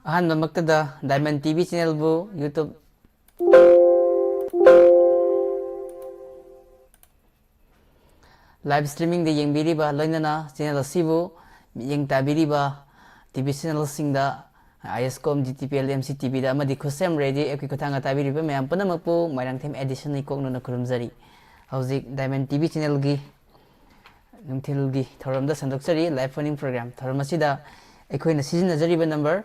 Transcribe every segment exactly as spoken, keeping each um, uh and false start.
ꯑꯍꯥꯟꯕꯃꯛꯇꯗ Diamond T V channelꯕꯨ YouTube live streamingꯗ ꯌꯦꯡꯕꯤꯔꯤꯕ, ꯂꯣꯏꯅꯅ channel ꯑꯁꯤꯕꯨ ꯃꯤꯠꯌꯦꯡ ꯇꯥꯕꯤꯔꯤꯕ T V channelꯁꯤꯡꯗ, ISCOM, DTPL, MCTVꯗ ꯑꯃꯗꯤ ꯈꯨꯠꯁꯦꯝ Radio appꯀꯤ ꯈꯨꯠꯊꯥꯡꯗ ꯇꯥꯕꯤꯔꯤꯕ ꯃꯌꯥꯝ ꯄꯨꯝꯅꯃꯛꯄꯨ ꯃꯣꯏꯔꯥꯡꯊꯦꯝ ꯑꯦꯗꯤꯁꯟꯅ ꯏꯀꯣꯛꯅꯅ ꯈꯨꯔꯨꯝꯖꯔꯤ꯫ ꯍꯧꯖꯤꯛ Diamond T V channelꯒꯤ ꯅꯨꯡꯊꯤꯜꯒꯤ ꯊꯧꯔꯝꯗ ꯁꯟꯗꯣꯛꯆꯔꯤ꯫ Live phone-in program ꯊꯧꯔꯝ ꯑꯁꯤꯗ ꯑꯩꯈꯣꯏꯅ ꯁꯤꯖꯤꯟꯅꯖꯔꯤꯕ number,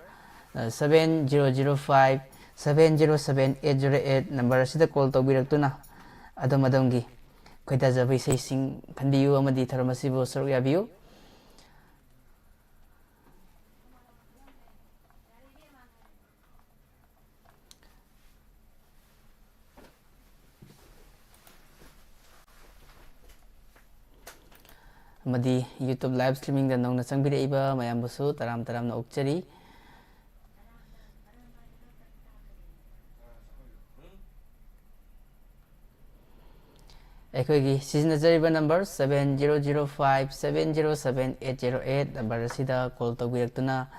ꯑ, seven zero zero five seven zero seven eight zero eight number ꯑꯁꯤꯗ call ꯇꯧꯕꯤꯔꯛꯇꯨꯅ ꯑꯗꯣꯝ ꯑꯗꯣꯝꯒꯤ ꯈꯣꯏꯗꯥꯖꯕ ꯏꯁꯩꯁꯤꯡ ꯈꯟꯕꯤꯌꯨ ꯑꯃꯗꯤ ꯊꯧꯔꯝ ꯑꯁꯤꯕꯨ ꯁꯔꯨꯛ ꯌꯥꯕꯤꯌꯨ꯫ ꯑꯃꯗꯤ YouTube live streamingꯗ ꯅꯧꯅ ꯆꯪꯕꯤꯔꯛꯏꯕ ꯃꯌꯥꯝꯕꯨꯁꯨ ꯇꯔꯥꯝ ꯇꯔꯥꯝꯅ ꯑꯣꯛꯆꯔꯤ꯫ ꯑꯩꯈꯣꯏꯒꯤ ꯁꯤꯖꯤꯟꯅꯖꯔꯤꯕ number seven zero zero five seven zero seven eight zero eight number ꯑꯁꯤꯗ call ꯇꯧꯕꯤꯔꯛꯇꯨꯅ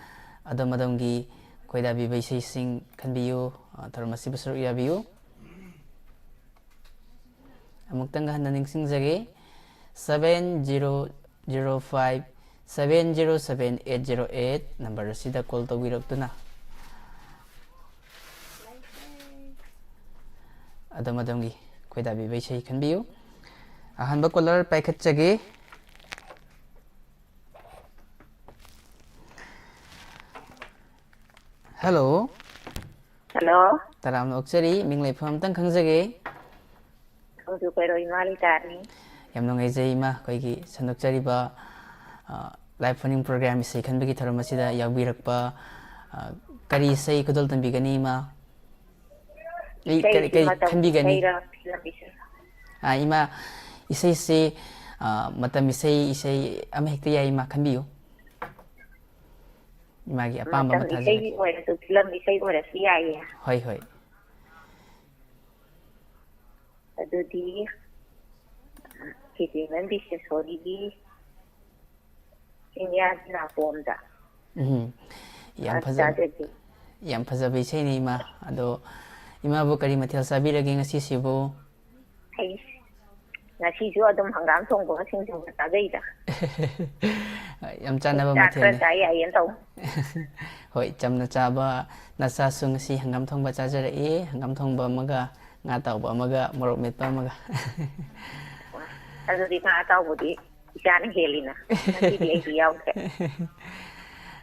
ꯑꯗꯣꯝ ꯑꯗꯣꯝꯒꯤ ꯈꯣꯏꯗꯥꯕꯤꯕ ꯏꯁꯩꯁꯤꯡ ꯈꯟꯕꯤꯌꯨ, ꯑ, ꯊꯧꯔꯝ ꯑꯁꯤꯕꯨ ꯁꯔꯨꯛ ꯌꯥꯕꯤꯌꯨ꯫ ꯑꯃꯨꯛꯇꯪꯒ ꯍꯟꯅ ꯅꯤꯡꯁꯤꯡꯖꯒꯦ, seven zero zero five seven zero seven eight zero eight number ꯑꯁꯤꯗ call ꯇꯧꯕꯤꯔꯛꯇꯨꯅ ꯑꯗꯣꯝ ꯑꯗꯣꯝꯒꯤ ꯈꯣꯏꯗꯥꯕꯤꯕ ꯏꯁꯩ ꯈꯟꯕꯤꯌꯨ꯫ ꯑꯍꯥꯟꯕ caller ꯄꯥꯏꯈꯠꯆꯒꯦ꯫ Hello꯫ Hello꯫ ꯇꯔꯥꯝꯅ ꯑꯣꯛꯆꯔꯤ, ꯃꯤꯡ ꯂꯩꯐꯝ ꯑꯝꯇꯪ ꯈꯪꯖꯒꯦ꯫ ꯈꯣꯡꯖꯨ ꯀꯩꯔꯣꯏ ꯏꯃꯥ ꯂꯩꯇꯥꯅꯤ꯫ ꯌꯥꯝ ꯅꯨꯡꯉꯥꯏꯖꯩ ꯏꯃꯥ, ꯑꯩꯈꯣꯏꯒꯤ ꯁꯟꯗꯣꯛꯆꯔꯤꯕ, ꯑ, live phone-in program ꯏꯁꯩ ꯈꯟꯕꯒꯤ ꯊꯧꯔꯝ ꯑꯁꯤꯗ ꯌꯥꯎꯕꯤꯔꯛꯄ, ꯑ, ꯀꯔꯤ ꯏꯁꯩ ꯈꯨꯗꯣꯜ ꯇꯝꯕꯤꯒꯅꯤ ꯏꯃꯥ? ꯑꯩ ꯀꯔꯤ, ꯏꯁꯩꯁꯤ ꯀꯔꯤ ꯃꯇꯝꯒꯤ ꯈꯟꯕꯤꯒꯅꯤ? ꯏꯁꯩꯔ, ꯐꯤꯂꯝ ꯏꯁꯩꯔ? ꯑ, ꯏꯃꯥ, ꯏꯁꯩꯁꯤ, ꯑ, ꯃꯇꯝ ꯏꯁꯩ, ꯏꯁꯩ ꯑꯃ ꯍꯦꯛꯇ ꯌꯥꯏ ꯏꯃꯥ, ꯈꯟꯕꯤꯌꯨ꯫ ꯏꯃꯥꯒꯤ ꯑꯄꯥꯝꯕ ꯑꯃ ꯃꯇꯝ ꯊꯥꯖꯔꯒꯦ꯫ ꯏꯁꯩꯒꯤ ꯑꯣꯏꯔꯁꯨ, ꯐꯤꯂꯝ ꯏꯁꯩ ꯑꯣꯏꯔꯁꯨ ꯌꯥꯏꯌꯦ꯫ ꯍꯣꯏ, ꯍꯣꯏ꯫ ꯑꯗꯨꯗꯤ, ꯀꯦ ꯖꯦ ꯃꯦꯝ ꯕꯤꯁꯦꯁꯣꯔꯤꯒꯤ ꯆꯤꯡꯌꯥꯒꯤ ꯅꯥꯄꯣꯝꯗ꯫ ꯎꯝ꯫ ꯌꯥꯝ ꯐꯖ- ꯆꯥꯖꯒꯦ꯫ ꯌꯥꯝ ꯐꯖꯕ ꯏꯁꯩꯅꯤ, ꯏꯃꯥ꯫ ꯑꯗꯣ ꯏꯃꯥꯕꯨ ꯀꯔꯤ ꯃꯊꯦꯜ ꯆꯥꯕꯤꯔꯒꯦ ꯉꯁꯤꯁꯤꯕꯨ? ꯑꯩ ꯉꯁꯤꯁꯨ ꯑꯗꯨꯝ ꯍꯪꯒꯥꯝ ꯊꯣꯡꯕꯒ ꯁꯤꯡꯖꯨꯒ ꯆꯥꯖꯩꯗ꯫ ꯌꯥꯝ ꯆꯥꯟꯅꯕ ꯆꯥꯛ ꯈꯔ ꯃꯊꯦꯜꯅꯤ꯫ ꯆꯥ ꯌꯥꯏꯌꯦꯅ ꯇꯧ꯫ ꯍꯣꯏ, ꯆꯝꯅ ꯆꯥꯕ ꯅꯆꯥꯁꯨ ꯉꯁꯤ ꯍꯪꯒꯥꯝ ꯊꯣꯡꯕ ꯆꯥꯖꯔꯛꯏ꯫ ꯍꯪꯒꯥꯝ ꯊꯣꯡꯕ ꯑꯃꯒ, ꯉꯥ ꯇꯥꯎꯕ ꯑꯃꯒ, ꯃꯣꯔꯣꯛ ꯃꯦꯠꯄ ꯑꯃꯒ꯫ ꯑꯗꯨꯗꯤ ꯉꯥ ꯑꯇꯥꯎꯕꯗꯤ ꯏꯆꯥꯅ ꯍꯦꯜꯂꯤꯅ꯫ ꯉꯁꯤꯗꯤ ꯑꯩꯗꯤ ꯌꯥꯎꯗ꯭ꯔꯦ꯫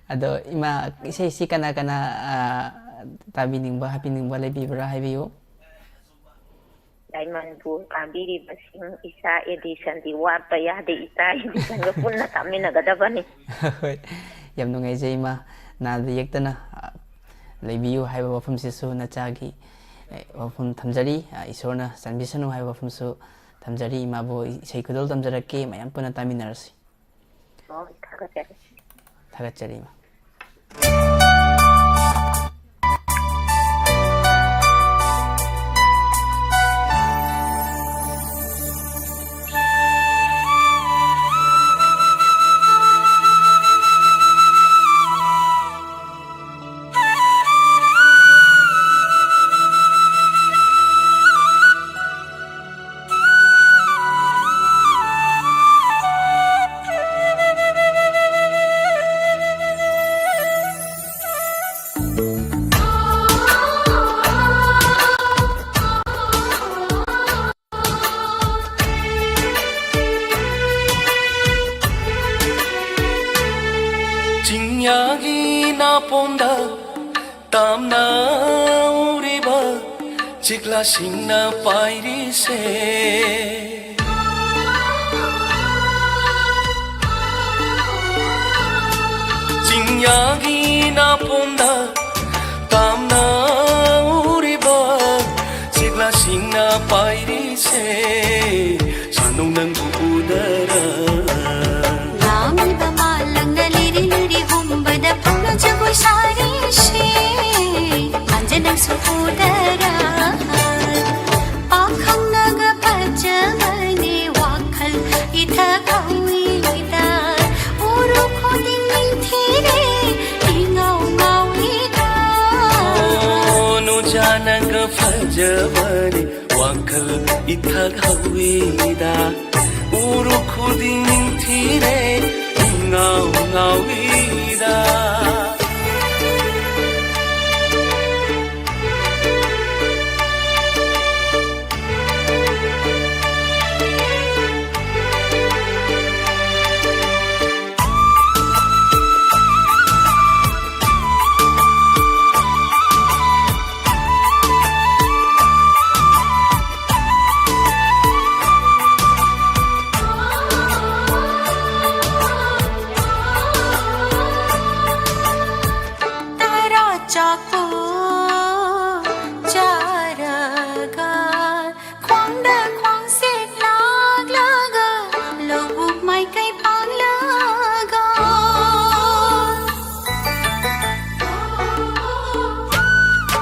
ꯑꯗꯣ ꯏꯃꯥ, ꯏꯁꯩꯁꯤ ꯀꯅꯥ ꯀꯅꯥ, ꯑ, ꯇꯥꯕꯤꯅꯤꯡꯕ, ꯍꯥꯞꯄꯤꯅꯤꯡꯕ ꯂꯩꯕꯤꯕ꯭ꯔꯥ ꯍꯥꯏꯕꯤꯌꯨ꯫ ꯗꯥꯏꯃꯟꯕꯨ ꯇꯥꯕꯤꯔꯤꯕꯁꯤꯡ, ꯏꯆꯥ ꯑꯦꯗꯤꯁꯟꯗꯤ ꯋꯥꯠꯄ ꯌꯥꯗꯦ, ꯏꯆꯥ ꯑꯦꯗꯤꯁꯟꯒ ꯄꯨꯟꯅ ꯇꯥꯃꯤꯟꯅꯒꯗꯕꯅꯤ꯫ ꯍꯣꯏ, ꯌꯥꯝ ꯅꯨꯡꯉꯥꯏꯖꯩ ꯏꯃꯥ, ꯅꯥꯗ ꯌꯦꯛꯇꯅ, ꯑ, ꯂꯩꯕꯤꯌꯨ ꯍꯥꯏꯕ ꯋꯥꯐꯝꯁꯤꯁꯨ ꯅꯆꯥꯒꯤ, ꯑꯦ, ꯋꯥꯐꯝ ꯊꯝꯖꯔꯤ, ꯑ, ꯏꯁꯣꯔꯅ ꯆꯥꯟꯕꯤꯁꯅꯨ ꯍꯥꯏꯕ ꯋꯥꯐꯝꯁꯨ ꯊꯝꯖꯔꯤ꯫ ꯏꯃꯥꯕꯨ ꯏꯁꯩ ꯈꯨꯗꯣꯜ ꯇꯝꯖꯔꯛꯀꯦ, ꯃꯌꯥꯝ ꯄꯨꯟꯅ ꯇꯥꯃꯤꯟꯅꯔꯁꯤ꯫ ꯍꯣꯏ, ꯊꯥꯒꯠꯆꯔꯤ꯫ ꯊꯥꯒꯠꯆꯔꯤ, ꯏꯃꯥ꯫ ꯆꯤꯡꯌꯥꯒꯤ ꯅꯥꯄꯣꯝꯗ ꯇꯥꯝꯅ ꯎꯔꯤꯕ ꯆꯤꯛꯂꯥꯁꯤꯡꯅ ꯄꯥꯏꯔꯤꯁꯦ꯫ ꯆꯤꯡꯌꯥꯒꯤ ꯅꯥꯄꯣꯝꯗ ꯇꯥꯝꯅ ꯎꯔꯤꯕ ꯆꯤꯛꯂꯥꯁꯤꯡꯅ ꯄꯥꯏꯔꯤꯁꯦ꯫ ꯁꯥꯅꯧ ꯅꯪꯕꯨ ꯎꯗꯔ꯫ ꯂꯥꯡꯂꯤꯕ ꯃꯥꯂꯪꯅ ꯂꯤꯔꯤ ꯂꯤꯔꯤ ꯍꯨꯝꯕꯗ ꯄꯨꯛꯅ ꯖꯒꯣꯏ ꯁꯥꯔꯤꯁꯦ꯫ ꯃꯥꯟꯖ ꯅꯪꯁꯨ ꯎꯗꯔ꯫ ꯄꯥꯈꯪꯅꯒ ꯐꯖꯕꯅꯦ ꯋꯥꯈꯜ ꯏꯊꯛ ꯍꯧꯏꯗ꯫ ꯎꯔꯨ ꯈꯨꯗꯤꯡ ꯅꯤꯡꯊꯤꯔꯦ ꯏꯉꯥꯎ ꯐꯖꯕꯅꯤ ꯋꯥꯈꯜ ꯏꯊꯛ ꯍꯧꯏꯗ, ꯎꯔꯨ ꯈꯨꯗꯤꯡ ꯊꯤꯔꯦ ꯏꯉꯥꯎ ꯉꯥꯎꯏꯗ꯫ ꯇꯔꯥ ꯆꯥꯛꯄꯨ ꯆꯥꯔꯒ, ꯈ꯭ꯋꯥꯡꯗ ꯈ꯭ꯋꯥꯡꯁꯦ ꯂꯥꯛꯂꯒ, ꯂꯧꯕꯨꯛ ꯃꯥꯏꯀꯩ ꯄꯥꯡꯂꯒ꯫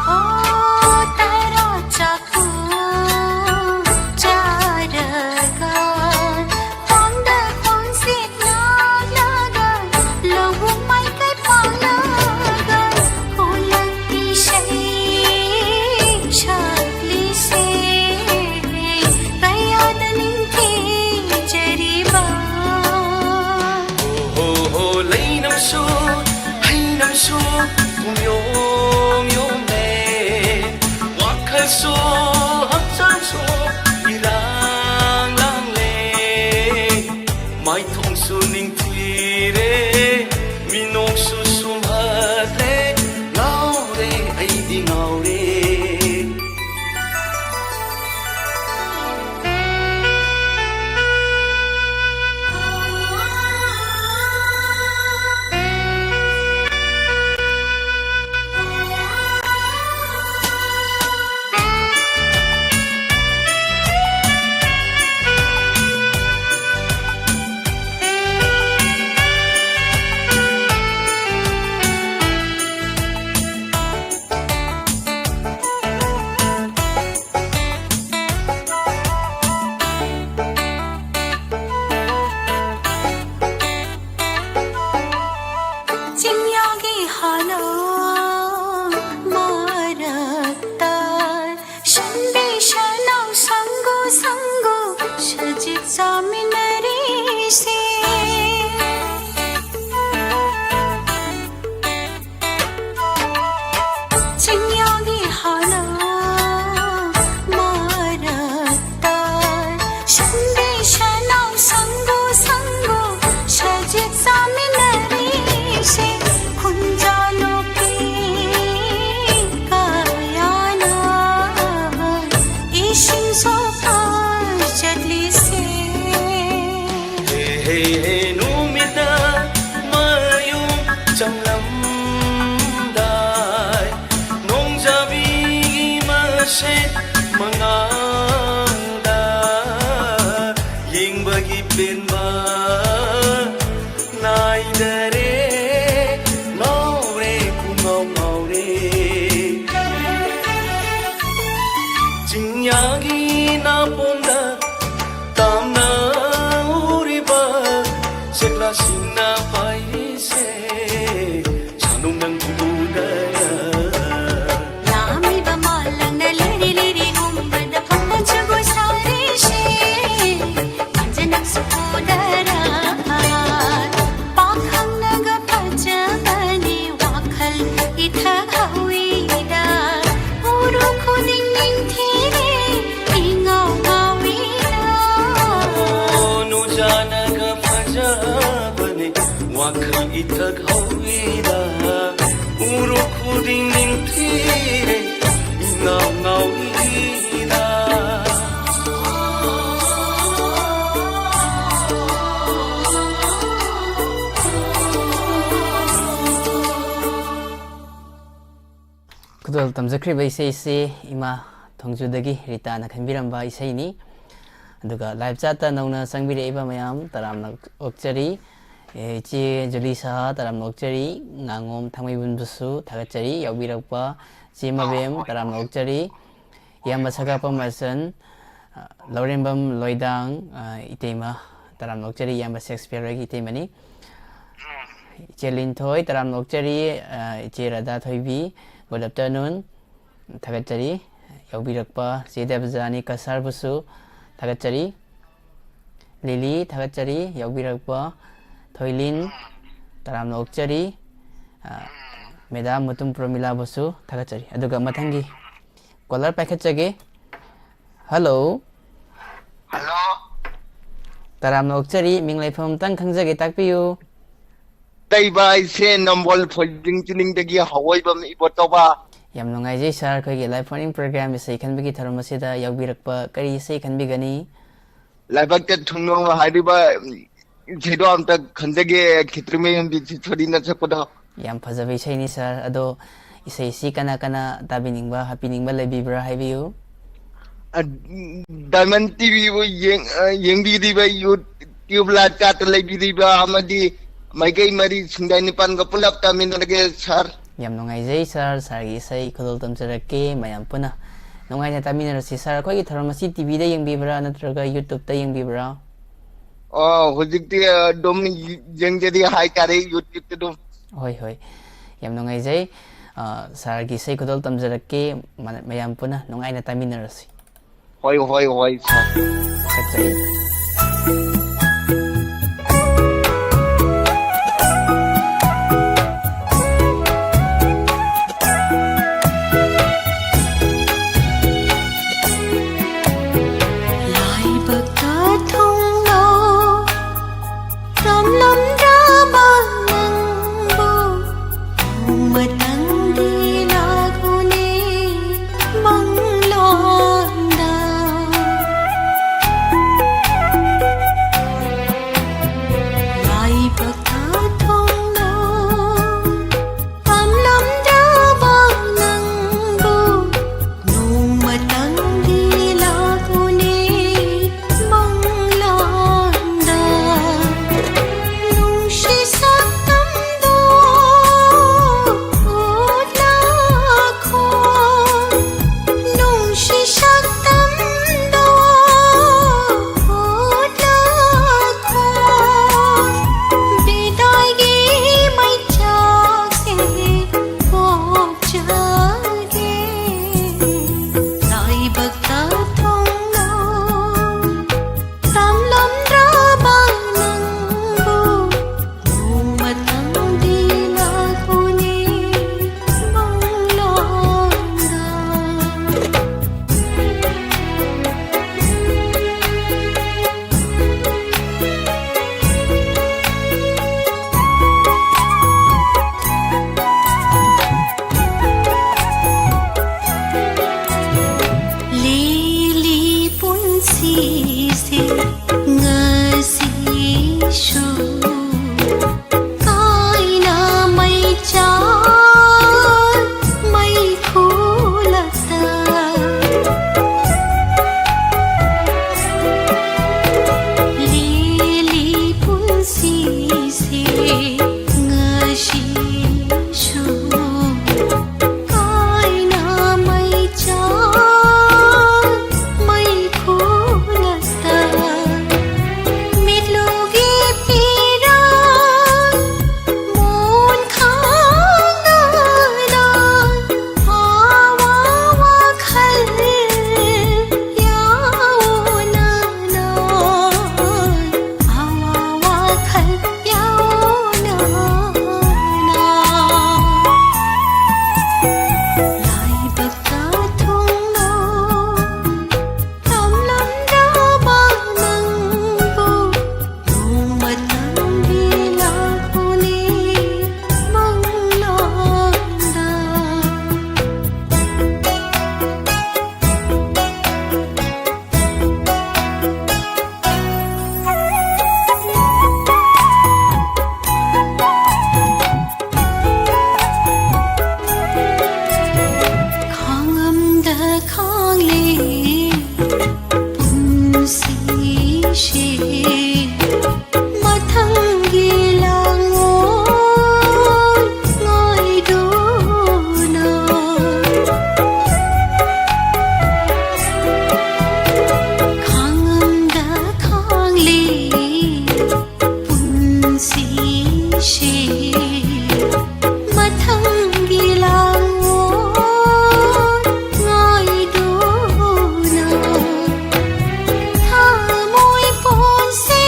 ꯑꯣ, ꯇꯔꯥ ꯆꯥꯛꯄꯨ ꯆꯥꯔꯒ, ꯈ꯭ꯋꯥꯡꯗ ꯈ꯭ꯋꯥꯡꯁꯦ ꯂꯥꯛꯂꯒ, ꯂꯧꯕꯨꯛ ꯃꯥꯏꯀꯩ ꯄꯥꯡꯂꯒ, ꯈꯣꯂꯛꯀꯤ ꯏꯁꯩ ꯁꯛꯂꯤꯁꯦ ꯀꯌꯥꯗ ꯅꯤꯡꯊꯤꯖꯔꯤꯕ꯫ ꯍꯣ ꯍꯣ ꯍꯣ, ꯂꯩꯅꯝꯁꯨ ꯍꯩꯅꯝꯁꯨ ꯄꯨꯡꯌꯣꯝ ꯌꯣꯝꯂꯦ, ꯋꯥꯈꯜꯁꯨ ꯍꯛꯆꯥꯡꯁꯨ ꯏꯂꯥꯡ ꯂꯥꯡꯂꯦ, ꯃꯥꯏꯊꯣꯡꯁꯨ ꯅꯤꯡꯊꯤꯔꯦ, ꯃꯤꯅꯣꯛꯁꯨ ꯁꯨꯝꯍꯠꯂꯦ, ꯉꯥꯎꯔꯦ, ꯑꯩꯗꯤ ꯉꯥꯎꯔꯦ꯫ ꯗꯔꯦ, ꯉꯥꯎꯔꯦ, ꯄꯨꯡꯉꯥꯎ ꯉꯥꯎꯔꯦ꯫ ꯆꯤꯡꯌꯥꯒꯤ ꯅꯥꯄꯣꯝꯗ ꯇꯥꯝꯅ ꯎꯔꯤꯕ ꯁꯦꯛꯂꯥꯁꯤꯡꯅ ꯄꯥꯏꯔꯤꯁꯦ, ꯁꯥꯅꯨꯡ ꯅꯪꯕꯨ ꯎꯗꯔ꯫ ꯂꯥꯝꯂꯤꯕ ꯃꯥꯂꯪꯅ ꯂꯤꯔꯤ ꯂꯤꯔꯤ ꯍꯨꯝꯕꯗ ꯐꯝꯕ ꯖꯒꯣꯏ ꯁꯥꯔꯤꯁꯦ, ꯄꯥꯝꯖꯅꯕꯁꯨ ꯎꯗꯔ꯫ ꯄꯥꯈꯪꯅꯒ ꯐꯖꯕꯅꯤ ꯋꯥꯈꯜ ꯏꯊꯛ ꯍꯧꯏꯗ, ꯎꯔꯨ ꯈꯨꯗꯤꯡ ꯅꯤꯡꯊꯤꯔꯦ ꯏꯉꯥꯎ ꯉꯥꯎꯏꯗ꯫ ꯅꯨꯖꯥꯅꯒ ꯐꯖꯕꯅꯤ ꯋꯥꯈꯜ ꯏꯊꯛ ꯍꯧꯏꯗ, ꯎꯔꯨ ꯈꯨꯗꯤꯡ ꯅꯤꯡꯊꯤꯔꯦ ꯏꯉꯥꯎ ꯉꯥꯎꯏꯗ꯫ ꯈꯨꯗꯣꯜ ꯇꯝꯖꯈ꯭ꯔꯤꯕ ꯏꯁꯩꯁꯤ ꯏꯃꯥ ꯊꯣꯡꯖꯨꯗꯒꯤ ꯔꯤꯇꯥꯅ ꯈꯟꯕꯤꯔꯝꯕ ꯏꯁꯩꯅꯤ꯫ ꯑꯗꯨꯒ ꯂꯥꯏꯚ ꯆꯥꯠꯇ ꯅꯧꯅ ꯆꯪꯕꯤꯔꯛꯏꯕ ꯃꯌꯥꯝ ꯇꯔꯥꯝꯅ ꯑꯣꯛꯆꯔꯤ꯫ ꯑꯦ, ꯏꯆꯦ ꯖꯨꯂꯤ ꯁꯍꯥ ꯇꯔꯥꯝꯅ ꯑꯣꯛꯆꯔꯤ꯫ ꯉꯥꯉꯣꯝ ꯊꯥꯡꯃꯩꯕꯨꯟꯕꯨꯁꯨ ꯊꯥꯒꯠꯆꯔꯤ꯫ ꯌꯥꯎꯕꯤꯔꯛꯄ ꯏꯆꯦ ꯃꯕꯦꯝ ꯇꯔꯥꯝꯅ ꯑꯣꯛꯆꯔꯤ꯫ ꯏꯌꯥꯝꯕ ꯁꯒꯥꯄꯝ ꯃꯆꯟ, ꯑ, ꯂꯧꯔꯦꯝꯕꯝ ꯂꯣꯏꯗꯥꯡ, ꯑ, ꯏꯇꯩꯃ ꯇꯔꯥꯝꯅ ꯑꯣꯛꯆꯔꯤ꯫ ꯏꯌꯥꯝꯕ ꯁꯦꯛꯁꯄꯤꯌꯔ ꯍꯣꯏꯒꯤ ꯏꯇꯩꯃꯅꯤ꯫ ꯏꯆꯦ ꯂꯤꯟꯊꯣꯏ ꯇꯔꯥꯝꯅ ꯑꯣꯛꯆꯔꯤ꯫ ꯑ, ꯏꯆꯦ ꯔꯥꯙꯥ ꯊꯣꯏꯕꯤ, good afternoon꯫ ꯊꯥꯒꯠꯆꯔꯤ꯫ ꯌꯥꯎꯕꯤꯔꯛꯄ ꯆꯦ ꯗꯦꯕꯖꯥꯅꯤ ꯀꯁꯥꯔꯕꯨꯁꯨ ꯊꯥꯒꯠꯆꯔꯤ꯫ ꯂꯤꯂꯤ ꯊꯥꯒꯠꯆꯔꯤ꯫ ꯌꯥꯎꯕꯤꯔꯛꯄ ꯊꯣꯏꯂꯤꯟ ꯇꯔꯥꯝꯅ ꯑꯣꯛꯆꯔꯤ꯫ ꯑ, ꯃꯦꯗꯥꯝ ꯃꯨꯇꯨꯝ ꯄ꯭ꯔꯃꯤꯂꯥꯕꯨꯁꯨ ꯊꯥꯒꯠꯆꯔꯤ꯫ ꯑꯗꯨꯒ ꯃꯊꯪꯒꯤ ꯀꯣꯂꯔ ꯄꯥꯏꯈꯠꯆꯒꯦ꯫ ꯍꯜꯂꯣ꯫ ꯍꯜꯂꯣ꯫ ꯇꯔꯥꯝꯅ ꯑꯣꯛꯆꯔꯤ꯫ ꯃꯤꯡ ꯂꯩꯐꯝ ꯑꯝꯇꯪ ꯈꯪꯖꯒꯦ, ꯇꯥꯛꯄꯤꯌꯨ꯫ ꯇꯩꯕ ꯑꯩꯁꯦ ꯅꯝꯕꯣꯜ ꯐꯣꯏꯖꯤꯡ ꯆꯤꯅꯤꯡꯗꯒꯤ ꯍꯋꯥꯏꯕꯝ ꯏꯕꯣꯇꯣꯕ꯫ ꯌꯥꯝ ꯅꯨꯡꯉꯥꯏꯖꯩ ꯁꯥꯔ, ꯑꯩꯈꯣꯏꯒꯤ ꯂꯥꯏꯐ ꯐꯣꯔꯤꯡ ꯄ꯭ꯔꯣꯒ꯭ꯔꯥꯝ ꯏꯁꯩ ꯈꯟꯕꯒꯤ ꯊꯧꯔꯝ ꯑꯁꯤꯗ ꯌꯥꯎꯕꯤꯔꯛꯄ꯫ ꯀꯔꯤ ꯏꯁꯩ ꯈꯟꯕꯤꯒꯅꯤ? ꯂꯥꯏꯕꯛꯇ ꯊꯨꯡꯅꯧ ꯍꯥꯏꯔꯤꯕ ꯏꯁꯩꯗꯣ ꯑꯝꯇ ꯈꯟꯖꯒꯦ, ꯈꯦꯇ꯭ꯔꯤꯃꯌꯨꯝ ꯕꯤꯁꯦꯁꯣꯔꯤꯅ ꯁꯛꯄꯗꯣ꯫ ꯌꯥꯝ ꯐꯖꯕ ꯏꯁꯩꯅꯤ ꯁꯥꯔ꯫ ꯑꯗꯣ ꯏꯁꯩꯁꯤ ꯀꯅꯥ ꯀꯅꯥ ꯇꯥꯕꯤꯅꯤꯡꯕ, ꯍꯥꯞꯄꯤꯅꯤꯡꯕ ꯂꯩꯕꯤꯕ꯭ꯔꯥ ꯍꯥꯏꯕꯤꯌꯨ꯫ ꯑ, ꯗꯥꯏꯃꯟ ꯇꯤꯚꯤꯕꯨ ꯌꯦꯡ-, ꯑ, ꯌꯦꯡꯕꯤꯔꯤꯕ ꯌꯨꯇ꯭ꯌꯨꯕ ꯂꯥꯏꯚ ꯆꯥꯠꯇ ꯂꯩꯕꯤꯔꯤꯕ ꯑꯃꯗꯤ ꯃꯥꯏꯀꯩ ꯃꯔꯤ ꯁꯤꯡꯗꯥꯏ ꯅꯤꯄꯥꯟꯒ ꯄꯨꯂꯞ ꯇꯥꯃꯤꯟꯅꯔꯒꯦ ꯁꯥꯔ꯫ ꯌꯥꯝ ꯅꯨꯡꯉꯥꯏꯖꯩ ꯁꯥꯔ, ꯁꯥꯔꯒꯤ ꯏꯁꯩ ꯈꯨꯗꯣꯜ ꯇꯝꯖꯔꯛꯀꯦ꯫ ꯃꯌꯥꯝ ꯄꯨꯟꯅ ꯅꯨꯡꯉꯥꯏꯅ ꯇꯥꯃꯤꯟꯅꯔꯁꯤ꯫ ꯁꯥꯔ, ꯑꯩꯈꯣꯏꯒꯤ ꯊꯧꯔꯝ ꯑꯁꯤ ꯇꯤꯚꯤꯗ ꯌꯦꯡꯕꯤꯕ꯭ꯔꯥ ꯅꯠꯇ꯭ꯔꯒ ꯌꯨꯇ꯭ꯌꯨꯕꯇ ꯌꯦꯡꯕꯤꯕ꯭ꯔꯥ? ꯑꯣ, ꯍꯧꯖꯤꯛꯇꯤ ꯑꯗꯨꯝ ꯌꯦꯡꯖꯔꯤ ꯍꯥꯏꯇꯥꯔꯦ, ꯌꯨꯇ꯭ꯌꯨꯕꯇ ꯑꯗꯨꯝ꯫ ꯍꯣꯏ, ꯍꯣꯏ, ꯌꯥꯝ ꯅꯨꯡꯉꯥꯏꯖꯩ꯫ ꯑ, ꯁꯥꯔꯒꯤ ꯏꯁꯩ ꯈꯨꯗꯣꯜ ꯇꯝꯖꯔꯛꯀꯦ꯫ ꯃ-, ꯃꯌꯥꯝ ꯄꯨꯟꯅ ꯅꯨꯡꯉꯥꯏꯅ ꯇꯥꯃꯤꯟꯅꯔꯁꯤ꯫ ꯍꯣꯏ, ꯍꯣꯏ, ꯍꯣꯏ, ꯁꯥꯔ꯫ ꯀꯛꯆꯩ꯫ ꯂꯥꯏꯕꯛꯇ ꯊꯨꯡꯂꯣ ꯇꯝꯂꯝꯗ꯭ꯔꯕ ꯅꯪꯕꯨ ꯅꯣꯡꯃꯇꯪꯗꯤ ꯂꯥꯛꯎꯅꯦ ꯃꯪꯂꯣꯟꯗ꯫ ꯃꯊꯪꯒꯤ ꯂꯥꯡꯑꯣ ꯉꯥꯏꯗꯨꯅ ꯊꯃꯣꯏ ꯄꯣꯟꯁꯦ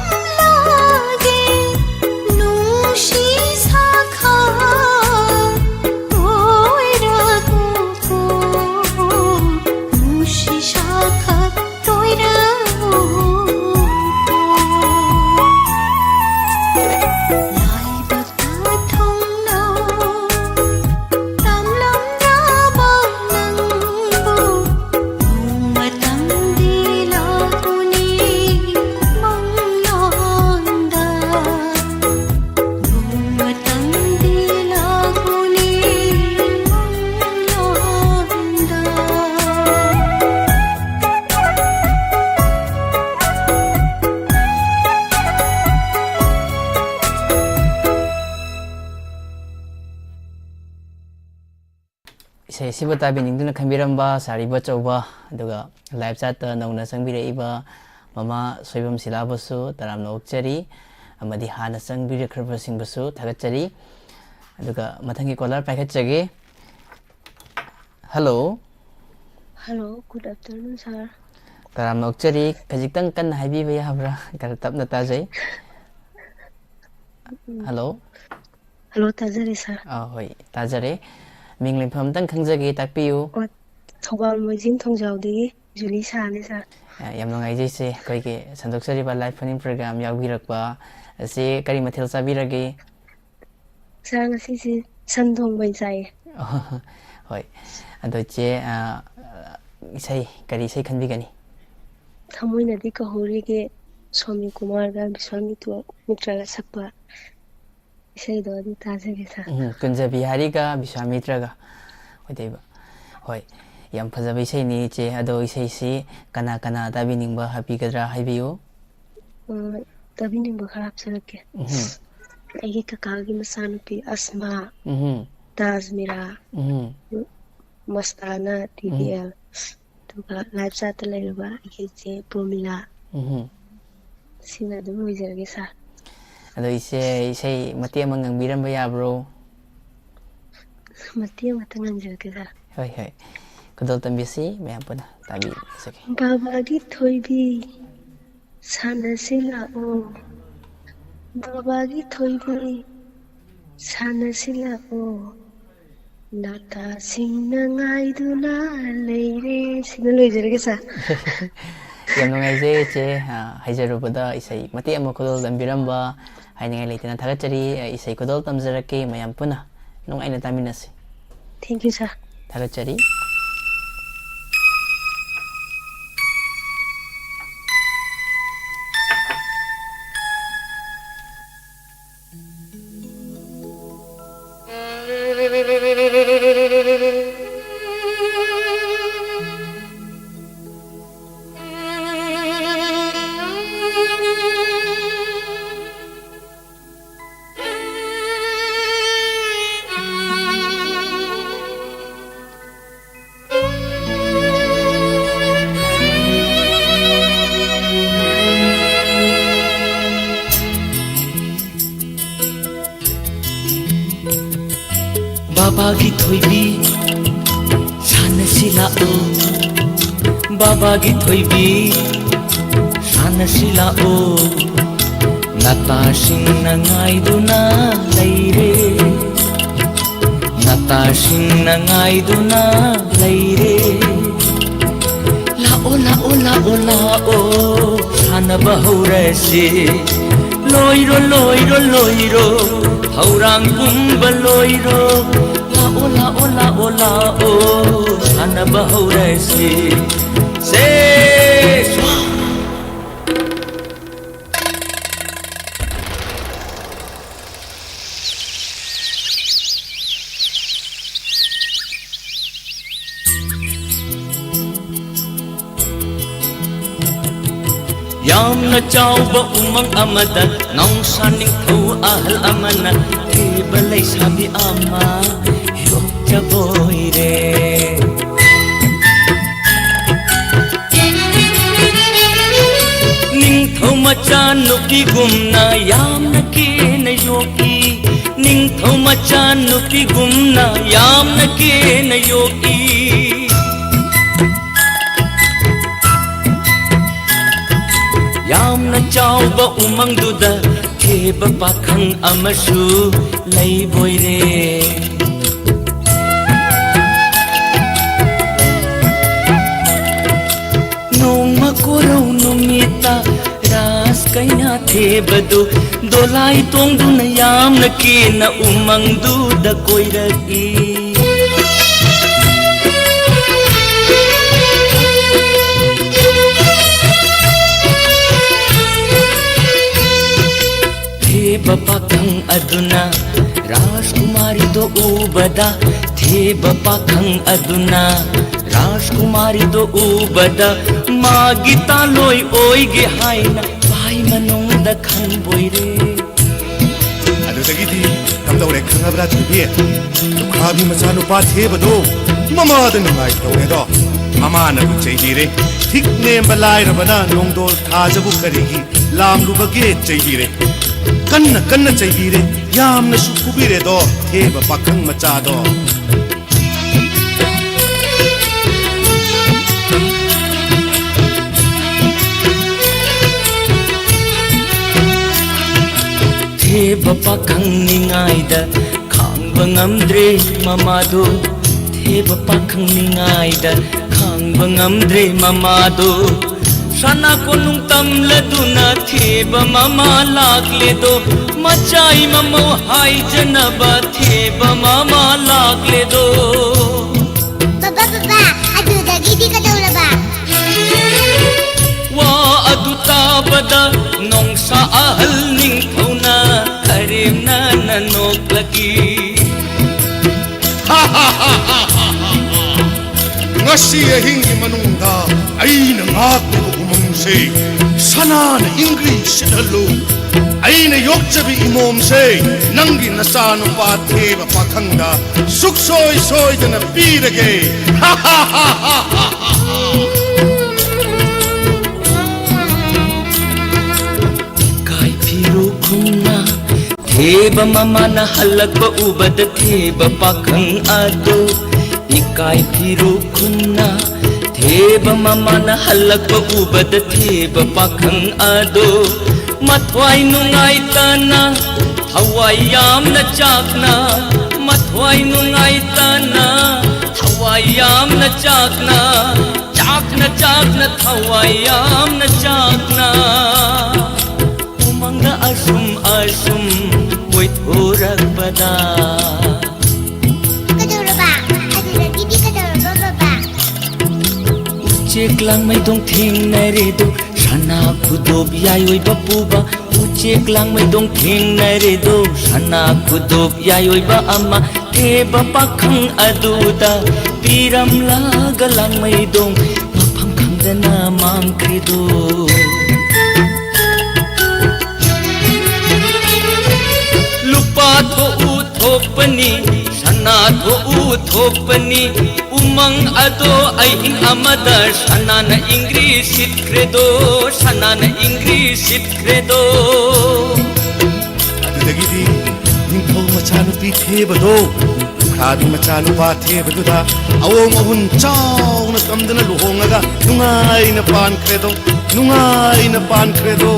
ꯍꯥꯡꯂꯝꯂꯒꯦ ꯅꯨꯡꯁꯤ ꯁꯥꯈꯥ ꯑꯣꯏꯔꯒꯀꯣ ꯅꯨꯡꯁꯤ ꯁꯥꯈꯥ ꯇꯣꯏꯔꯒꯀꯣ ꯂꯥꯏꯕꯛ ꯊꯣꯡꯅ ꯇꯝꯂꯝꯂꯕ ꯅꯪꯕꯨ ꯅꯣꯡꯃꯇꯪꯗꯤ ꯂꯥꯛꯎꯅꯦ ꯃꯪꯂꯥꯟꯗ ꯅꯣꯡꯃꯇꯪꯗꯤ ꯂꯥꯛꯎꯅꯦ ꯃꯪꯂꯥꯟꯗ ꯏꯁꯩ ꯑꯁꯤꯕꯨ ꯇꯥꯕꯤꯅꯤꯡꯗꯨꯅ ꯈꯟꯕꯤꯔꯝꯕ ꯁꯥꯔꯤꯕ ꯑꯆꯧꯕ, ꯑꯗꯨꯒ ꯂꯥꯏꯚ ꯆꯥꯠꯇ ꯅꯧꯅ ꯆꯪꯕꯤꯔꯛꯏꯕ ꯃꯃꯥ ꯁꯣꯏꯕꯝ ꯁꯤꯂꯥꯕꯨꯁꯨ ꯇꯔꯥꯝꯅ ꯑꯣꯛꯆꯔꯤ, ꯑꯃꯗꯤ ꯍꯥꯟꯅ ꯆꯪꯕꯤꯔꯛꯈ꯭ꯔꯕꯁꯤꯡꯕꯨꯁꯨ ꯊꯥꯒꯠꯆꯔꯤ꯫ ꯑꯗꯨꯒ ꯃꯊꯪꯒꯤ ꯀꯣꯂꯔ ꯄꯥꯏꯈꯠꯆꯒꯦ꯫ Hello. Hello, good afternoon, sir꯫ ꯇꯔꯥꯝꯅ ꯑꯣꯛꯆꯔꯤ꯫ ꯈꯖꯤꯛꯇꯪ ꯀꯟꯅ ꯍꯥꯏꯕꯤꯕ ꯌꯥꯕ꯭ꯔꯥ? ꯈꯔ ꯇꯞꯅ ꯇꯥꯖꯩ꯫ ꯎꯝ꯫ ꯍꯜꯂꯣ꯫ ꯍꯜꯂꯣ, ꯇꯥꯖꯔꯦ, sir꯫ ꯑꯥ, ꯍꯣꯏ, ꯇꯥꯖꯔꯦ꯫ ꯃꯤꯡ ꯂꯩꯐꯝ ꯑꯝꯇꯪ ꯈꯪꯖꯒꯦ, ꯇꯥꯛꯄꯤꯌꯨ꯫ ꯑꯣ, ꯊꯧꯕꯥꯜ ꯃꯣꯏꯖꯤꯡ ꯊꯣꯡꯖꯥꯎꯗꯒꯤ ꯖꯨꯂꯤ ꯁꯥꯅꯤ, sir꯫ ꯑ, ꯌꯥꯝ ꯅꯨꯡꯉꯥꯏꯖꯩ, ꯏꯆꯦ꯫ ꯑꯩꯈꯣꯏꯒꯤ ꯁꯟꯗꯣꯛꯆꯔꯤꯕ live phone-in program ꯌꯥꯎꯕꯤꯔꯛꯄ꯫ ꯏꯆꯦ, ꯀꯔꯤ ꯃꯊꯦꯜ ꯆꯥꯕꯤꯔꯒꯦ? Sir, ꯉꯁꯤꯁꯦ ꯁꯟ ꯊꯣꯡꯕ ꯑꯣꯏꯅ ꯆꯥꯏꯌꯦ꯫ ꯍꯣꯏ꯫ ꯑꯗꯣ ꯏꯆꯦ, ꯑ, ꯏꯁꯩ, ꯀꯔꯤ ꯏꯁꯩ ꯈꯟꯕꯤꯒꯅꯤ? ꯊꯃꯣꯏꯅꯗꯤ ꯀꯧꯍꯧꯔꯤꯒꯦ, ꯁꯣꯃꯤ ꯀꯨꯃꯥꯔꯒ ꯕꯤꯁ꯭ꯋꯥꯃꯤꯇ꯭ꯔ-, ꯃꯤꯇ꯭ꯔꯒ ꯁꯛꯄ ꯏꯁꯩꯗꯣ ꯑꯗꯨ ꯇꯥꯖꯒꯦ, sir꯫ ꯎꯝ, ꯀꯨꯟꯖꯕꯤꯍꯥꯔꯤꯒ ꯕꯤꯁ꯭ꯋꯥꯃꯤꯇ꯭ꯔꯒ ꯑꯣꯏꯗꯣꯏꯕ꯫ ꯍꯣꯏ, ꯌꯥꯝ ꯐꯖꯕ ꯏꯁꯩꯅꯤ, ꯏꯆꯦ꯫ ꯑꯗꯣ ꯏꯁꯩꯁꯤ ꯀꯅꯥ ꯀꯅꯥ ꯇꯥꯕꯤꯅꯤꯡꯕ ꯍꯥꯞꯄꯤꯒꯗ꯭ꯔꯥ, ꯍꯥꯏꯕꯤꯌꯨ꯫ ꯑ, ꯇꯥꯕꯤꯅꯤꯡꯕ ꯈꯔ ꯍꯥꯞꯆꯔꯛꯀꯦ꯫ ꯎꯝꯍꯨꯝ꯫ ꯑꯩꯒꯤ ꯀꯀꯥꯒꯤ ꯃꯆꯥꯅꯨꯄꯤ ꯑꯁꯃꯥ, ꯎꯝꯍꯨꯝ꯫ ꯇꯥꯖꯃꯤꯔꯥ, ꯎꯝꯍꯨꯝ꯫ ꯃꯁꯇꯥꯅꯥ, ꯎꯝ꯫ ꯇꯤ ꯗꯤ ꯑꯦꯜ, ꯑꯗꯨꯒ live chat-ꯇ ꯂꯩꯔꯕ ꯑꯩꯒꯤ ꯏꯆꯦ ꯄ꯭ꯔꯣꯃꯤꯂꯥ꯫ ꯎꯝꯍꯨꯝ꯫ ꯁꯤꯅ ꯑꯗꯨꯝ ꯂꯣꯏꯖꯔꯒꯦ ꯁꯥꯔ꯫ ꯑꯗꯣ ꯏꯆꯦ, ꯏꯁꯩ ꯃꯇꯦꯛ ꯑꯃ ꯉꯪꯕꯤꯔꯝꯕ ꯌꯥꯕ꯭ꯔꯣ? ꯃꯇꯦꯛ ꯑꯃꯇ ꯉꯪꯖꯔꯛꯀꯦ ꯁꯥꯔ꯫ ꯍꯣꯏ ꯍꯣꯏ, ꯈꯨꯗꯣꯜ ꯇꯝꯕꯤꯁꯤ, ꯃꯌꯥꯝ ꯄꯨꯟꯅ ꯇꯥꯕꯤꯔꯁꯤ꯫ ꯕꯥꯕꯥꯒꯤ ꯊꯣꯏꯕꯤ ꯁꯥꯟꯅꯁꯤ ꯂꯥꯛꯑꯣ, ꯕꯥꯕꯥꯒꯤ ꯊꯣꯏꯕꯤ ꯁꯥꯟꯅꯁꯤ ꯂꯥꯛꯑꯣ, ꯂꯇꯥꯁꯤꯡꯅ ꯉꯥꯏꯗꯨꯅ ꯂꯩꯔꯦ꯫ ꯁꯤꯅ ꯂꯣꯏꯖꯔꯒꯦ ꯁꯥꯔ꯫ ꯌꯥꯝ ꯅꯨꯡꯉꯥꯏꯖꯩ ꯏꯆꯦ, ꯑ, ꯍꯩꯖꯔꯨꯕꯗ ꯏꯁꯩ ꯃꯇꯦꯛ ꯑꯃ ꯈꯨꯗꯣꯜ ꯇꯝꯕꯤꯔꯝꯕ, ꯍꯥꯏꯅꯤꯡꯉꯥꯏ ꯂꯩꯇꯅ ꯊꯥꯒꯠꯆꯔꯤ꯫ ꯑ, ꯏꯁꯩ ꯈꯨꯗꯣꯜ ꯇꯝꯖꯔꯛꯀꯦ, ꯃꯌꯥꯝ ꯄꯨꯟꯅ ꯅꯨꯡꯉꯥꯏꯅ ꯇꯥꯃꯤꯟꯅꯁꯤ꯫ Thank you ꯁꯥꯔ꯫ ꯊꯥꯒꯠꯆꯔꯤ꯫ ꯕꯥꯕꯥꯒꯤ ꯊꯣꯏꯕꯤ ꯁꯥꯟꯅꯁꯤ ꯂꯥꯛꯑꯣ, ꯕꯥꯕꯥꯒꯤ ꯊꯣꯏꯕꯤ ꯁꯥꯟꯅꯁꯤ ꯂꯥꯛꯑꯣ, ꯅꯇꯥꯁꯤꯡꯅ ꯉꯥꯏꯗꯨꯅ ꯂꯩꯔꯦ, ꯅꯇꯥꯁꯤꯡꯅ ꯉꯥꯏꯗꯨꯅ ꯂꯩꯔꯦ꯫ ꯂꯥꯛꯑꯣ, ꯂꯥꯛꯑꯣ, ꯂꯥꯛꯑꯣ, ꯂꯥꯛꯑꯣ, ꯁꯥꯟꯅꯕ ꯍꯧꯔꯁꯤ꯫ ꯂꯣꯏꯔꯣ, ꯂꯣꯏꯔꯣ, ꯂꯣꯏꯔꯣ, ꯊꯧꯔꯥꯡ ꯄꯨꯝꯕ ꯂꯣꯏꯔꯣ꯫ ꯂꯥꯛꯑꯣ, ꯂꯥꯛꯑꯣ, ꯂꯥꯛꯑꯣ, ꯂꯥꯛꯑꯣ, ꯁꯥꯟꯅꯕ ꯍꯧꯔꯁꯤ꯫ ꯁꯦ! ꯌꯥꯝꯅ ꯆꯥꯎꯕ ꯎꯃꯪ ꯑꯃꯗ ꯅꯥꯎꯁꯥ ꯅꯤꯡꯊꯧ ꯑꯍꯜ ꯑꯃꯅ ꯊꯤꯕ ꯂꯩꯁꯥꯕꯤ ꯑꯃ ꯍꯤꯔꯣꯛꯆꯕ ꯑꯣꯏꯔꯦ꯫ ꯅꯤꯡꯊꯧ ꯃꯆꯥ ꯃꯆꯥꯅꯨꯄꯤꯒꯨꯝꯅ ꯌꯥꯝꯅ ꯀꯦꯅ ꯌꯣꯛꯏ, ꯅꯤꯡꯊꯧ ꯃꯆꯥꯅꯨꯄꯤꯒꯨꯝꯅ ꯌꯥꯝꯅ ꯀꯦꯅ ꯌꯣꯛꯏ꯫ ꯌꯥꯝꯅ ꯆꯥꯎꯕ ꯎꯃꯪꯗꯨꯗ ꯊꯦꯕ ꯄꯥꯈꯪ ꯑꯃꯁꯨ ꯂꯩꯕꯣꯏꯔꯦ꯫ ꯅꯣꯡꯃ ꯀꯣꯔꯧ ꯅꯨꯃꯤꯠꯇ ꯔꯥꯁ ꯀꯩꯅꯥ ꯊꯦꯕꯗꯨ ꯗꯣꯂꯥꯏ ꯇꯣꯡꯗꯨꯅ ꯌꯥꯝꯅ ꯀꯦꯅ ꯎꯃꯪꯗꯨꯗ ꯀꯣꯏꯔꯛꯏ꯫ ꯊꯦꯕ ꯄꯥꯈꯪ ꯑꯗꯨꯅ ꯔꯥꯖꯀꯨꯃꯥꯔꯤꯗꯣ ꯎꯕꯗ, ꯊꯦꯕ ꯄꯥꯈꯪ ꯑꯗꯨꯅ ꯔꯥꯖꯀꯨꯃꯥꯔꯤꯗꯣ ꯎꯕꯗ, ꯃꯥꯒꯤ ꯇꯥꯂꯣꯏ ꯑꯣꯏꯒꯦ ꯍꯥꯏꯅ ꯚꯥꯏ ꯃꯅꯨꯡꯗ ꯈꯟꯕꯣꯏꯔꯦ꯫ ꯑꯗꯨꯗꯒꯤꯗꯤ ꯀꯝꯗꯧꯔꯦ ꯈꯪꯉꯕ꯭ꯔꯥ ꯊꯣꯏꯕꯤ? ꯂꯨꯈ꯭ꯔꯥꯕꯤ ꯃꯆꯥꯅꯨꯄꯥ ꯊꯦꯕꯗꯣ ꯃꯃꯥꯗ ꯅꯨꯡꯉꯥꯏ ꯇꯧꯔꯦꯗꯣ꯫ ꯃꯃꯥꯅꯕꯨ ꯆꯩꯕꯤꯔꯦ꯫ ꯊꯤꯛ ꯅꯦꯝꯕ ꯂꯥꯏꯔꯕꯅ ꯅꯣꯡꯗꯣꯜ ꯊꯥꯖꯕꯨ ꯀꯔꯤꯒꯤ ꯂꯥꯝꯂꯨꯕꯒꯦ ꯆꯩꯕꯤꯔꯦ꯫ ꯀꯟꯅ ꯀꯟꯅ ꯆꯩꯕꯤꯔꯦ꯫ ꯌꯥꯝꯅꯁꯨ ꯐꯨꯕꯤꯔꯦꯗꯣ ꯊꯦꯕ ꯄꯥꯈꯪ ꯃꯆꯥꯗꯣ꯫ ꯊꯦꯕ ꯄꯥꯈꯪ ꯅꯤꯡꯉꯥꯏꯗ ꯈꯥꯡꯕ ꯉꯝꯗ꯭ꯔꯦ ꯃꯃꯥꯗꯣ꯫ ꯊꯦꯕ ꯄꯥꯈꯪ ꯅꯤꯡꯉꯥꯏꯗ ꯈꯥꯡꯕ ꯉꯝꯗ꯭ꯔꯦ ꯃꯃꯥꯗꯣ꯫ ꯁꯅꯥ ꯀꯣꯅꯨꯡ ꯇꯝꯂꯗꯨꯅ ꯊꯦꯕ ꯃꯃꯥ ꯂꯥꯛꯂꯦꯗꯣ꯫ ꯃꯆꯥꯏ ꯃꯃꯧ ꯍꯥꯏꯖꯅꯕ ꯊꯦꯕ ꯃꯃꯥ ꯂꯥꯛꯂꯦꯗꯣ꯫ ꯕꯕꯥ, ꯕꯕꯥ, ꯑꯗꯨꯗꯒꯤꯗꯤ ꯀꯩꯗꯧꯔꯕ? ꯋꯥ ꯑꯗꯨ ꯇꯥꯕꯗ ꯅꯣꯡꯁꯥ ꯑꯍꯜ ꯅꯤꯡꯊꯧꯅ ꯀꯔꯦꯝꯅꯅ ꯅꯣꯛꯂꯛꯏ꯫ ꯉꯁꯤ ꯑꯍꯤꯡꯒꯤ ꯃꯅꯨꯡꯗ ꯑꯩꯅ ꯉꯥꯛꯂꯤꯕ ꯎꯃꯪꯁꯦ ꯁꯅꯥꯅ ꯏꯪꯒ꯭ꯔꯤ ꯁꯤꯠꯍꯜꯂꯨ꯫ ꯑꯩꯅ ꯌꯣꯛꯆꯕꯤ ꯏꯃꯣꯝꯁꯦ ꯅꯪꯒꯤ ꯅꯆꯥꯅꯨꯄꯥ ꯊꯦꯕ ꯄꯥꯈꯪꯗ ꯁꯨꯛꯁꯣꯏ ꯁꯣꯏꯗꯅ ꯄꯤꯔꯒꯦ꯫ ꯊꯦꯕ ꯃꯃꯥꯅ ꯍꯜꯂꯛꯄ ꯎꯕꯗ ꯊꯦꯕ ꯄꯥꯈꯪ ꯑꯗꯣ ꯏꯀꯥꯏ ꯐꯤꯔꯨꯛ ꯈꯨꯝꯅ꯫ ꯊꯦꯕ ꯃꯃꯥꯅ ꯍꯜꯂꯛꯄ ꯎꯕꯗ ꯊꯦꯕ ꯄꯥꯈꯪ ꯑꯗꯣ ꯃꯊ꯭ꯋꯥꯏ ꯅꯨꯡꯉꯥꯏꯇꯅ ꯊꯋꯥꯏ ꯌꯥꯝꯅ ꯆꯥꯛꯅ꯫ ꯃꯊ꯭ꯋꯥꯏ ꯅꯨꯡꯉꯥꯏꯇꯅ ꯊꯋꯥꯏ ꯌꯥꯝꯅ ꯆꯥꯛꯅ꯫ ꯆꯥꯛꯅ ꯆꯥꯛꯅ ꯊꯋꯥꯏ ꯌꯥꯝꯅ ꯆꯥꯛꯅ ꯎꯃꯪꯗ ꯑꯁꯨꯝ ꯑꯁꯨꯝ ꯀꯣꯏꯊꯣꯔꯛꯄꯗ꯫ ꯀꯩꯗꯧꯔꯕ? ꯑꯗꯨꯗꯒꯤꯗꯤ ꯀꯩꯗꯧꯔꯕ, ꯕꯕꯥ? ꯎꯆꯦꯛ ꯂꯥꯡꯃꯩꯗꯣꯡ ꯊꯦꯡꯅꯔꯦꯗꯣ, ꯁꯅꯥ ꯈꯨꯗꯣꯞ ꯌꯥꯏ ꯑꯣꯏꯕ ꯄꯨꯕ꯫ ꯎꯆꯦꯛ ꯂꯥꯡꯃꯩꯗꯣꯡ ꯊꯦꯡꯅꯔꯦꯗꯣ, ꯁꯅꯥ ꯈꯨꯗꯣꯞ ꯌꯥꯏ ꯑꯣꯏꯕ ꯑꯃ꯫ ꯊꯦꯕ ꯄꯥꯈꯪ ꯑꯗꯨꯗ ꯄꯤꯔꯝꯂꯒ ꯂꯥꯡꯃꯩꯗꯣꯡ ꯃꯐꯝ ꯈꯪꯗꯅ ꯃꯥꯡꯈ꯭ꯔꯦꯗꯣ꯫ ꯂꯨꯄꯥ ꯊꯣꯛꯎ ꯊꯣꯛꯄꯅꯤ, ꯁꯅꯥ ꯊꯣꯛꯎ ꯊꯣꯛꯄꯅꯤ, ꯎꯃꯪ ꯑꯗꯣ ꯑꯍꯤꯡ ꯑꯃꯗ ꯁꯅꯥꯅ ꯏꯪꯒ꯭ꯔꯤ ꯁꯤꯠꯈ꯭ꯔꯦꯗꯣ, ꯁꯅꯥꯅ ꯏꯪꯒ꯭ꯔꯤ ꯁꯤꯠꯈ꯭ꯔꯦꯗꯣ꯫ ꯑꯗꯨꯗꯒꯤꯗꯤ ꯅꯤꯡꯊꯧ ꯃꯆꯥꯅꯨꯄꯤ ꯊꯦꯕꯗꯣ ꯂꯨꯈ꯭ꯔꯥꯕꯤ ꯃꯆꯥꯅꯨꯄꯥ ꯊꯦꯕꯗꯨꯗ ꯑꯋꯣꯡ ꯑꯍꯨꯟ ꯆꯥꯎꯅ ꯇꯝꯗꯅ ꯂꯨꯍꯣꯡꯉꯒ ꯅꯨꯡꯉꯥꯏꯅ ꯄꯥꯟꯈ꯭ꯔꯦꯗꯣ, ꯅꯨꯡꯉꯥꯏꯅ ꯄꯥꯟꯈ꯭ꯔꯦꯗꯣ꯫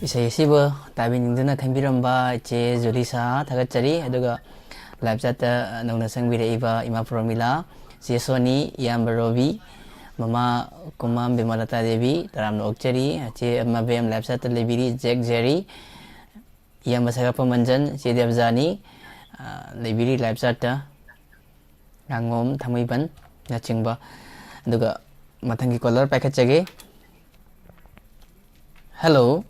ꯏꯁꯩ ꯑꯁꯤꯕꯨ ꯇꯥꯕꯤꯅꯤꯡꯗꯨꯅ ꯈꯟꯕꯤꯔꯝꯕ ꯏꯆꯦ ꯖꯨꯂꯤꯁꯥ ꯊꯥꯒꯠꯆꯔꯤ꯫ ꯑꯗꯨꯒ live chatꯇ ꯅꯧꯅ ꯆꯪꯕꯤꯔꯛꯏꯕ ꯏꯃꯥ ꯄ꯭ꯔꯣꯃꯤꯂꯥ, ꯆꯦ ꯁꯣꯅꯤ, ꯏꯌꯥꯝꯕ ꯔꯣꯕꯤ, ꯃꯃꯥ ꯀꯨꯃꯥꯝ ꯕꯤꯃꯂꯇꯥ ꯗꯦꯕꯤ, ꯇꯔꯥꯝꯅ ꯑꯣꯛꯆꯔꯤ꯫ ꯆꯦ ꯃꯕꯦꯝ live chatꯇ ꯂꯩꯕꯤꯔꯤ, ꯖꯦꯛ ꯖꯦꯔꯤ, ꯏꯌꯥꯝꯕ ꯁꯥꯒꯠꯄ ꯃꯟꯖꯟ, ꯆꯦ ꯗꯦꯕꯖꯥꯅꯤ, ꯑ, ꯂꯩꯕꯤꯔꯤ live chatꯇ꯫ ꯉꯥꯉꯣꯝ ꯊꯥꯡꯃꯩꯕꯟꯅꯆꯤꯡꯕ꯫ ꯑꯗꯨꯒ ꯃꯊꯪꯒꯤ caller ꯄꯥꯏꯈꯠꯆꯒꯦ꯫ Hello꯫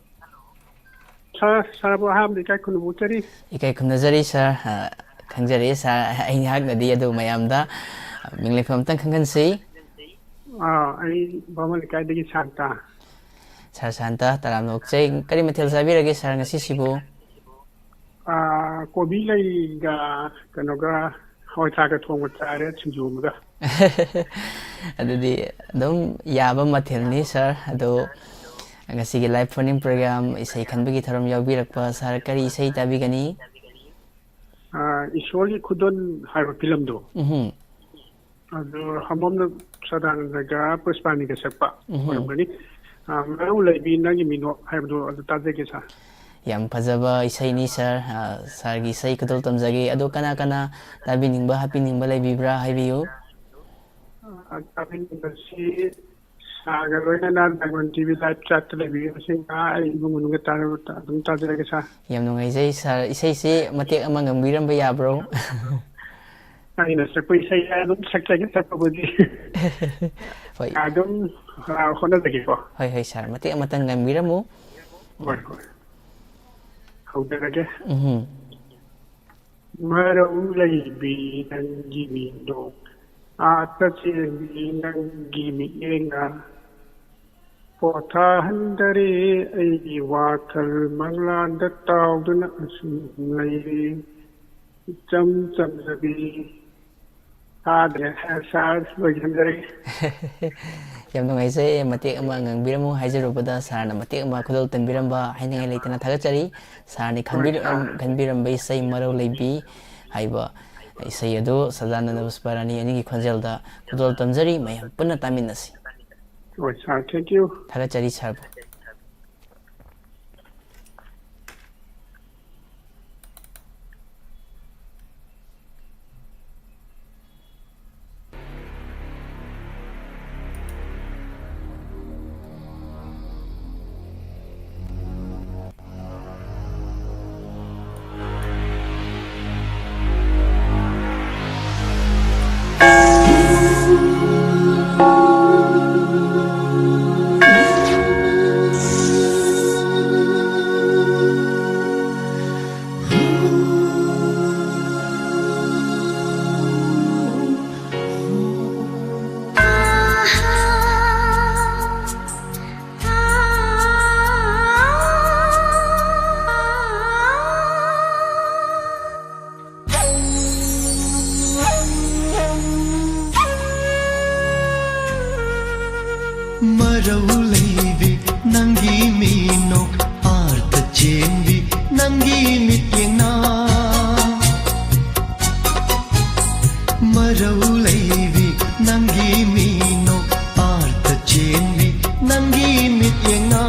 Sir, sirꯕꯨ ꯑꯍꯥꯟꯕꯗ ꯏꯀꯥꯏ ꯈꯨꯝꯅꯕ ꯎꯠꯆꯔꯤ꯫ ꯏꯀꯥꯏ ꯈꯨꯝꯅꯖꯔꯤ, sir꯫ ꯑ, ꯈꯪꯖꯔꯤ ꯁꯥꯔ, ꯑꯩꯍꯥꯛꯅꯗꯤ ꯑꯗꯨ ꯃꯌꯥꯝꯗ ꯃꯤꯡ ꯂꯩꯐꯝ ꯑꯝꯇꯪ ꯈꯪꯍꯟꯁꯤ꯫ ꯑꯥ, ꯑꯩ ꯚꯥꯃꯣꯟ ꯂꯩꯀꯥꯏꯗꯒꯤ ꯁꯥꯟꯇ꯫ ꯁꯥꯔ ꯁꯥꯟꯇ, ꯇꯔꯥꯝꯅ ꯑꯣꯛꯆꯩ꯫ ꯀꯔꯤ ꯃꯊꯦꯜ ꯆꯥꯕꯤꯔꯒꯦ ꯁꯥꯔ ꯉꯁꯤꯁꯤꯕꯨ? ꯑꯥ, ꯀꯣꯕꯤ ꯂꯩꯒ ꯀꯩꯅꯣꯒ ꯍꯋꯥꯏ ꯊ꯭ꯔꯥꯛꯀ ꯊꯣꯡꯕ ꯆꯥꯔꯦ, ꯁꯤꯡꯖꯨ ꯑꯃꯒ꯫ ꯑꯗꯨꯗꯤ ꯑꯗꯨꯝ ꯌꯥꯕ ꯃꯊꯦꯜꯅꯤ ꯁꯥꯔ꯫ ꯑꯗꯣ ꯉꯁꯤꯒꯤ live phone-in program ꯏꯁꯩ ꯈꯟꯕꯒꯤ ꯊꯧꯔꯝ ꯌꯥꯎꯕꯤꯔꯛꯄ ꯁꯥꯔ, ꯀꯔꯤ ꯏꯁꯩ ꯇꯥꯕꯤꯒꯅꯤ? ꯑꯥ, ꯏꯁꯣꯔꯒꯤ ꯈꯨꯗꯣꯜ ꯍꯥꯏꯕ ꯐꯤꯂꯝꯗꯣ꯫ ꯎꯝꯍꯨꯝ꯫ ꯑꯗꯨ ꯍꯝꯕꯝꯅ ꯁꯗꯥꯅꯟꯗꯒ ꯄꯨꯁꯄꯥꯅꯤꯒ ꯁꯛꯄ ꯎꯝꯍꯨꯝ꯫ ꯑꯣꯏꯔꯝꯒꯅꯤ꯫ ꯑꯥ, ꯃꯔꯧ ꯂꯩꯕꯤ ꯅꯪꯒꯤ ꯃꯤꯅꯣꯛ ꯍꯥꯏꯕꯗꯣ ꯑꯗꯨ ꯇꯥꯖꯒꯦ ꯁꯥꯔ꯫ ꯌꯥꯝ ꯐꯖꯕ ꯏꯁꯩꯅꯤ ꯁꯥꯔ꯫ ꯑ, ꯁꯥꯔꯒꯤ ꯏꯁꯩ ꯈꯨꯗꯣꯜ ꯇꯝꯖꯒꯦ꯫ ꯑꯗꯣ ꯀꯅꯥ ꯀꯅꯥ ꯇꯥꯕꯤꯅꯤꯡꯕ, ꯍꯥꯞꯄꯤꯅꯤꯡꯕ ꯂꯩꯕꯤꯕ꯭ꯔꯥ ꯍꯥꯏꯕꯤꯌꯨ꯫ ꯑ, ꯇꯥꯕꯤꯅꯤꯡꯕꯁꯤ ꯁꯥꯔꯒ ꯂꯣꯏꯅꯅ Diamond T V live chat-ꯇ ꯂꯩꯕꯤꯔꯤꯕꯁꯤꯡ ꯑꯩ ꯏꯃꯨꯡ ꯃꯅꯨꯡꯒ ꯇꯥꯔ-, ꯑꯗꯨꯝ ꯇꯥꯖꯔꯒꯦ ꯁꯥꯔ꯫ ꯌꯥꯝ ꯅꯨꯡꯉꯥꯏꯖꯩ ꯁꯥꯔ꯫ ꯏꯁꯩꯁꯤ ꯃꯇꯦꯛ ꯑꯃ ꯉꯪꯕꯤꯔꯝꯕ ꯌꯥꯕ꯭ꯔꯣ? ꯑꯩꯅ ꯁꯛꯄ ꯏꯁꯩ ꯑꯗꯨꯝ ꯁꯛꯆꯒꯦ, ꯁꯛꯄꯕꯨꯗꯤ꯫ ꯍꯣꯏ꯫ ꯑꯗꯨꯝ, ꯑ, ꯍꯣꯠꯅꯖꯒꯦꯀꯣ꯫ ꯍꯣꯏ, ꯍꯣꯏ ꯁꯥꯔ, ꯃꯇꯦꯛ ꯑꯃꯇꯪ ꯉꯪꯕꯤꯔꯝꯃꯨ꯫ ꯍꯣꯏ, ꯍꯣꯏ꯫ ꯍꯧꯖꯔꯒꯦ꯫ ꯎꯝꯍꯨꯝ꯫ ꯃꯔꯧ ꯂꯩꯕꯤ ꯅꯪꯒꯤ ꯃꯤꯅꯣꯛ, ꯑꯥꯠꯇ ꯆꯦꯟꯕꯤ ꯅꯪꯒꯤ ꯃꯤꯠꯌꯦꯡꯅ, ꯄꯣꯊꯥꯍꯟꯗꯔꯦ ꯑꯩꯒꯤ ꯋꯥꯈꯜ, ꯃꯪꯂꯥꯟꯗ ꯇꯥꯎꯗꯨꯅ ꯑꯁꯨꯝ ꯂꯩꯔꯦ, ꯏꯆꯝ ꯆꯝꯖꯕꯤ꯫ ꯇꯥꯗ꯭ꯔꯦ ꯁꯥꯔ, ꯂꯣꯏꯁꯤꯟꯖꯔꯒꯦ꯫ ꯌꯥꯝ ꯅꯨꯡꯉꯥꯏꯖꯩ, ꯃꯇꯦꯛ ꯑꯃ ꯉꯪꯕꯤꯔꯝꯃꯨ ꯍꯥꯏꯖꯔꯨꯕꯗ ꯁꯥꯔꯅ ꯃꯇꯦꯛ ꯑꯃ ꯈꯨꯗꯣꯜ ꯇꯝꯕꯤꯔꯝꯕ ꯍꯥꯏꯅꯤꯡꯉꯥꯏ ꯂꯩꯇꯅ ꯊꯥꯒꯠꯆꯔꯤ꯫ ꯁꯥꯔꯅ ꯍꯣꯏ, ꯈꯟꯕꯤꯔ-, ꯁꯥꯔ꯫ ꯈꯟꯕꯤꯔꯝꯕ ꯏꯁꯩ ꯃꯔꯧ ꯂꯩꯕꯤ ꯍꯥꯏꯕ ꯏꯁꯩ ꯑꯗꯨ ꯁꯗꯥꯅꯟꯗ ꯄꯨꯁꯄꯥꯔꯥꯅꯤ ꯑꯅꯤꯒꯤ ꯈꯣꯟꯖꯦꯜꯗ ꯈꯨꯗꯣꯜ ꯇꯝꯖꯔꯤ, ꯃꯌꯥꯝ ꯄꯨꯟꯅ ꯇꯥꯃꯤꯟꯅꯁꯤ꯫ ꯍꯣꯏ ꯁꯥꯔ, thank you꯫ ꯊꯥꯒꯠꯆꯔꯤ ꯁꯥꯔꯕꯨ꯫ ꯃꯔꯧ ꯂꯩꯕꯤ ꯅꯪꯒꯤ ꯃꯤꯅꯣꯛ, ꯑꯥꯔꯊ ꯆꯦꯟꯕꯤ ꯅꯪꯒꯤ ꯃꯤꯠꯌꯦꯡꯅ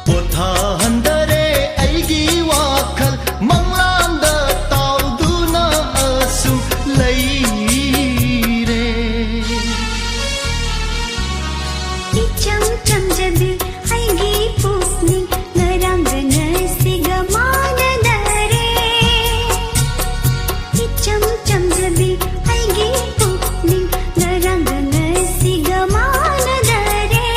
ꯄꯣꯊꯥꯍꯟꯗꯔꯦ ꯑꯩꯒꯤ ꯋꯥꯈꯜ, ꯃꯪꯂꯥꯟꯗ ꯇꯥꯎꯗꯨꯅ ꯑꯁꯨꯝ ꯂꯩꯔꯦ꯫ ꯏꯆꯝ ꯆꯝꯖꯕꯤ ꯑꯩꯒꯤ ꯄꯨꯛꯅꯤꯡ, ꯉꯔꯥꯡꯒ ꯉꯁꯤꯒ ꯃꯥꯟꯅꯗꯔꯦ꯫ ꯏꯆꯝ ꯆꯝꯖꯕꯤ ꯑꯩꯒꯤ ꯄꯨꯛꯅꯤꯡ, ꯉꯔꯥꯡꯒ ꯉꯁꯤꯒ ꯃꯥꯟꯅꯗꯔꯦ꯫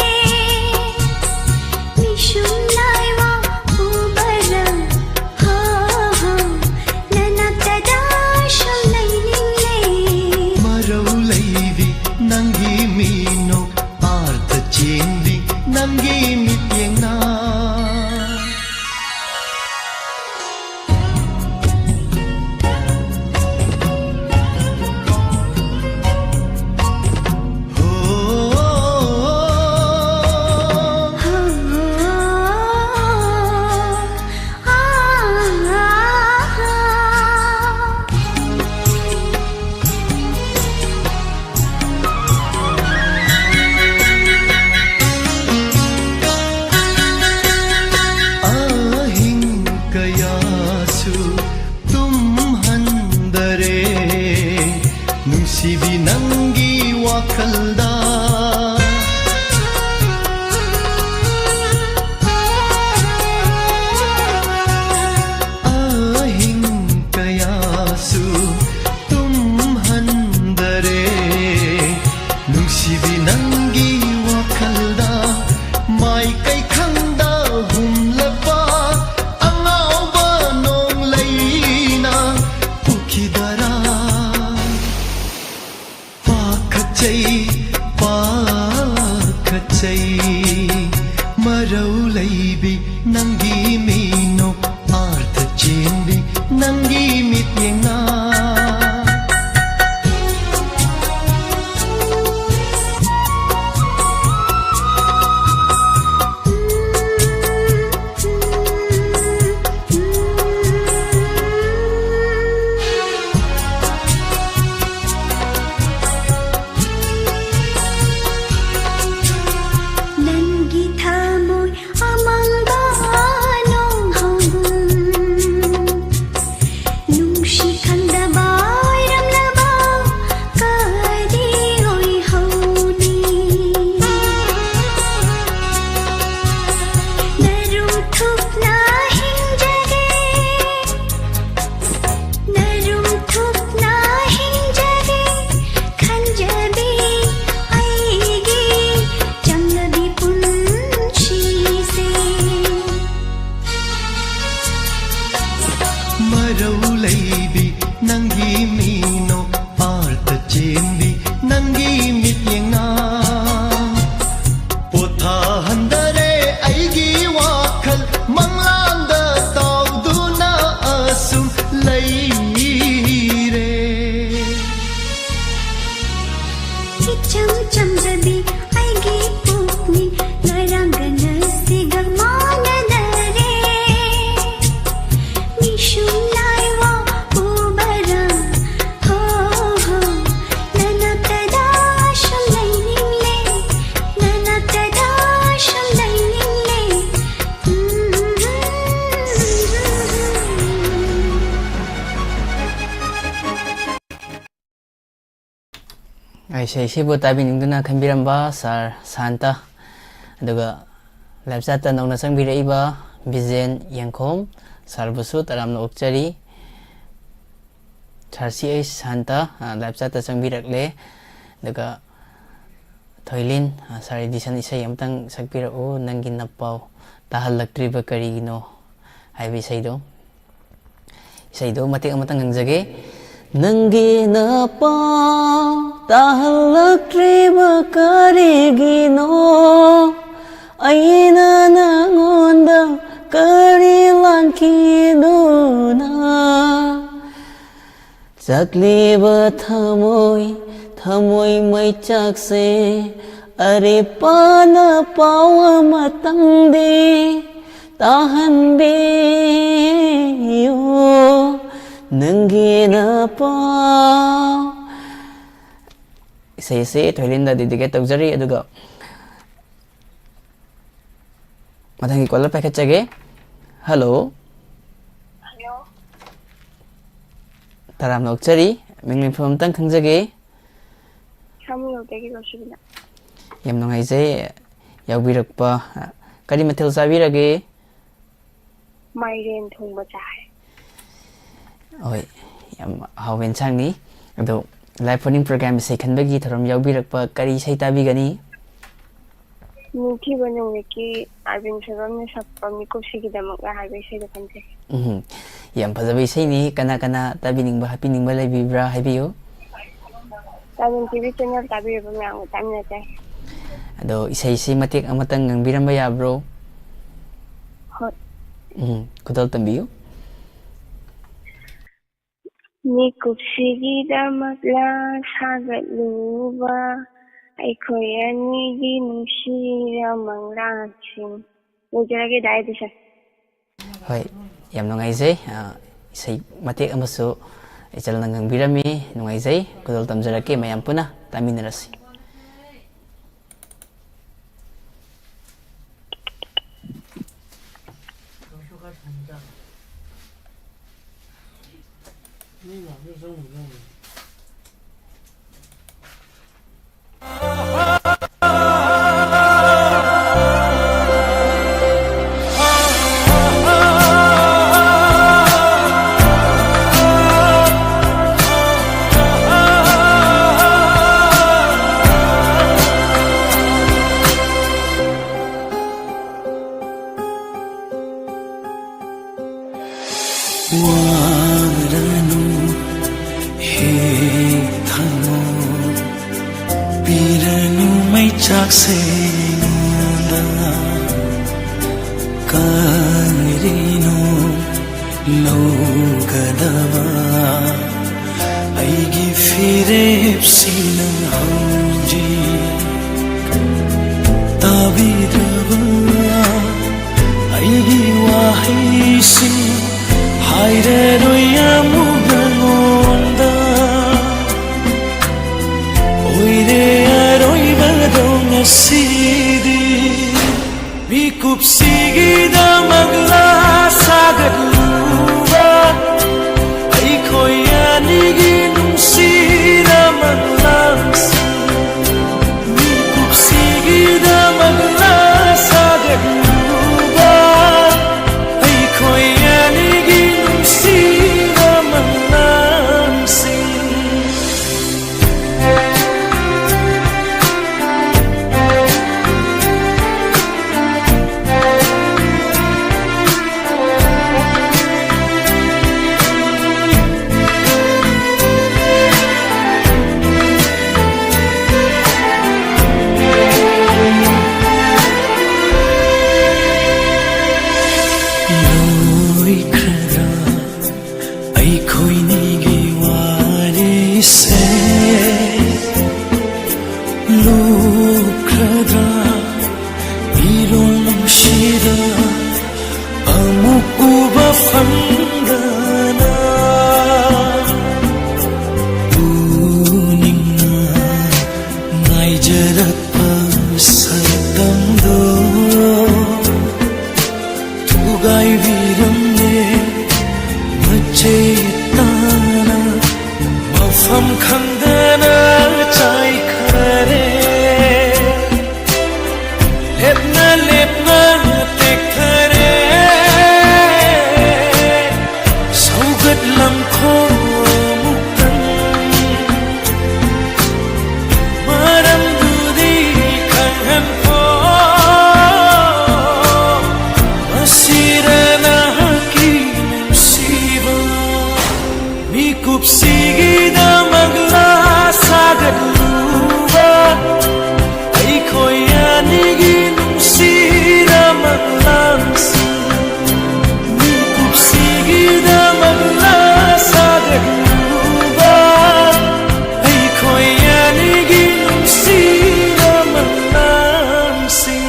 ꯃꯤꯁꯨꯝ ꯂꯥꯏꯋꯥ ꯎꯕꯔ, ꯍꯣ, ꯍꯣ, ꯅꯅꯥꯛꯇꯗ ꯁꯨꯝ ꯂꯩꯅꯤꯡꯂꯦ꯫ ꯃꯔꯧ ꯂꯩꯕꯤ ꯅꯪꯒꯤ ꯃꯤꯅꯣꯛ, ꯑꯥꯔꯊ ꯆꯦꯟꯕꯤ ꯅꯪꯒꯤ ꯃꯤꯠꯌꯦꯡꯅ꯫ ꯑꯍꯤꯡ ꯀꯌꯥꯁꯨ ꯇꯨꯝꯍꯟꯗꯔꯦ ꯅꯨꯡꯁꯤꯕꯤ ꯅꯪꯒꯤ ꯋꯥꯈꯜꯗ꯫ ꯑꯍꯤꯡ ꯀꯌꯥꯁꯨ ꯇꯨꯝꯍꯟꯗꯔꯦ ꯅꯨꯡꯁꯤꯕꯤ ꯅꯪꯒꯤ ꯋꯥꯈꯜꯗ꯫ ꯃꯥꯏꯀꯩ ꯈꯪꯗ ꯍꯨꯝꯂꯛꯄ ꯑꯉꯥꯎꯕ ꯅꯣꯡꯂꯩꯅ ꯄꯨꯈꯤꯗꯔꯥ꯫ ꯄꯥꯈꯠꯆꯩ, ꯄꯥꯈꯠꯆꯩ, ꯃꯔꯧ ꯂꯩꯕꯤ ꯅꯪꯒꯤ ꯃꯤꯅꯣꯛ, ꯑꯥꯔꯊ ꯆꯦꯟꯕꯤ ꯅꯪꯒꯤ ꯃꯤꯠꯌꯦꯡꯅ꯫ ꯔꯧ ꯂꯩꯕꯤ ꯅꯪꯒꯤ ꯃꯤꯅꯣ, ꯑꯥꯔꯇ ꯆꯦꯟꯕꯤ ꯅꯪꯒꯤ ꯃꯤꯠꯌꯦꯡꯅ ꯄꯣꯊꯥꯍꯟꯗꯔꯦ ꯑꯩꯒꯤ ꯋꯥꯈꯜ, ꯃꯪꯂꯥꯟꯗ ꯇꯥꯎꯗꯨꯅ ꯑꯁꯨꯝ ꯂꯩꯔꯦ꯫ ꯏꯆꯝ ꯆꯝꯖꯕꯤ ꯑꯩꯒꯤ ꯄꯨꯛꯅꯤꯡ, ꯉꯔꯥꯡꯒ ꯉꯁꯤꯒ ꯃꯥꯟꯅꯗꯔꯦ꯫ ꯃꯤꯁꯨꯝ ꯂꯥꯏꯋꯥ ꯎꯕꯔꯥ? ꯍꯣ, ꯍꯣ, ꯅꯅꯥꯛꯇꯗ ꯁꯨꯝ ꯂꯩꯅꯤꯡꯂꯦ, ꯅꯅꯥꯛꯇꯗ ꯁꯨꯝ ꯂꯩꯅꯤꯡꯂꯦ꯫ ꯏꯁꯩꯁꯤꯕꯨ ꯇꯥꯕꯤꯅꯤꯡꯗꯨꯅ ꯈꯟꯕꯤꯔꯝꯕ ꯁꯥꯔ ꯁꯥꯟꯇ, ꯑꯗꯨꯒ ꯂꯥꯏꯞ ꯆꯥꯠꯇ ꯅꯧꯅ ꯆꯪꯕꯤꯔꯛꯏꯕ ꯕꯤꯖꯦꯟ ꯌꯦꯡꯈꯣꯝ ꯁꯥꯔꯕꯨꯁꯨ ꯇꯔꯥꯝꯅ ꯑꯣꯛꯆꯔꯤ꯫ ꯁꯥꯔ ꯁꯤ ꯑꯩꯆ ꯁꯥꯟꯇ, ꯑ, ꯂꯥꯏꯞ ꯆꯥꯠꯇ ꯆꯪꯕꯤꯔꯛꯂꯦ꯫ ꯑꯗꯨꯒ ꯊꯣꯏꯂꯤꯟ, ꯑ, ꯁꯥꯔ ꯏꯗꯤꯁꯟ ꯏꯁꯩ ꯑꯃꯇꯪ ꯁꯛꯄꯤꯔꯛꯎ, ꯅꯪꯒꯤ ꯅꯄꯥꯎ ꯇꯥꯍꯜꯂꯛꯇ꯭ꯔꯤꯕ ꯀꯔꯤꯒꯤꯅꯣ ꯍꯥꯏꯕ ꯏꯁꯩꯗꯣ꯫ ꯏꯁꯩꯗꯣ ꯃꯇꯦꯛ ꯑꯃꯇꯪ ꯉꯪꯖꯒꯦ꯫ ꯅꯪꯒꯤ ꯅꯄꯥꯎ ꯇꯥꯍꯜꯂꯛꯇ꯭ꯔꯤꯕ ꯀꯔꯤꯒꯤꯅꯣ? ꯑꯩꯅ ꯅꯉꯣꯟꯗ ꯀꯔꯤ ꯂꯥꯟꯈꯤꯗꯨꯅ? ꯆꯥꯛꯂꯤꯕ ꯊꯃꯣꯏ, ꯊꯃꯣꯏ ꯃꯩꯆꯥꯛꯁꯦ, ꯑꯔꯦꯞꯄꯅ ꯄꯥꯎ ꯑꯃꯇꯪꯗꯤ ꯇꯥꯍꯟꯕꯤꯌꯨ, ꯅꯪꯒꯤ ꯅꯄꯥꯎ꯫ ꯏꯁꯩ ꯑꯁꯤ ꯊꯣꯏꯂꯤꯟꯗ dedicate ꯇꯧꯖꯔꯤ, ꯑꯗꯨꯒ ꯃꯊꯪꯒꯤ ꯀꯣꯂꯔ ꯄꯥꯏꯈꯠꯆꯒꯦ꯫ ꯍꯜꯂꯣ꯫ ꯍꯜꯂꯣ꯫ ꯇꯔꯥꯝꯅ ꯑꯣꯛꯆꯔꯤ꯫ ꯃꯤꯡ ꯃꯤꯡꯐꯝ ꯑꯝꯇꯪ ꯈꯪꯖꯒꯦ꯫ ꯁꯥꯃꯨꯔꯣꯛꯇꯒꯤ ꯔꯣꯁꯤꯕꯤꯅꯥ꯫ ꯌꯥꯝ ꯅꯨꯡꯉꯥꯏꯖꯩ ꯌꯥꯎꯕꯤꯔꯛꯄ꯫ ꯀꯔꯤ ꯃꯊꯦꯜ ꯆꯥꯕꯤꯔꯒꯦ? ꯃꯥꯏꯔꯦꯟ ꯊꯣꯡꯕ ꯆꯥꯏ꯫ ꯍꯣꯏ, ꯌꯥꯝ ꯍꯥꯎꯕ ꯏꯟꯁꯥꯡꯅꯤ꯫ ꯑꯗꯣ, ꯂꯥꯏꯐ ꯐꯣꯔꯤꯡ ꯄ꯭ꯔꯣꯒ꯭ꯔꯥꯝ ꯏꯁꯩ ꯈꯟꯕꯒꯤ ꯊꯧꯔꯝ ꯌꯥꯎꯕꯤꯔꯛꯄ, ꯀꯔꯤ ꯏꯁꯩ ꯇꯥꯕꯤꯒꯅꯤ? ꯅꯤꯡꯊꯤꯕ ꯅꯨꯃꯤꯠꯀꯤ ꯑꯔꯕꯤꯟ ꯁꯣꯏꯕꯝꯅ ꯁꯛꯄ ꯃꯤꯀꯨꯞꯁꯤꯒꯤꯗꯃꯛ ꯍꯥꯏꯕ ꯏꯁꯩꯗꯣ ꯈꯟꯖꯩ꯫ ꯎꯝ, ꯌꯥꯝ ꯐꯖꯕ ꯏꯁꯩꯅꯤ꯫ ꯀꯅꯥ ꯀꯅꯥ ꯇꯥꯕꯤꯅꯤꯡꯕ, ꯍꯥꯞꯄꯤꯅꯤꯡꯕ ꯂꯩꯕꯤꯕ꯭ꯔꯥ, ꯍꯥꯏꯕꯤꯌꯨ꯫ ꯇꯥꯕꯤꯟ ꯇꯤꯚꯤ ꯆꯦꯅꯦꯜ ꯇꯥꯕꯤꯔꯤꯕ ꯃꯌꯥꯝꯒ ꯇꯥꯃꯤꯟꯅꯖꯩ꯫ ꯑꯗꯣ ꯏꯁꯩꯁꯤ ꯃꯇꯦꯛ ꯑꯃꯇꯪ ꯉꯪꯕꯤꯔꯝꯕ ꯌꯥꯕ꯭ꯔꯣ? ꯍꯣꯏ꯫ ꯎꯝ, ꯈꯨꯗꯣꯜ ꯇꯝꯕꯤꯌꯨ꯫ ꯃꯤꯀꯨꯞꯁꯤꯒꯤꯗꯃꯛꯂ ꯁꯥꯒꯠꯂꯨꯕ ꯑꯩꯈꯣꯏ ꯑꯅꯤꯒꯤ ꯅꯨꯡꯁꯤꯔ ꯃꯪꯂꯥꯟꯁꯤꯡ꯫ ꯂꯣꯏꯖꯔꯒꯦ ꯗꯥꯏꯗꯨꯁꯦ꯫ ꯍꯣꯏ, ꯌꯥꯝ ꯅꯨꯡꯉꯥꯏꯖꯩ꯫ ꯑ, ꯏꯁꯩ ꯃꯇꯦꯛ ꯑꯃꯁꯨ ꯏꯆꯜꯅ ꯉꯪꯕꯤꯔꯝꯃꯤ꯫ ꯅꯨꯡꯉꯥꯏꯖꯩ꯫ ꯈꯨꯗꯣꯜ ꯇꯝꯖꯔꯛꯀꯦ, ꯃꯌꯥꯝ ꯄꯨꯟꯅ ꯇꯥꯃꯤꯟꯅꯔꯁꯤ꯫ ꯋꯥꯔꯅꯨ ꯍꯦꯛ ꯊꯝꯃꯣ, ꯄꯤꯔꯅꯨ ꯃꯩꯆꯥꯛꯁꯦ ꯑꯩꯉꯣꯟꯗ꯫ ꯀꯔꯤꯅꯣ ꯂꯧꯒꯗꯕ ꯑꯩꯒꯤ ꯐꯤꯔꯦꯞꯁꯤ ꯅꯪ ꯍꯧꯖꯤꯛ ꯇꯥꯕꯤꯗ꯭ꯔꯕ? ꯑꯩꯒꯤ ꯋꯥꯍꯩꯁꯤꯡ ꯍꯥꯏꯔꯔꯣꯏ ꯑꯃꯨꯛ ꯅꯉꯣꯟꯗ꯫ ꯑꯣꯏꯔꯦ ꯑꯔꯣꯏꯕꯗꯣ ꯉꯁꯤꯗꯤ꯫ ꯃꯤꯀꯨꯞꯁꯤꯒꯤꯗꯃꯛꯂ ꯁꯥꯒꯠꯂꯨꯕ ꯑꯩꯈꯣꯏ ꯑꯅꯤꯒꯤ ꯅꯨꯡꯁꯤꯅ ꯃꯪꯂꯥꯟꯁꯤꯡ? ꯃꯤꯀꯨꯞꯁꯤꯒꯤꯗꯃꯛꯂ ꯁꯥꯒꯠꯂꯨꯕ ꯑꯩꯈꯣꯏ ꯑꯅꯤꯒꯤ ꯅꯨꯡꯁꯤ ꯑꯩꯈꯣꯏꯅꯤꯒꯤ ꯋꯥꯔꯤꯁꯦ ꯂꯨꯞꯈ꯭ꯔꯗ꯭ꯔꯥ? ꯏꯔꯣꯜ ꯅꯨꯡꯁꯤꯗ ꯑꯃꯨꯛ ꯎꯕ ꯐꯪꯗꯅ ꯎꯅꯤꯡꯅ ꯉꯥꯏꯖꯔꯛꯄ ꯁꯛꯇꯝꯗꯣ ꯊꯨꯒꯥꯏꯕꯤꯔꯝꯂꯦ ꯃꯆꯦꯠ ꯇꯥꯅ꯫ ꯃꯐꯝ ꯈꯪꯗꯅ ꯆꯥꯏꯈꯔꯦ꯫ ꯂꯦꯞꯅ ꯂꯦꯞꯅ ꯇꯦꯛꯊꯔꯦ꯫ ꯁꯧꯒꯠꯂꯝꯈꯣ ꯑꯃꯨꯛꯇꯪ꯫ ꯃꯔꯝꯗꯨꯗꯤ ꯈꯪꯍꯟꯈꯣ꯫ ꯃꯁꯤꯔ ꯅꯍꯥꯛꯀꯤ ꯅꯨꯡꯁꯤꯕ? ꯃꯤꯀꯨꯞꯁꯤꯒꯤꯗꯃꯛꯂꯥ ꯁꯥꯒꯠꯂꯨꯕ ꯑꯩꯈꯣꯏ ꯑꯅꯤꯒꯤ ꯅꯨꯡꯁꯤꯔꯕ ꯂꯥꯟꯁꯤꯡ? ꯃꯤꯀꯨꯞꯁꯤꯒꯤꯗꯃꯛꯂꯥ ꯁꯥꯒꯠꯂꯨꯕ ꯑꯩꯈꯣꯏ ꯑꯅꯤꯒꯤ ꯅꯨꯡꯁꯤꯔꯕ ꯂꯥꯟꯁꯤꯡ?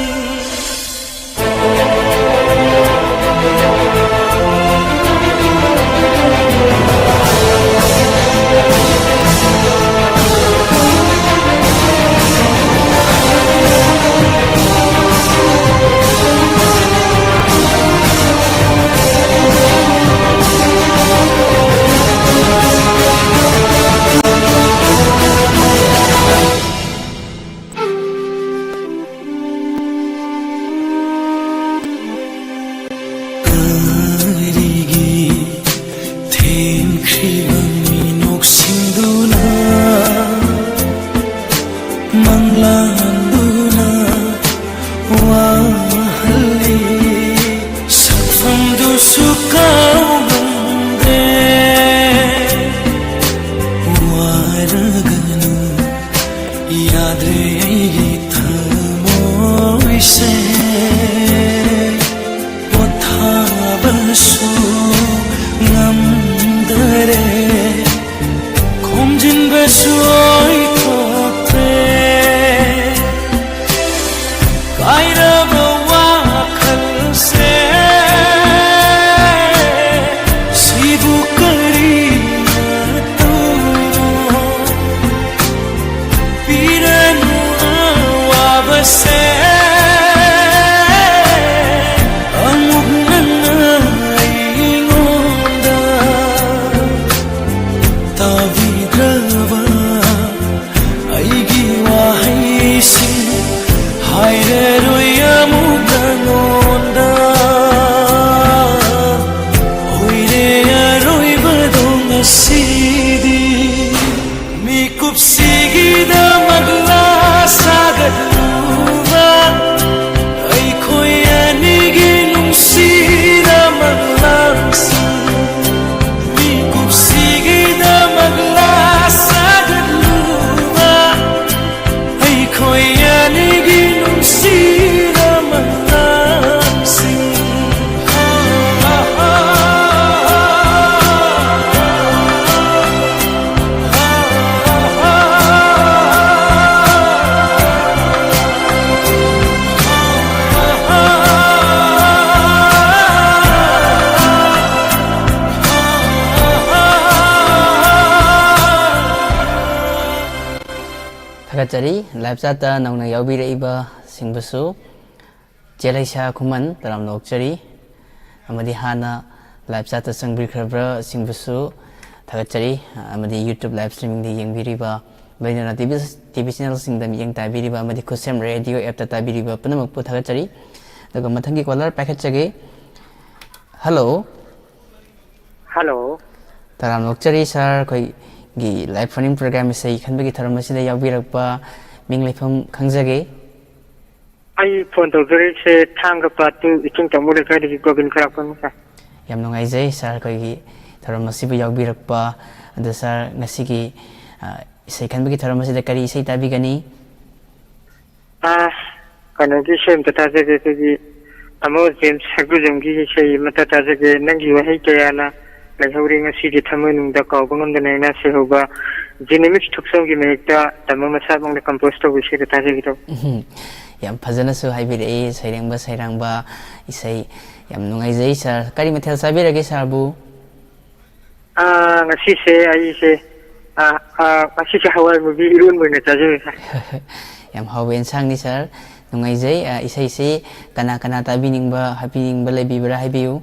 ꯀꯔꯤꯒꯤ ꯊꯦꯡꯈ꯭ꯔꯤꯕ ꯃꯤꯅꯣꯛꯁꯤꯡꯗꯨꯅ ꯃꯪꯂꯥꯟꯗꯨꯅ ꯋꯥꯍꯜꯂꯤ? ꯁꯛꯐꯝꯗꯨꯁꯨ ꯀꯥꯎꯉꯝꯗꯦ꯫ ꯋꯥꯔꯒꯅꯨ, ꯌꯥꯗ꯭ꯔꯦ ꯑꯩꯒꯤ ꯊꯃꯣꯏꯁꯦ꯫ ꯄꯣꯊꯥꯕꯁꯨ ꯉꯝꯗ ꯈꯣꯝꯖꯤꯟꯕꯁꯨ ꯑꯣꯏꯊꯣꯛꯇ꯭ꯔꯦ꯫ ꯀꯥꯏꯔꯕ ꯋꯥꯈꯜꯁꯦ ꯁꯤꯕꯨ ꯀꯔꯤ ꯃꯇꯧꯅꯣ? ꯄꯤꯔꯅꯨ ꯑꯋꯥꯕꯁꯦ ꯑꯃꯨꯛ ꯅꯪꯅ ꯑꯩꯉꯣꯟꯗ꯫ ꯇꯥꯕꯤꯗ꯭ꯔꯕ ꯑꯩꯒꯤ ꯋꯥꯍꯩꯁꯤꯡ ꯍꯥꯏꯔꯔꯣꯏ ꯑꯃꯨꯛ ꯅꯉꯣꯟꯗ꯫ ꯑꯣꯏꯔꯦ ꯑꯔꯣꯏꯕꯗꯣ ꯉꯁꯤꯗꯤ꯫ ꯃꯤꯀꯨꯞꯁꯤꯒꯤꯗꯃꯛ ꯂꯥ ꯁꯥꯒꯠꯂꯨꯕ ꯑꯩꯈꯣꯏ ꯑꯅꯤꯒꯤ ꯅꯨꯡꯁꯤꯅ ꯃꯪꯂꯥꯟꯁꯤꯡ꯫ ꯃꯤꯀꯨꯞꯁꯤꯒꯤꯗꯃꯛ ꯂꯥ ꯁꯥꯒꯠꯂꯨꯕ ꯑꯩꯈꯣꯏ ꯑꯅꯤꯒꯤ ꯅꯨꯡꯁꯤꯅ ꯃꯪꯂꯥꯟꯁꯤꯡ꯫ ꯊꯥꯒꯠꯆꯔꯤ꯫ Live chat ꯇ ꯅꯧꯅ ꯌꯥꯎꯕꯤꯔꯛꯏꯕꯁꯤꯡꯕꯨꯁꯨ꯫ ꯆꯦ ꯂꯩꯁꯥ ꯈꯨꯃꯟ, ꯇꯔꯥꯝꯅ ꯑꯣꯛꯆꯔꯤ꯫ ꯑꯃꯗꯤ ꯍꯥꯟꯅ live chat ꯇ ꯆꯪꯕꯤꯈ꯭ꯔꯕꯁꯤꯡꯕꯨꯁꯨ ꯊꯥꯒꯠꯆꯔꯤ꯫ ꯑꯃꯗꯤ YouTube live streaming ꯗ ꯌꯦꯡꯕꯤꯔꯤꯕ, ꯂꯣꯏꯅꯅ T V, T V channel ꯁꯤꯡꯗ ꯃꯤꯠꯌꯦꯡ ꯇꯥꯕꯤꯔꯤꯕ, ꯑꯃꯗꯤ ꯈꯨꯠꯁꯦꯝ radio app ꯇ ꯇꯥꯕꯤꯔꯤꯕ ꯄꯨꯝꯅꯃꯛꯄꯨ ꯊꯥꯒꯠꯆꯔꯤ꯫ ꯑꯗꯨꯒ ꯃꯊꯪꯒꯤ caller ꯄꯥꯏꯈꯠꯆꯒꯦ꯫ Hello꯫ Hello꯫ ꯇꯔꯥꯝꯅ ꯑꯣꯛꯆꯔꯤ sir, ꯑꯩꯈꯣꯏꯒꯤ live phone in program ꯏꯁꯩ ꯈꯟꯕꯒꯤ ꯊꯧꯔꯝ ꯑꯁꯤꯗ ꯌꯥꯎꯕꯤꯔꯛꯄ ꯃꯤꯡ ꯂꯩꯐꯝ ꯈꯪꯖꯒꯦ? ꯑꯩ phone ꯇꯧꯖꯔꯛꯏꯁꯦ ꯊꯥꯡꯒ ꯄꯥꯠꯇꯨ ꯏꯆꯤꯡ ꯇꯝꯃꯨ ꯂꯩꯀꯥꯏꯗꯒꯤ ꯒꯣꯕꯤꯟ ꯈꯨꯔꯥꯛꯄꯝꯅꯤ sir꯫ ꯌꯥꯝ ꯅꯨꯡꯉꯥꯏꯖꯩ sir, ꯑꯩꯈꯣꯏꯒꯤ ꯊꯧꯔꯝ ꯑꯁꯤꯕꯨ ꯌꯥꯎꯕꯤꯔꯛꯄ꯫ ꯑꯗꯨ sir, ꯉꯁꯤꯒꯤ, ꯑ, ꯏꯁꯩ ꯈꯟꯕꯒꯤ ꯊꯧꯔꯝ ꯑꯁꯤꯗ ꯀꯔꯤ ꯏꯁꯩ ꯇꯥꯕꯤꯒꯅꯤ? ꯑ, ꯀꯩꯅꯣꯒꯤ ꯏꯁꯩ ꯑꯝꯇ ꯇꯥꯖꯒꯦ, ꯑꯩꯈꯣꯏꯒꯤ ꯑꯃꯣ ꯖꯦꯝꯁ ꯁꯛꯒꯨꯖꯝꯒꯤ ꯏꯁꯩ ꯑꯃꯇ ꯇꯥꯖꯒꯦ, ꯅꯪꯒꯤ ꯋꯥꯍꯩ ꯀꯌꯥꯅ꯫ ꯂꯩꯍꯧꯔꯦ ꯉꯁꯤꯗꯤ ꯊꯃꯣꯏꯅꯨꯡꯗ ꯀꯥꯎꯕ ꯉꯝꯗꯅ ꯑꯩꯅ ꯁꯩꯍꯧꯕ ꯖꯦꯅꯤꯃꯤꯛꯁ ꯊꯣꯛꯆꯣꯝꯒꯤ ꯃꯌꯦꯛꯇ ꯇꯝꯕ ꯃꯁꯥꯃꯛꯅ ꯀꯝꯄꯣꯖ ꯇꯧꯕ ꯏꯁꯩꯗꯣ ꯇꯥꯖꯒꯦ ꯇꯧꯕ꯫ ꯎꯝ, ꯌꯥꯝ ꯐꯖꯅꯁꯨ ꯍꯥꯏꯕꯤꯔꯛꯏ, ꯁꯩꯔꯦꯡꯕ ꯁꯩꯔꯥꯡꯕ ꯏꯁꯩ꯫ ꯌꯥꯝ ꯅꯨꯡꯉꯥꯏꯖꯩ ꯁꯥꯔ꯫ ꯀꯔꯤ ꯃꯊꯦꯜ ꯆꯥꯕꯤꯔꯒꯦ ꯁꯥꯔꯕꯨ? ꯑꯥ, ꯉꯁꯤꯁꯦ ꯑꯩꯁꯦ, ꯑꯥ, ꯑꯥ, ꯉꯁꯤꯁꯦ ꯍꯋꯥꯏ ꯃꯨꯕꯤ ꯏꯔꯣꯟꯕ ꯑꯣꯏꯅ ꯆꯥꯖꯔꯦ ꯁꯥꯔ꯫ ꯌꯥꯝ ꯍꯥꯎꯕ ꯑꯦꯟꯁꯥꯡꯅꯤ ꯁꯥꯔ꯫ ꯅꯨꯡꯉꯥꯏꯖꯩ꯫ ꯑꯥ, ꯏꯁꯩꯁꯤ ꯀꯅꯥ ꯀꯅꯥ ꯇꯥꯕꯤꯅꯤꯡꯕ, ꯍꯥꯞꯄꯤꯅꯤꯡꯕ ꯂꯩꯕꯤꯕ꯭ꯔꯥ ꯍꯥꯏꯕꯤꯌꯨ꯫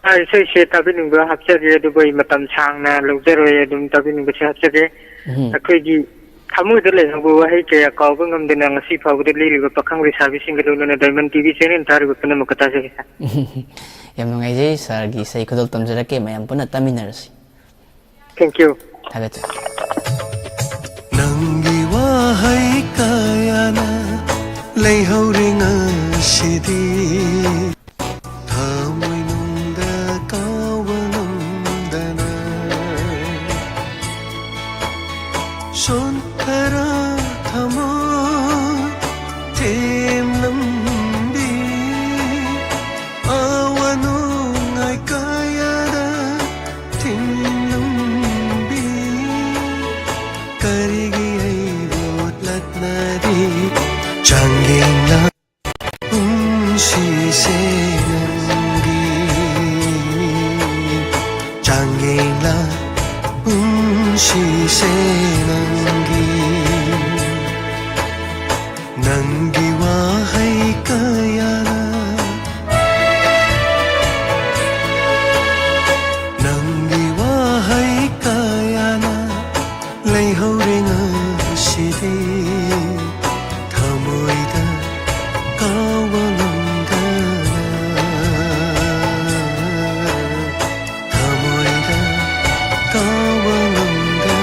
ꯑꯥ, ꯏꯁꯩꯁꯦ ꯇꯥꯕꯤꯅꯤꯡꯕ ꯍꯥꯞꯆꯒꯦ, ꯑꯗꯨꯕꯨ ꯑꯩ ꯃꯇꯝ ꯁꯥꯡꯅ ꯂꯧꯖꯔꯣꯏ, ꯑꯗꯨꯝ ꯇꯥꯕꯤꯅꯤꯡꯕꯁꯦ ꯍꯥꯞꯆꯒꯦ꯫ ꯎꯝ꯫ ꯑꯩꯈꯣꯏꯒꯤ ꯊꯃꯣꯏꯗ ꯂꯩꯍꯧꯕ ꯋꯥꯍꯩ ꯀꯌꯥ ꯀꯥꯎꯕ ꯉꯝꯗꯅ ꯉꯁꯤ ꯐꯥꯎꯕꯗ ꯂꯤꯔꯤꯕ ꯄꯥꯈꯪ ꯂꯩꯁꯥꯕꯤꯁꯤꯡꯒ ꯂꯣꯏꯅꯅ ꯗꯥꯏꯃꯟ ꯇꯤ ꯚꯤ ꯆꯦꯅꯦꯜ ꯊꯥꯔꯤꯕ ꯄꯨꯝꯅꯃꯛꯀ ꯇꯥꯖꯒꯦ ꯁꯥꯔ꯫ ꯌꯥꯝ ꯅꯨꯡꯉꯥꯏꯖꯩ ꯁꯥꯔꯒꯤ ꯏꯁꯩ ꯈꯨꯗꯣꯜ ꯇꯝꯖꯔꯛꯀꯦ, ꯃꯌꯥꯝ ꯄꯨꯟꯅ ꯇꯥꯃꯤꯟꯅꯔꯁꯤ꯫ Thank you꯫ ꯊꯥꯒꯠꯆꯔꯤ꯫ ꯅꯪꯒꯤ ꯋꯥꯍꯩ ꯀꯌꯥꯅ ꯂꯩꯍꯧꯔꯦ ꯉꯁꯤꯗꯤ ꯊꯃꯣꯏꯅꯨꯡꯗ ꯀꯥꯎꯕ ꯉꯝꯗꯅ꯫ ꯁꯣꯟꯊꯔ ꯊꯃꯣꯏ ꯊꯦꯝꯂꯝꯕꯤ, ꯑꯋꯥ ꯅꯨꯡꯉꯥꯏ ꯀꯌꯥꯗ ꯊꯤꯡꯂꯝꯕꯤ, ꯀꯔꯤꯒꯤ ꯑꯩꯕꯨ ꯂꯥꯛꯅꯔꯤ? ꯆꯥꯡꯌꯦꯡꯂ ꯄꯨꯟꯁꯤꯁꯦ ꯅꯪꯒꯤ, ꯆꯥꯡꯌꯦꯡꯂ ꯄꯨꯟꯁꯤꯁꯦ ꯅꯪꯒꯤ, ꯅꯪꯒꯤ ꯋꯥꯍꯩ ꯀꯌꯥꯅ, ꯅꯪꯒꯤ ꯋꯥꯍꯩ ꯀꯌꯥꯅ ꯂꯩꯍꯧꯔꯦ ꯉꯁꯤꯗꯤ ꯊꯃꯣꯏꯗ ꯀꯥꯎꯕ ꯉꯝꯗꯅ, ꯊꯃꯣꯏꯗ ꯀꯥꯎꯕ ꯉꯝꯗꯅ꯫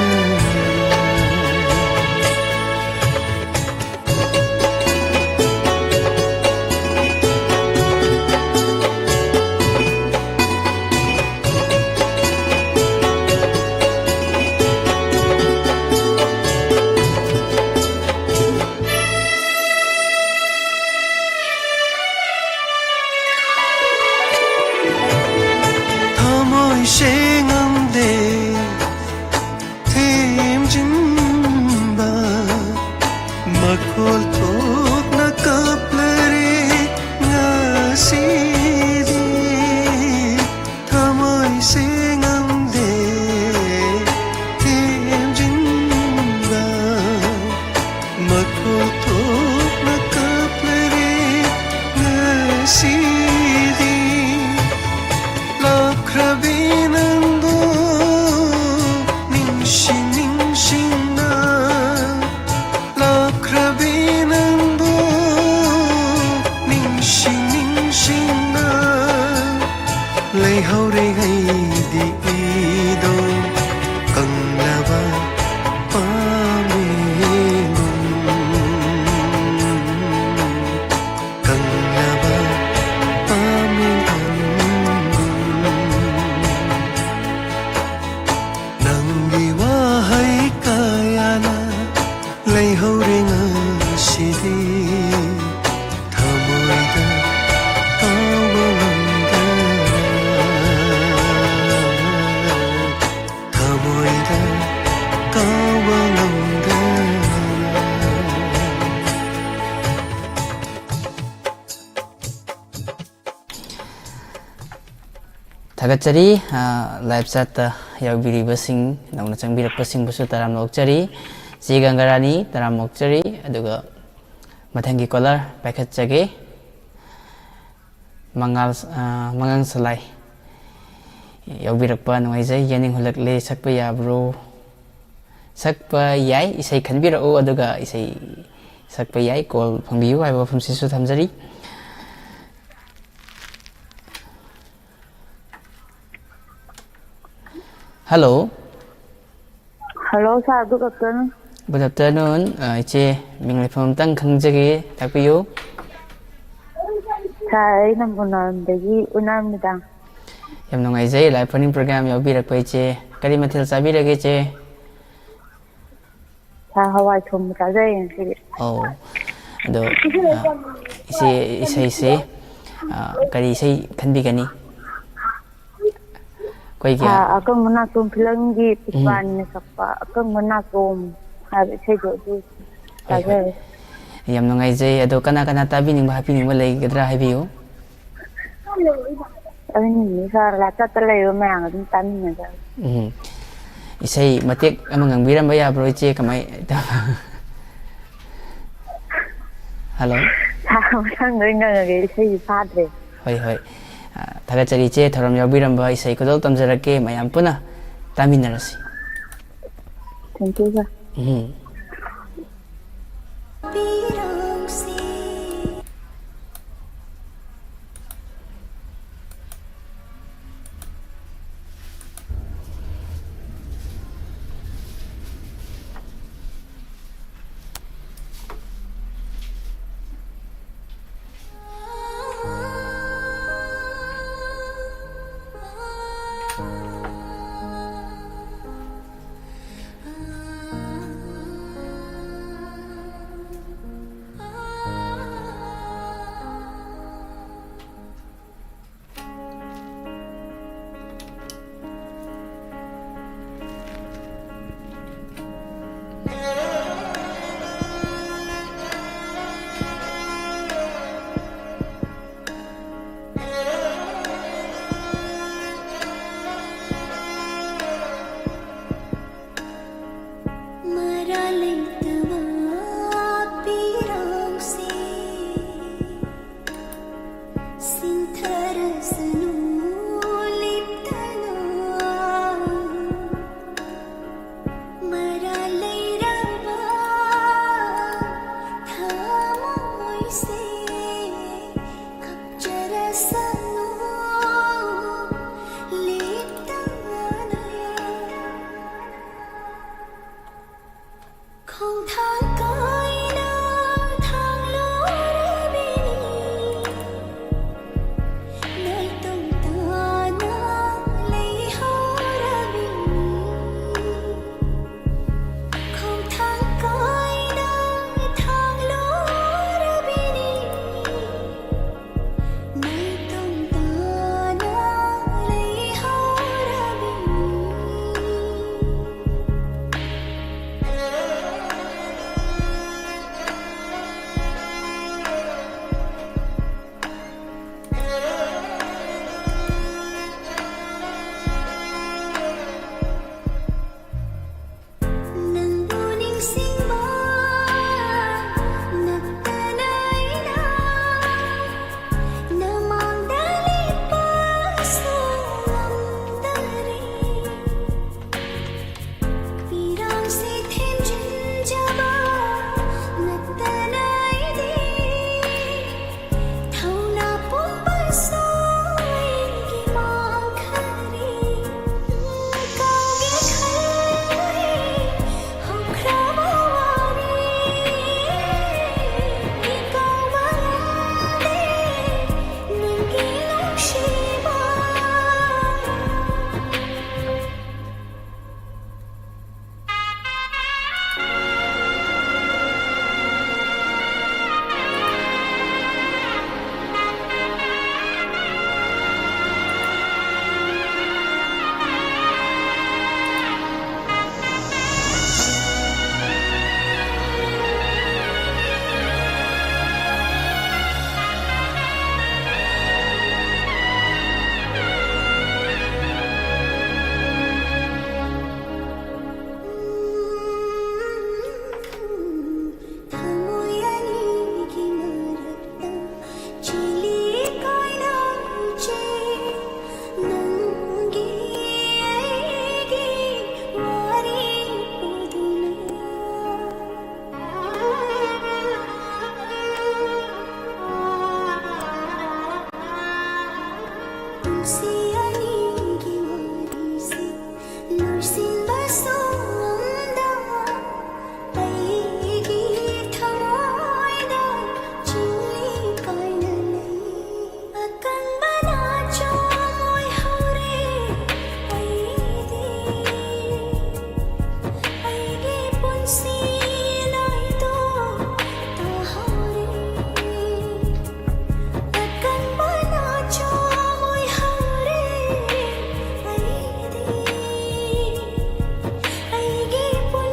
ꯁꯦ ꯉꯝꯗꯦ ꯊꯦꯝꯖꯤꯟꯕ꯫ ꯃꯈꯣꯜ ꯊꯣꯛꯅ ꯀꯞꯂꯔꯦ ꯉꯁꯤꯗꯤ꯫ ꯂꯥꯛꯈ꯭ꯔꯕꯤ ꯅꯪꯕꯨ ꯅꯤꯡꯁꯤꯡ ꯅꯤꯡꯁꯤꯡꯅ꯫ ꯂꯥꯛꯈ꯭ꯔꯕꯤ ꯅꯪꯕꯨ ꯅꯤꯡꯁꯤꯡ ꯅꯤꯡꯁꯤꯡꯅ꯫ ꯂꯩꯍꯧꯔꯦ ꯑꯩꯗꯤ ꯏꯗꯣ ꯀꯪꯂꯕ ꯄꯥꯝꯃꯦꯒꯨꯝ꯫ ꯀꯪꯂꯕ ꯄꯥꯝꯃꯦꯒꯨꯝ꯫ ꯅꯪꯒꯤ ꯋꯥꯍꯩ ꯀꯌꯥꯅ ꯂꯩꯍꯧꯔꯦ ꯉꯁꯤꯗꯤ ꯊꯃꯣꯏꯗ ꯀꯥꯎꯕ ꯉꯝꯗꯅ꯫ ꯊꯃꯣꯏꯗ ꯀꯥꯎꯕ ꯉꯝꯗꯅ꯫ ꯊꯥꯒꯠꯆꯔꯤ꯫ ꯑ, live chat-ꯇ ꯌꯥꯎꯕꯤꯔꯤꯕꯁꯤꯡ, ꯅꯧꯅ ꯆꯪꯕꯤꯔꯛꯄꯁꯤꯡꯕꯨꯁꯨ ꯇꯔꯥꯝꯅ ꯑꯣꯛꯆꯔꯤ꯫ ꯆꯦ ꯒꯪꯒꯥꯔꯥꯅꯤ, ꯇꯔꯥꯝꯅ ꯑꯣꯛꯆꯔꯤ꯫ ꯑꯗꯨꯒ ꯃꯊꯪꯒꯤ caller ꯄꯥꯏꯈꯠꯆꯒꯦ꯫ ꯃꯉꯥꯜ, ꯑ, ꯃꯉꯥꯡ ꯁꯂꯥꯏ ꯌꯥꯎꯕꯤꯔꯛꯄ ꯅꯨꯡꯉꯥꯏꯖꯩ꯫ ꯌꯦꯡꯅꯤꯡ ꯍꯨꯜꯂꯛꯂꯦ, ꯁꯛꯄ ꯌꯥꯕ꯭ꯔꯣ? ꯁꯛꯄ ꯌꯥꯏ, ꯏꯁꯩ ꯈꯟꯕꯤꯔꯛꯎ, ꯑꯗꯨꯒ ꯏꯁꯩ ꯁꯛꯄ ꯌꯥꯏ, call ꯐꯪꯕꯤꯌꯨ ꯍꯥꯏꯕ ꯋꯥꯐꯝꯁꯤꯁꯨ ꯊꯝꯖꯔꯤ꯫ Hello꯫ Hello, sir. Good afternoon. Good afternoon. ꯑ, ꯏꯆꯦ, ꯃꯤꯡ ꯂꯩꯐꯝ ꯑꯝꯇꯪ ꯈꯪꯖꯒꯦ, ꯇꯥꯛꯄꯤꯌꯨ꯫ Sir, ꯑꯩ ꯅꯝꯕꯣꯜ ꯅꯥꯔꯝꯗꯒꯤ ꯎꯅꯥꯝ ꯃꯦꯗꯥꯝ꯫ ꯌꯥꯝ ꯅꯨꯡꯉꯥꯏꯖꯩ, Live Phone-In program ꯌꯥꯎꯕꯤꯔꯛꯄ ꯏꯆꯦ꯫ ꯀꯔꯤ ꯃꯊꯦꯜ ꯆꯥꯕꯤꯔꯒꯦ, ꯏꯆꯦ? Sir, ꯍꯋꯥꯏ ꯊꯣꯡꯕ ꯆꯥꯖꯩꯌꯦ ꯉꯁꯤꯗꯤ꯫ ꯑꯧ꯫ ꯑꯗꯣ, ꯑ, ꯏꯆꯦ, ꯏꯁꯩꯁꯦ, ꯑ, ꯀꯔꯤ ꯏꯁꯩ ꯈꯟꯕꯤꯒꯅꯤ? ꯑꯩꯈꯣꯏꯒꯤ ꯁꯥ ꯑꯀꯪꯕ ꯅꯥꯇꯣꯝ ꯐꯤꯂꯝꯒꯤ ꯎꯝ꯫ ꯄꯨꯁꯄꯥꯅꯤꯅ ꯁꯛꯄ ꯑꯀꯪꯕ ꯅꯥꯇꯣꯝ ꯍꯥꯏꯕ ꯏꯁꯩꯗꯣ ꯑꯗꯨ ꯍꯣꯏ, ꯍꯣꯏ꯫ ꯇꯥꯖꯔꯦ꯫ ꯌꯥꯝ ꯅꯨꯡꯉꯥꯏꯖꯩ꯫ ꯑꯗꯣ ꯀꯅꯥ ꯀꯅꯥ ꯇꯥꯕꯤꯅꯤꯡꯕ, ꯍꯥꯞꯄꯤꯅꯤꯡꯕ ꯂꯩꯒꯗ꯭ꯔꯥ ꯍꯥꯏꯕꯤꯌꯨ꯫ ꯑꯗꯨꯅꯤꯅꯦ ꯁꯥꯔ, ꯂꯥꯏꯞ ꯆꯠꯇ ꯂꯩꯕ ꯃꯌꯥꯝꯒ ꯑꯗꯨꯝ ꯇꯥꯃꯤꯟꯅꯖꯕ꯫ ꯎꯝ꯫ ꯏꯁꯩ ꯃꯇꯦꯛ ꯑꯃ ꯉꯪꯕꯤꯔꯝꯕ ꯌꯥꯕ꯭ꯔꯣ, ꯏꯆꯦ? ꯀꯃꯥꯏ ꯇꯧꯕ? ꯍꯜꯂꯣ꯫ ꯁꯥꯔ, ꯃꯊꯪꯗ ꯑꯣꯏꯅ ꯉꯪꯉꯒꯦ, ꯏꯁꯩꯁꯨ ꯐꯥꯗ꯭ꯔꯦ꯫ ꯍꯣꯏ, ꯍꯣꯏ꯫ ꯑ, ꯊꯥꯒꯠꯆꯔꯤ, ꯏꯆꯦ, ꯊꯧꯔꯝ ꯌꯥꯎꯕꯤꯔꯝꯕ꯫ ꯏꯁꯩ ꯈꯨꯗꯣꯜ ꯇꯝꯖꯔꯛꯀꯦ, ꯃꯌꯥꯝ ꯄꯨꯟꯅ ꯇꯥꯃꯤꯟꯅꯔꯁꯤ꯫ Thank you, sir. ꯎꯝ꯫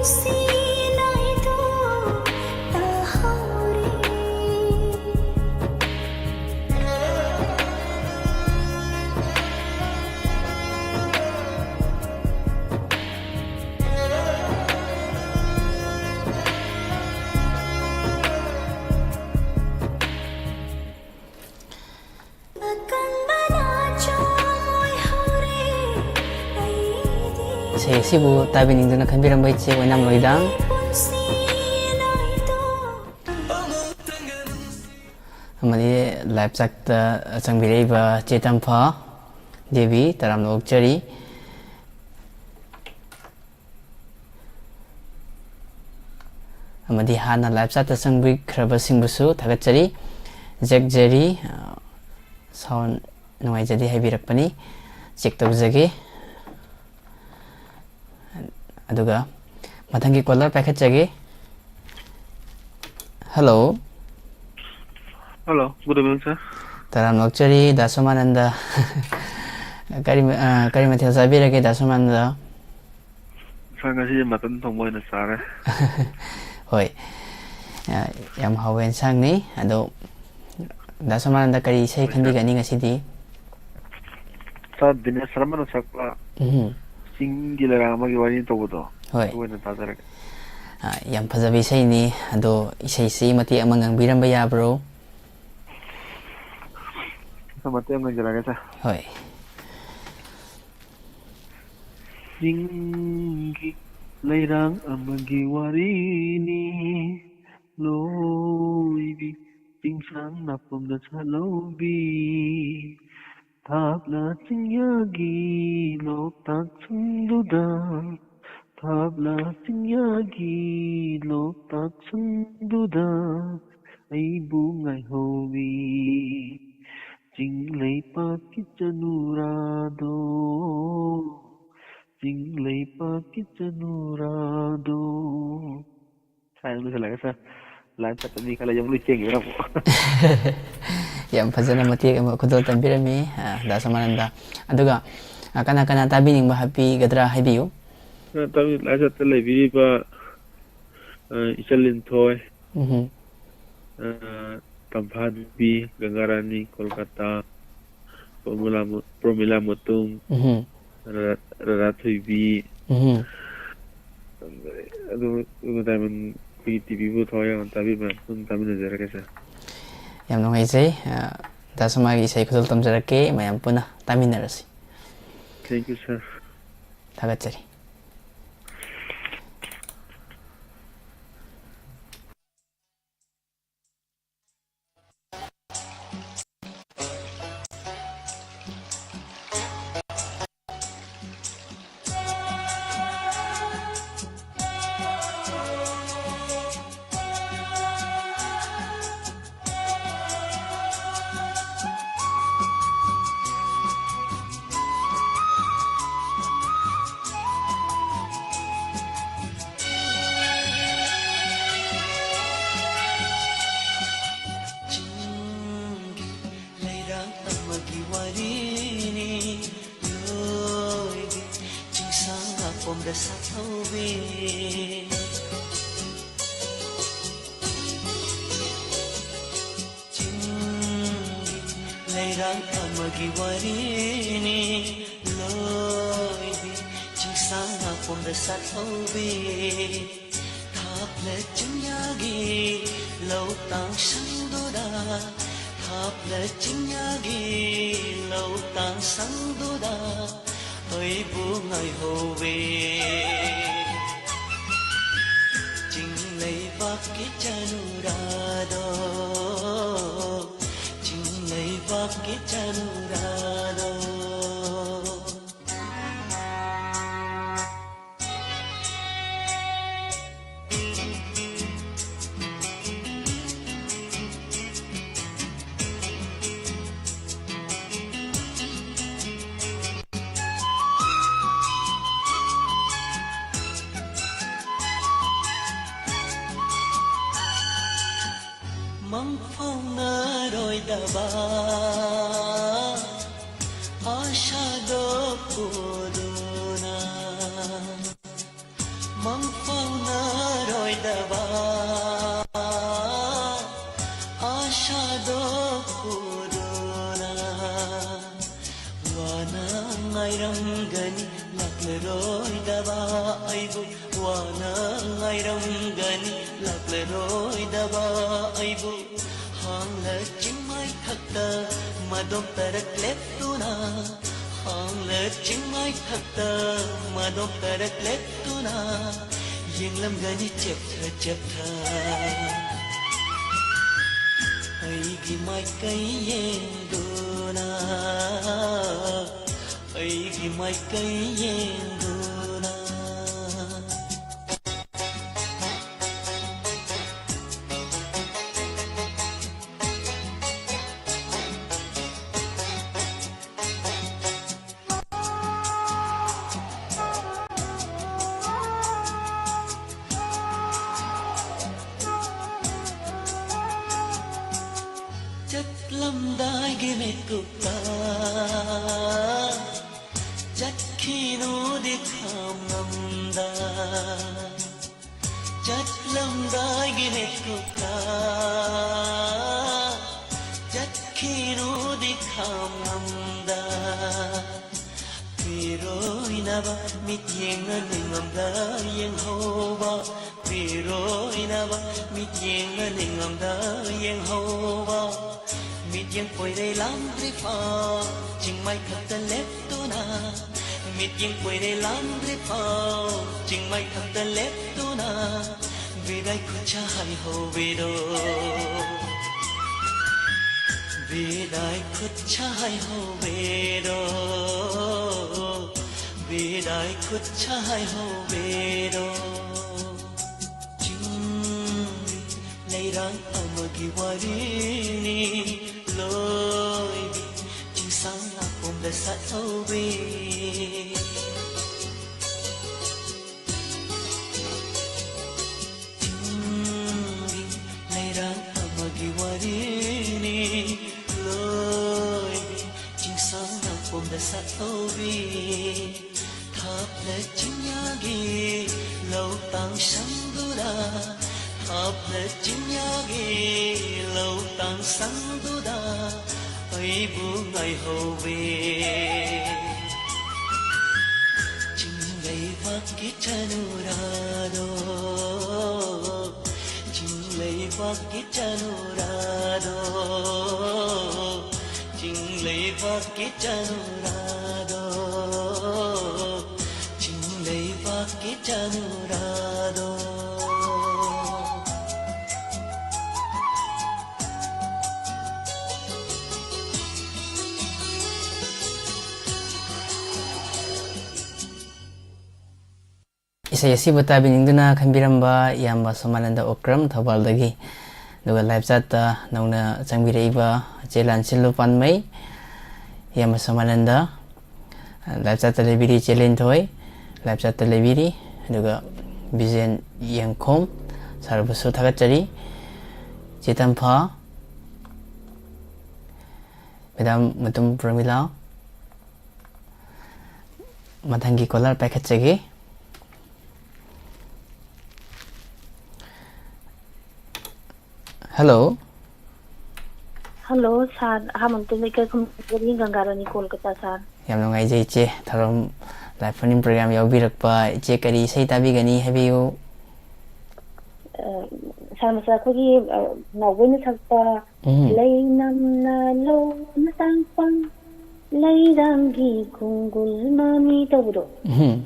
ꯏꯁꯩ ꯑꯁꯤꯕꯨ ꯇꯥꯕꯤꯅꯤꯡꯗꯨꯅ ꯈꯟꯕꯤꯔꯝꯕ ꯏꯆꯦ ꯑꯣꯏꯅꯥꯝ ꯂꯣꯏꯗꯥꯡ ꯑꯃꯗꯤ live chatꯇ ꯆꯪꯕꯤꯔꯛꯏꯕ ꯆꯦ ꯇꯝꯐ ꯗꯦꯕꯤ, ꯇꯔꯥꯝꯅ ꯑꯣꯛꯆꯔꯤ꯫ ꯑꯃꯗꯤ ꯍꯥꯟꯅ live chatꯇ ꯆꯪꯕꯤꯈ꯭ꯔꯕꯁꯤꯡꯕꯨꯁꯨ ꯊꯥꯒꯠꯆꯔꯤ꯫ ꯖꯦꯛ ꯖꯦꯔꯤ, ꯑ, sound ꯅꯨꯡꯉꯥꯏꯖꯗꯦ ꯍꯥꯏꯕꯤꯔꯛꯄꯅꯤ꯫ Check ꯇꯧꯖꯒꯦ꯫ ꯑꯗꯨꯒ ꯃꯊꯪꯒꯤ caller ꯄꯥꯏꯈꯠꯆꯒꯦ꯫ Hello꯫ Hello, good evening, sir꯫ ꯇꯔꯥꯝꯅ ꯑꯣꯛꯆꯔꯤ, ꯗꯥ ꯁꯣꯃꯥꯅꯟꯗ꯫ ꯀꯔꯤ, ꯑ, ꯀꯔꯤ ꯃꯊꯦꯜ ꯆꯥꯕꯤꯔꯒꯦ, ꯗꯥ ꯁꯣꯃꯥꯅꯟꯗ? Sir, ꯉꯁꯤ mutton ꯊꯣꯡꯕ ꯑꯣꯏꯅ ꯆꯥꯔꯦ꯫ ꯍꯣꯏ꯫ ꯑ, ꯌꯥꯝ ꯍꯥꯎꯕ ꯑꯦꯟꯁꯥꯡꯅꯤ꯫ ꯑꯗꯣ, ꯗꯥ ꯁꯣꯃꯥꯅꯟꯗ ꯀꯔꯤ ꯏꯁꯩ ꯍꯣꯏ, sir꯫ ꯈꯟꯕꯤꯒꯅꯤ ꯉꯁꯤꯗꯤ? Sir, ꯗꯤꯅꯦꯁ ꯁꯔꯃꯅ ꯁꯛꯄ ꯎꯝ꯫ ꯆꯤꯡꯒꯤ ꯂꯩꯔꯥꯡ ꯑꯃꯒꯤ ꯋꯥꯔꯤ ꯇꯧꯕꯗꯣ, ꯍꯣꯏ꯫ ꯑꯗꯨ ꯑꯣꯏꯅ ꯇꯥꯖꯔꯒꯦ꯫ ꯑ, ꯌꯥꯝ ꯐꯖꯕ ꯏꯁꯩꯅꯤ꯫ ꯑꯗꯣ, ꯏꯁꯩꯁꯤ ꯃꯇꯦꯛ ꯑꯃ ꯉꯪꯕꯤꯔꯝꯕ ꯌꯥꯕ꯭ꯔꯣ? Sir, ꯃꯇꯦꯛ ꯑꯃ ꯉꯪꯖꯔꯛꯑꯒꯦ, sir꯫ ꯍꯣꯏ꯫ ꯆꯤꯡꯒꯤ ꯂꯩꯔꯥꯡ ꯑꯃꯒꯤ ꯋꯥꯔꯤꯅꯤ, ꯂꯣꯏꯕꯤ ꯆꯤꯡꯁꯥꯡ ꯅꯥꯄꯣꯝꯗ ꯁꯥꯠꯍꯧꯕꯤ꯫ ꯊꯥꯞꯅ ꯆꯤꯡꯌꯥꯒꯤ ꯂꯣꯛꯇꯥꯛ ꯁꯪꯗꯨꯗ, ꯊꯥꯞꯅ ꯆꯤꯡꯌꯥꯒꯤ ꯂꯣꯛꯇꯥꯛ ꯁꯪꯗꯨꯗ ꯑꯩꯕꯨ ꯉꯥꯏꯍꯧꯋꯤ꯫ ꯆꯤꯡ ꯂꯩꯄꯥꯛꯀꯤ ꯆꯅꯨꯔꯥꯗꯣ, ꯆꯤꯡ ꯂꯩꯄꯥꯛꯀꯤ ꯆꯅꯨꯔꯥꯗꯣ꯫ ꯁꯥꯏ ꯑꯃ ꯂꯣꯏꯁꯤꯜꯂꯒ, sir, live chatꯇ ꯃꯤ ꯈꯔ ꯂꯩ, ꯑꯃꯨꯛ ꯂꯣꯏ ꯆꯦꯟꯈꯤꯗ꯭ꯔꯥ ꯑꯃꯨꯛ? ꯌꯥꯝ ꯐꯖꯅ ꯃꯇꯦꯛ ꯑꯃ ꯈꯨꯗꯣꯜ ꯇꯝꯕꯤꯔꯝꯃꯤ, ꯑ, ꯗꯥ ꯁꯣꯃꯥꯅꯟꯗ꯫ ꯑꯗꯨꯒ, ꯑ, ꯀꯅꯥ ꯀꯅꯥ ꯇꯥꯕꯤꯅꯤꯡꯕ ꯍꯥꯞꯄꯤꯒꯗ꯭ꯔꯥ ꯍꯥꯏꯕꯤꯌꯨ꯫ ꯇꯥꯃꯤꯜ ꯂꯥꯏꯁꯠꯇ ꯂꯩꯕꯤꯔꯤꯕ, ꯑ, ꯏꯆꯜ ꯂꯤꯟꯊꯣꯏ, ꯎꯝ꯫ ꯑ, ꯇꯝꯐꯥ ꯅꯨꯄꯤ, ꯒꯪꯒꯥꯔꯥꯅꯤ, ꯀꯣꯜꯀꯇꯥ, ꯄ꯭ꯔꯣꯃꯤꯂꯥ ꯃꯨ-, ꯄ꯭ꯔꯣꯃꯤꯂꯥ ꯃꯇꯨꯝ, ꯎꯝ꯫ ꯔ-, ꯔꯥꯙꯥ ꯊꯣꯏꯕꯤ, ꯎꯝ꯫ ꯑꯗꯨ, ꯑꯗꯨ ꯃꯇꯥꯏ ꯑꯩꯈꯣꯏꯒꯤ ꯇꯤꯚꯤꯕꯨ ꯊꯋꯥꯏ ꯌꯥꯎꯅ ꯇꯥꯕꯤꯕ ꯃꯌꯥꯝ ꯄꯨꯟꯅ ꯇꯥꯃꯤꯟꯅꯖꯔꯒꯦ, ꯁꯥꯔ꯫ ꯌꯥꯝ ꯅꯨꯡꯉꯥꯏꯖꯩ꯫ ꯑ, ꯗꯥ ꯁꯣꯃꯥꯒꯤ ꯏꯁꯩ ꯈꯨꯗꯣꯜ ꯇꯝꯖꯔꯛꯀꯦ, ꯃꯌꯥꯝ ꯄꯨꯟꯅ ꯇꯥꯃꯤꯟꯅꯔꯁꯤ꯫ Thank you, sir꯫ ꯊꯥꯒꯠꯆꯔꯤ꯫ ꯆꯤꯡꯒꯤ ꯂꯩꯔꯥꯡ ꯑꯃꯒꯤ ꯋꯥꯔꯤꯅꯤ, ꯂꯣꯏꯕꯤ ꯆꯤꯡꯁꯥꯡ ꯉꯥꯄꯣꯝꯗ ꯁꯥꯊꯧꯕꯤ꯫ ꯆꯤꯡꯒꯤ ꯂꯩꯔꯥꯡ ꯑꯃꯒꯤ ꯋꯥꯔꯤꯅꯤ, ꯂꯣꯏꯕꯤ ꯆꯤꯡꯁꯥꯡ ꯉꯥꯄꯣꯝꯗ ꯁꯥꯊꯧꯕꯤ꯫ ꯊꯥꯞꯂ ꯆꯤꯡꯌꯥꯒꯤ ꯂꯧꯇꯥꯡ ꯁꯪꯗꯨꯗ, ꯊꯥꯞꯂ ꯆꯤꯡꯌꯥꯒꯤ ꯂꯧꯇꯥꯡ ꯁꯪꯗꯨꯗ ꯑꯩꯕꯨ ꯉꯥꯏꯍꯧꯋꯦ꯫ ꯆꯤꯡ ꯂꯩꯕꯥꯛꯀꯤ ꯆꯅꯨꯔꯥꯗꯣ, ꯆꯤꯡ ꯂꯩꯕꯥꯛꯀꯤ ꯆꯅꯨꯔꯥꯗꯣ꯫ ꯃꯪꯐꯥꯎꯅꯔꯣꯏꯗꯕ ꯑꯥꯁꯥꯗꯣ ꯄꯨꯗꯨꯅ꯫ ꯂꯥꯛꯂꯔꯣꯏꯗꯕ ꯑꯩꯕꯨ ꯋꯥꯅ ꯉꯥꯏꯔꯝꯒꯅꯤ꯫ ꯂꯥꯛꯂꯔꯣꯏꯗꯕ ꯑꯩꯕꯨ ꯍꯥꯡꯂ ꯆꯤꯡꯃꯥꯏ ꯊꯛꯇ ꯃꯗꯣꯝ ꯇꯔꯛ ꯂꯦꯞꯇꯨꯅ, ꯍꯥꯡꯂ ꯆꯤꯡꯃꯥꯏ ꯊꯛꯇ ꯃꯗꯣꯝ ꯇꯔꯛ ꯂꯦꯞꯇꯨꯅ ꯌꯦꯡꯂꯝꯒꯅꯤ ꯆꯦꯞꯊ ꯆꯦꯞꯊ꯫ ꯑꯩꯒꯤ ꯃꯥꯏꯀꯩ ꯌꯦꯡꯗꯨꯅ, ꯑꯩꯒꯤ ꯃꯥꯏꯀꯩ ꯌꯦꯡꯗꯨꯅ꯫ ꯆꯠꯂꯝꯗꯥꯏꯒꯤ ꯃꯤꯀꯨꯞꯇ ꯆꯠꯈꯤꯅꯨꯗꯤ ꯈꯪꯉꯝꯗꯥꯏ꯫ ꯆꯠꯂꯝꯗꯥꯏꯒꯤ ꯃꯤꯀꯨꯞꯇ ꯆꯠꯈꯤꯅꯨꯗꯤ ꯈꯪꯉꯝꯗꯥꯏ꯫ ꯄꯤꯔꯣꯏꯅꯕ ꯃꯤꯠꯌꯦꯡꯅ ꯅꯤꯡꯉꯝꯗ ꯌꯦꯡꯍꯧꯕ, ꯄꯤꯔꯣꯏꯅꯕ ꯃꯤꯠꯌꯦꯡꯅ ꯅꯤꯡꯉꯝꯗ ꯌꯦꯡꯍꯧꯕ꯫ ꯃꯤꯠꯌꯦꯡ ꯀꯣꯏꯔꯩ ꯂꯥꯝꯗ꯭ꯔꯤꯐꯥꯎ ꯆꯤꯡꯃꯥꯏ ꯊꯛꯇ ꯂꯦꯞꯇꯨꯅ, ꯃꯤꯠꯌꯦꯡ ꯀꯣꯏꯔꯩ ꯂꯥꯝꯗ꯭ꯔꯤꯐꯥꯎ ꯆꯤꯡꯃꯥꯏ ꯊꯛꯇ ꯂꯦꯞꯇꯨꯅ ꯕꯤꯗꯥꯏ ꯈꯨꯠꯁꯥ ꯍꯥꯏꯍꯧꯕꯤꯔꯣ꯫ ꯕꯤꯗꯥꯏ ꯈꯨꯠꯁꯥ ꯍꯥꯏꯍꯧꯕꯤꯔꯣ꯫ ꯕꯤꯗꯥꯏ ꯈꯨꯠꯁꯥ ꯍꯥꯏꯍꯧꯕꯤꯔꯣ꯫ ꯆꯤꯡꯒꯤ ꯂꯩꯔꯥꯡ ꯑꯃꯒꯤ ꯋꯥꯔꯤꯅꯤ ꯂꯣꯏꯕꯤ, ꯆꯤꯡꯁꯥꯡ ꯅꯥꯄꯣꯝꯗ ꯁꯥꯠꯍꯧꯕꯤ꯫ ꯆꯤꯡꯒꯤ ꯂꯩꯔꯥꯡ ꯑꯃꯒꯤ ꯋꯥꯔꯤꯅꯤ ꯂꯣꯏꯕꯤ, ꯆꯤꯡꯁꯥꯡ ꯅꯥꯄꯣꯝꯗ ꯁꯥꯠꯍꯧꯕꯤ꯫ ꯊꯥꯞꯅ ꯆꯤꯡꯌꯥꯒꯤ ꯂꯧ ꯇꯥꯡ ꯁꯪꯗꯨꯗ, ꯊꯥꯞꯅ ꯆꯤꯡꯌꯥꯒꯤ ꯂꯧ ꯇꯥꯡ ꯁꯪꯗꯨꯗ ꯑꯩꯕꯨ ꯉꯥꯏꯍꯧꯋꯦ꯫ ꯂꯩꯕꯥꯛꯀꯤ ꯆꯅꯨꯔꯥꯗꯣ, ꯆꯤꯡ ꯂꯩꯕꯥꯛꯀꯤ ꯆꯅꯨꯔꯥꯗꯣ, ꯆꯤꯡ ꯂꯩꯕꯥꯛꯀꯤ ꯆꯅꯨꯔꯥꯗꯣ, ꯆꯤꯡ ꯂꯩꯕꯥꯛꯀꯤ ꯆꯅꯨꯔꯥꯗꯣ꯫ ꯏꯁꯩ ꯑꯁꯤꯕꯨ ꯇꯥꯕꯤꯅꯤꯡꯗꯨꯅ ꯈꯟꯕꯤꯔꯝꯕ ꯏꯌꯥꯝꯕ ꯁꯣꯃꯥꯅꯟꯗ ꯑꯣꯀ꯭ꯔꯝ ꯊꯧꯕꯥꯜꯗꯒꯤ, ꯑꯗꯨꯒ ꯂꯥꯏꯞ ꯆꯥꯠꯇ ꯅꯧꯅ ꯆꯪꯕꯤꯔꯛꯏꯕ ꯏꯆꯦ ꯂꯥꯟꯁꯤꯜꯂꯨ ꯄꯥꯟꯃꯩ, ꯏꯌꯥꯝꯕ ꯁꯣꯃꯥꯅꯟꯗ, ꯂꯥꯏꯞ ꯆꯥꯠꯇ ꯂꯩꯕꯤꯔꯤ ꯏꯆꯦ ꯂꯦꯟꯊꯣꯏ, ꯂꯥꯏꯞ ꯆꯥꯠꯇ ꯂꯩꯕꯤꯔꯤ, ꯑꯗꯨꯒ ꯕꯤꯖꯦꯟ ꯌꯦꯡꯈꯣꯝ ꯁꯥꯔꯕꯨꯁꯨ ꯊꯥꯒꯠꯆꯔꯤ꯫ ꯏꯆꯦ ꯇꯝꯐꯥ, ꯃꯦꯗꯥꯝ ꯃꯇꯨꯝ ꯄ꯭ꯔꯃꯤꯂꯥ, ꯃꯊꯪꯒꯤ ꯀꯣꯂꯔ ꯄꯥꯏꯈꯠꯆꯒꯦ꯫ ꯍꯜꯂꯣ꯫ ꯍꯜꯂꯣ, ꯁꯥꯔ꯫ ꯑꯍꯥꯟꯕ ꯃꯇꯝꯗ ꯏꯀꯥꯏ ꯈꯨꯝꯅꯖꯔꯤ, ꯒꯪꯒꯥꯔꯥꯅꯤ, ꯀꯣꯜꯀꯇꯥ, ꯁꯥꯔ꯫ ꯌꯥꯝ ꯅꯨꯡꯉꯥꯏꯖꯩ ꯏꯆꯦ, ꯊꯧꯔꯝ ꯂꯥꯏꯐ ꯐꯣꯟ ꯏꯟ ꯄ꯭ꯔꯣꯒ꯭ꯔꯥꯝ ꯌꯥꯎꯕꯤꯔꯛꯄ꯫ ꯏꯆꯦ, ꯀꯔꯤ ꯏꯁꯩ ꯇꯥꯕꯤꯒꯅꯤ, ꯍꯥꯏꯕꯤꯌꯨ꯫ ꯑ, ꯁꯥꯔ ꯃꯆꯥ, ꯑꯩꯈꯣꯏꯒꯤ, ꯑ, ꯅꯥꯎꯕꯣꯏꯅ ꯁꯛꯄ ꯎꯝ꯫ "ꯂꯩ ꯅꯝꯅ ꯂꯣꯅ ꯇꯥꯡꯄꯪ, ꯂꯩꯔꯥꯡꯒꯤ ꯈꯣꯡꯒꯨꯜ ꯃꯃꯤ" ꯇꯧꯕꯗꯣ꯫ ꯎꯝ꯫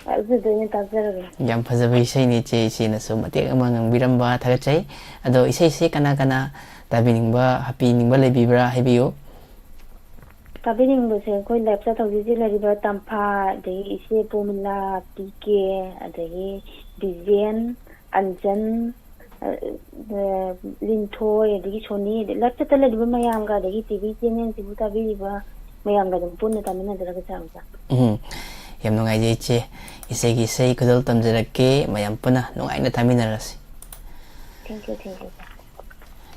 ꯑꯗꯨꯗꯣ ꯑꯣꯏꯅ ꯇꯥꯖꯔꯒꯦ꯫ ꯌꯥꯝ ꯐꯖꯕ ꯏꯁꯩꯅꯤ ꯏꯆꯦ, ꯏꯆꯦꯅꯁꯨ ꯃꯇꯦꯛ ꯑꯃ ꯉꯪꯕꯤꯔꯝꯕ ꯊꯥꯒꯠꯆꯩ꯫ ꯑꯗꯣ ꯏꯁꯩꯁꯤ ꯀꯅꯥ ꯀꯅꯥ ꯇꯥꯕꯤꯅꯤꯡꯕ, ꯍꯥꯞꯄꯤꯅꯤꯡꯕ ꯂꯩꯕꯤꯕ꯭ꯔꯥ, ꯍꯥꯏꯕꯤꯌꯨ꯫ ꯇꯥꯕꯤꯅꯤꯡꯕꯁꯦ ꯑꯩꯈꯣꯏ ꯂꯥꯏꯞ ꯆꯠ ꯍꯧꯖꯤꯛ ꯍꯧꯖꯤꯛ ꯂꯩꯔꯤꯕ ꯇꯝꯐꯥ, ꯑꯗꯒꯤ ꯏꯆꯦ ꯄꯣꯃꯤꯂꯥ, ꯄꯤ ꯀꯦ, ꯑꯗꯒꯤ ꯕꯤꯖꯦꯟ, ꯑꯟꯖꯟ, ꯑ, ꯑ, ꯂꯤꯟꯊꯣꯏ, ꯑꯗꯒꯤ ꯁꯣꯅꯤ, ꯑꯗꯩ ꯂꯥꯏꯞ ꯆꯠꯇ ꯂꯩꯔꯤꯕ ꯃꯌꯥꯝꯒ, ꯑꯗꯒꯤ ꯇꯤ ꯚꯤ ꯆꯦꯅꯦꯜꯁꯤꯕꯨ ꯇꯥꯕꯤꯔꯤꯕ ꯃꯌꯥꯝꯒ ꯑꯗꯨꯝ ꯄꯨꯟꯅ ꯇꯥꯃꯤꯟꯅꯖꯔꯒꯦ, ꯁꯥꯔ ꯑꯣꯖꯥ꯫ ꯎꯝ, ꯌꯥꯝ ꯅꯨꯡꯉꯥꯏꯖꯩ ꯏꯆꯦ꯫ ꯏꯆꯦꯒꯤ ꯏꯁꯩ ꯈꯨꯗꯣꯜ ꯇꯝꯖꯔꯛꯀꯦ, ꯃꯌꯥꯝ ꯄꯨꯟꯅ ꯅꯨꯡꯉꯥꯏꯅ ꯇꯥꯃꯤꯟꯅꯔꯁꯤ꯫ Thank you, thank you, sir꯫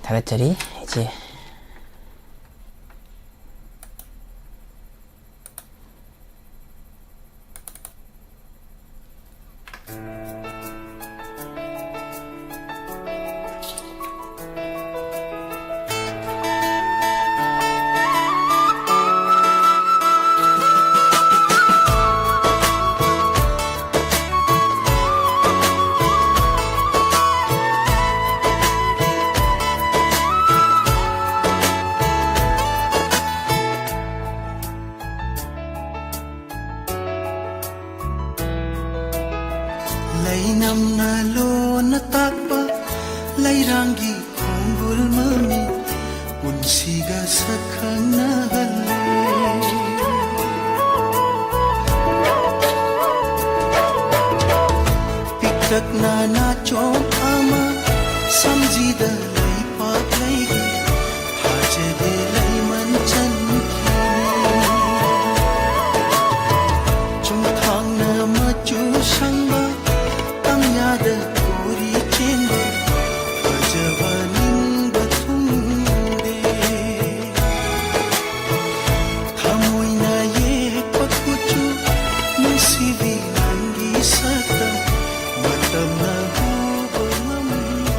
ꯊꯥꯒꯠꯆꯔꯤ ꯏꯆꯦ꯫ ꯂꯩꯅꯝꯅ ꯂꯣꯟꯅ ꯇꯥꯛꯄ ꯂꯩꯔꯥꯡꯒꯤ ꯈꯣꯡꯒꯨꯜ ꯃꯃꯤ ꯄꯨꯟꯁꯤꯒ ꯁꯛꯈꯪꯅꯍꯜꯂꯦ꯫ ꯄꯤꯛꯇꯛꯅ ꯅꯥꯆꯣꯝ ꯑꯃ ꯁꯝꯖꯤꯗ ꯂꯩꯄꯥꯛ ꯂꯩꯒꯤ ꯊꯥꯖꯗꯦ ꯂꯩꯃꯟ ꯆꯟꯈꯤꯅꯤ꯫ ꯆꯨꯝꯊꯥꯡꯅ ꯃꯆꯨ ꯁꯪꯕ ꯇꯝꯌꯥꯗ ꯀꯣꯔꯤ ꯆꯦꯟꯕ ꯐꯖꯕ ꯅꯤꯡꯕ ꯊꯨꯡꯗꯦ꯫ ꯊꯃꯣꯏꯅ ꯌꯦꯛꯄ ꯀꯨꯆꯨ ꯅꯨꯡꯁꯤꯕꯤ ꯅꯪꯒꯤ ꯁꯛꯇꯝ ꯃꯇꯝꯅ ꯍꯨꯕ ꯉꯝꯂꯣꯏ꯫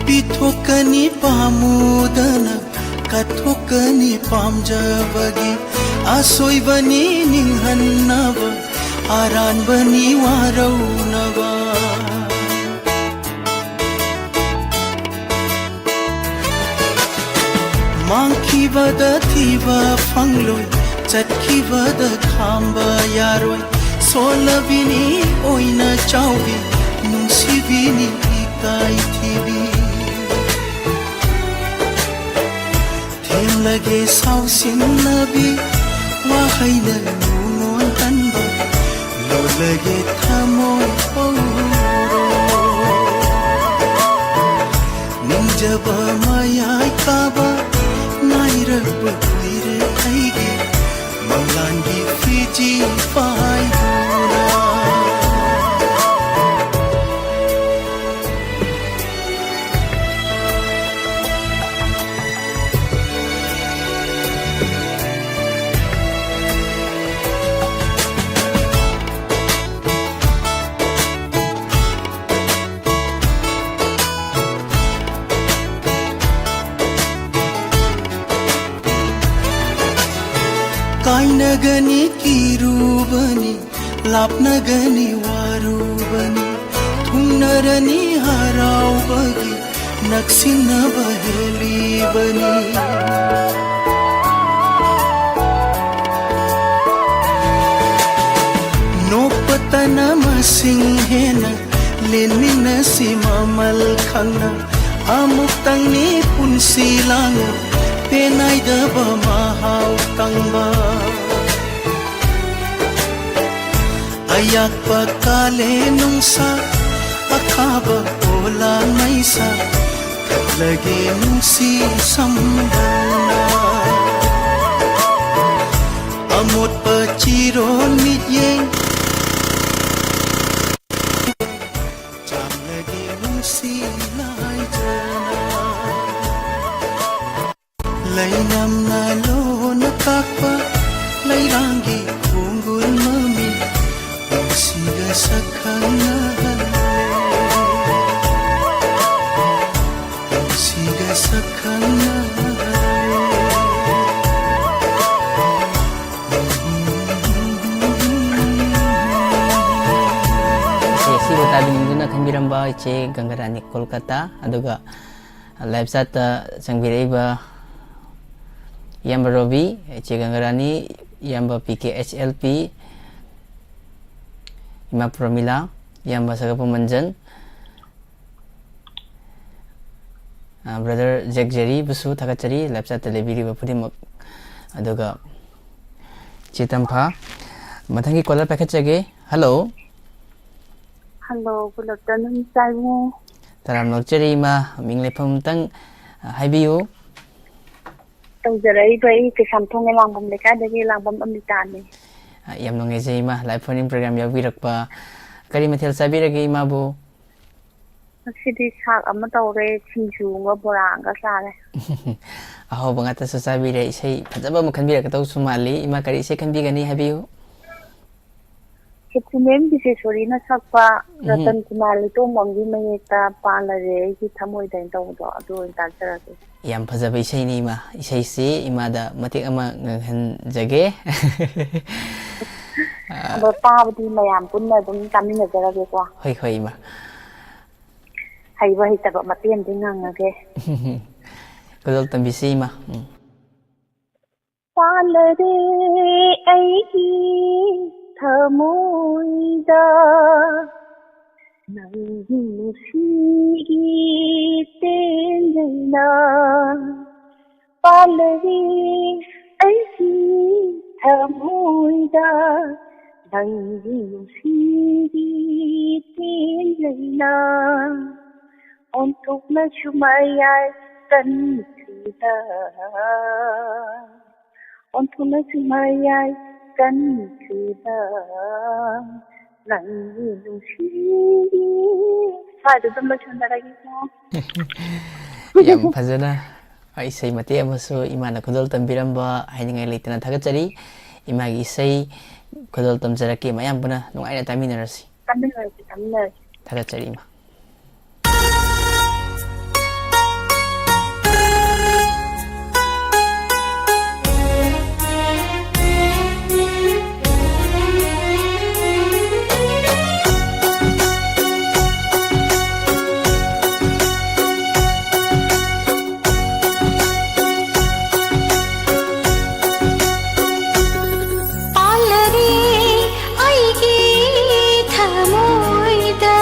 ꯄꯤꯊꯣꯛꯀꯅꯤ ꯄꯥꯝꯃꯨꯗꯅ, ꯀꯠꯊꯣꯛꯀꯅꯤ ꯄꯥꯝꯖꯕꯒꯤ, ꯑꯁꯣꯏꯕꯅꯤ ꯅꯤꯡꯍꯟꯅꯕ, ꯑꯔꯥꯟꯕꯅꯤ ꯋꯥꯔꯧꯅꯕ꯫ ꯃꯥꯡꯈꯤꯕꯗ ꯊꯤꯕ ꯐꯪꯂꯣꯏ, ꯆꯠꯈꯤꯕꯗ ꯈꯥꯝꯕ ꯌꯥꯔꯣꯏ꯫ ꯁꯣꯜꯂꯕꯤꯅꯤ ꯑꯣꯏꯅ ꯆꯥꯎꯕꯤ, ꯅꯨꯡꯁꯤꯕꯤꯅꯤ ꯏꯀꯥꯏ ꯊꯤꯕꯤ꯫ ꯊꯦꯝꯂꯒꯦ ꯁꯥꯎꯁꯤꯟꯅꯕꯤ, ꯋꯥꯍꯩꯅ ꯅꯨꯡꯉꯣꯟ ꯍꯟꯕ, ꯂꯣꯜꯂꯒꯦ ꯊꯃꯣꯏ ꯄꯧꯔꯣ꯫ ꯅꯤꯡꯖꯕ ꯃꯌꯥꯏ ꯀꯥꯕ ꯉꯥꯏꯔꯛꯄ ꯀꯨꯏꯔꯦ ꯑꯩꯒꯤ ꯃꯪꯂꯥꯟꯒꯤ ꯐꯤꯖꯤ ꯄꯥꯏꯗꯨꯅ꯫ ꯒꯅꯤ ꯀꯤꯔꯨꯕꯅꯤ, ꯂꯥꯞꯅꯒꯅꯤ ꯋꯥꯔꯨꯕꯅꯤ, ꯊꯨꯡꯅꯔꯅꯤ ꯍꯔꯥꯎꯕꯒꯤ ꯅꯛꯁꯤꯟꯅꯕ ꯍꯦꯜꯂꯤꯕꯅꯤ꯫ ꯅꯣꯛꯄꯇꯅ ꯃꯁꯤꯡ ꯍꯦꯟꯅ ꯂꯦꯟꯃꯤꯟꯅꯁꯤ ꯃꯃꯜ ꯈꯪꯅ꯫ ꯑꯃꯨꯛꯇꯪꯅꯤ ꯄꯨꯟꯁꯤ ꯂꯥꯡꯉꯨ ꯄꯦꯟꯅꯥꯏꯗꯕ ꯃꯍꯥꯎ ꯇꯪꯕ꯫ ꯑꯌꯥꯛꯄ ꯀꯥꯂꯦꯟ ꯅꯨꯡꯁꯥ, ꯑꯈꯥꯕ ꯑꯣꯂꯥꯡ ꯃꯩꯁꯥ, ꯈꯠꯂꯒꯦ ꯅꯨꯡꯁꯤ ꯁꯝꯗꯧꯅ꯫ ꯑꯃꯣꯠꯄ ꯆꯤꯔꯣꯜ ꯃꯤꯠꯌꯦꯡ, ꯆꯥꯝꯂꯒꯦ ꯅꯨꯡꯁꯤ ꯂꯥꯏꯖꯅ꯫ ꯂꯩꯅꯝꯅ ꯂꯣꯟꯅ ꯇꯥꯛꯄ ꯂꯩꯔꯥꯡꯒꯤ ꯈꯣꯡꯒꯨꯜ ꯃꯃꯤ ꯅꯨꯡꯁꯤꯒ ꯁꯛꯈꯪꯅꯍꯜꯂꯦ꯫ ꯅꯨꯡꯁꯤꯒ ꯁꯛꯈꯪꯅꯍꯜꯂꯦ꯫ ꯏꯆꯦ, ꯑꯁꯤꯕꯨ ꯇꯥꯕꯤꯅꯤꯡꯗꯨꯅ ꯈꯟꯕꯤꯔꯝꯕ ꯏꯆꯦ ꯒꯪꯒꯥꯔꯥꯅꯤ ꯀꯣꯜꯀꯇꯥ, ꯑꯗꯨꯒ live chat ꯇ ꯆꯪꯕꯤꯔꯛꯏꯕ ꯏꯌꯥꯝꯕ ꯔꯣꯕꯤ, ꯏꯆꯦ ꯒꯪꯒꯥꯔꯥꯅꯤ, ꯏꯌꯥꯝꯕ P K H L P, ꯏꯃꯥ ꯄ꯭ꯔꯃꯤꯂꯥ, ꯏꯌꯥꯝꯕ ꯁꯒꯠꯄ ꯃꯟꯖꯟ, ꯑ, brother ꯖꯦꯛ ꯖꯦꯔꯤꯕꯨꯁꯨ ꯊꯥꯒꯠꯆꯔꯤ live chat ꯇ ꯂꯩꯕꯤꯔꯤꯕ ꯈꯨꯗꯤꯡꯃꯛ꯫ ꯑꯗꯨꯒ ꯏꯆꯦ ꯇꯝꯐꯥ, ꯃꯊꯪꯒꯤ caller ꯄꯥꯏꯈꯠꯆꯒꯦ꯫ Hello꯫ Hello, good afternoon, ꯏꯆꯥ ꯏꯕꯨꯡꯉꯣ꯫ ꯇꯔꯥꯝꯅ ꯑꯣꯛꯆꯔꯤ ꯏꯃꯥ, ꯃꯤꯡ ꯂꯩꯐꯝ ꯑꯃꯇꯪ, ꯑ, ꯍꯥꯏꯕꯤꯌꯨ꯫ ꯇꯧꯖꯔꯛꯏꯕ ꯑꯩ ꯀꯩꯁꯥꯝꯊꯣꯡ ꯂꯥꯡꯕꯝ ꯂꯩꯀꯥꯏꯗꯒꯤ ꯂꯥꯡꯕꯝ ꯑꯃꯤꯇꯥꯅꯤ꯫ ꯑ, ꯌꯥꯝ ꯅꯨꯡꯉꯥꯏꯖꯩ ꯏꯃꯥ, live phone in program ꯌꯥꯎꯕꯤꯔꯛꯄ꯫ ꯀꯔꯤ ꯃꯊꯦꯜ ꯆꯥꯕꯤꯔꯒꯦ ꯏꯃꯥꯕꯨ? ꯉꯁꯤꯗꯤ ꯁꯥꯛ ꯑꯃ ꯇꯧꯔꯦ, ꯁꯤꯡꯖꯨ ꯑꯃꯒ ꯕꯣꯔꯥ ꯑꯃꯒ ꯆꯥꯔꯦ꯫ ꯑꯍꯥꯎꯕ ꯉꯥꯛꯇꯁꯨ ꯆꯥꯕꯤꯔꯦ, ꯏꯁꯩ ꯐꯖꯕ ꯑꯃ ꯈꯟꯕꯤꯔꯛꯀꯗꯧꯁꯨ ꯃꯥꯜꯂꯤ꯫ ꯏꯃꯥ, ꯀꯔꯤ ꯏꯁꯩ ꯈꯟꯕꯤꯒꯅꯤ ꯍꯥꯏꯕꯤꯌꯨ꯫ ꯈꯦꯇ꯭ꯔꯤꯃꯌꯨꯝ ꯕꯤꯁꯦꯁꯣꯔꯤꯅ ꯁꯛꯄ ꯎꯝ꯫ ꯔꯇꯟ ꯀꯨꯃꯥꯔ ꯏꯇꯣꯝꯕꯝꯒꯤ ꯃꯌꯦꯛꯇ "ꯄꯥꯜꯂꯔꯦ ꯑꯩꯒꯤ ꯊꯃꯣꯏꯗ" ꯍꯥꯏꯅ ꯇꯧꯕꯗꯣ, ꯑꯗꯨ ꯑꯣꯏꯅ ꯇꯥꯖꯔꯒꯦ꯫ ꯌꯥꯝ ꯐꯖꯕ ꯏꯁꯩꯅꯤ, ꯏꯃꯥ꯫ ꯏꯁꯩꯁꯤ ꯏꯃꯥꯗ ꯃꯇꯦꯛ ꯑꯃ ꯉꯪꯍꯟꯖꯒꯦ꯫ ꯑꯗꯣ ꯇꯥꯕꯗꯤ ꯃꯌꯥꯝ ꯄꯨꯟꯅ ꯑꯗꯨꯝ ꯇꯥꯃꯤꯟꯅꯖꯔꯒꯦꯀꯣ꯫ ꯍꯣꯏ, ꯍꯣꯏ, ꯏꯃꯥ꯫ ꯍꯩꯕ ꯍꯩꯇꯕ ꯃꯇꯦꯛ ꯑꯃꯗꯤ ꯉꯪꯉꯒꯦ꯫ ꯈꯨꯗꯣꯜ ꯇꯝꯕꯤꯁꯤ, ꯏꯃꯥ꯫ ꯎꯝ꯫ ꯄꯥꯜꯂꯔꯦ ꯑꯩꯒꯤ ꯊꯃꯣꯏꯗ ꯅꯪꯒꯤ ꯅꯨꯡꯁꯤꯒꯤ ꯇꯦꯟꯖꯩꯅ꯫ ꯄꯥꯜꯂꯔꯦ ꯑꯩꯒꯤ ꯊꯃꯣꯏꯗ ꯅꯪꯒꯤ ꯅꯨꯡꯁꯤꯒꯤ ꯇꯦꯟꯖꯩꯅ꯫ ꯑꯣꯟꯊꯣꯛꯅꯁꯨ ꯃꯌꯥꯏ ꯀꯟꯈ꯭ꯔꯤꯗ, ꯑꯣꯟꯊꯣꯛꯅꯁꯨ ꯃꯌꯥꯏ ꯀꯟꯈ꯭ꯔꯤꯗ, ꯅꯪꯒꯤ ꯅꯨꯡꯁꯤꯒꯤ꯫ ꯁ꯭ꯋꯥꯏꯗ ꯑꯗꯨꯝ ꯂꯣꯏꯁꯤꯟꯖꯔꯒꯦꯀꯣ꯫ ꯌꯥꯝ ꯐꯖꯅ ꯏꯁꯩ ꯃꯇꯦꯛ ꯑꯃꯁꯨ ꯏꯃꯥꯅ ꯈꯨꯗꯣꯜ ꯇꯝꯕꯤꯔꯝꯕ ꯍꯥꯏꯅꯤꯡꯉꯥꯏ ꯂꯩꯇꯅ ꯊꯥꯒꯠꯆꯔꯤ꯫ ꯏꯃꯥꯒꯤ ꯏꯁꯩ ꯈꯨꯗꯣꯜ ꯇꯝꯖꯔꯛꯀꯦ, ꯃꯌꯥꯝ ꯄꯨꯟꯅ ꯅꯨꯡꯉꯥꯏꯅ ꯇꯥꯃꯤꯟꯅꯔꯁꯤ꯫ ꯇꯥꯃꯤꯟꯅꯔꯁꯤ, ꯇꯥꯃꯤꯟꯅꯔꯁꯤ꯫ ꯊꯥꯒꯠꯆꯔꯤ, ꯏꯃꯥ꯫ ꯄꯥꯜꯂꯔꯦ ꯑꯩꯒꯤ ꯊꯃꯣꯏꯗ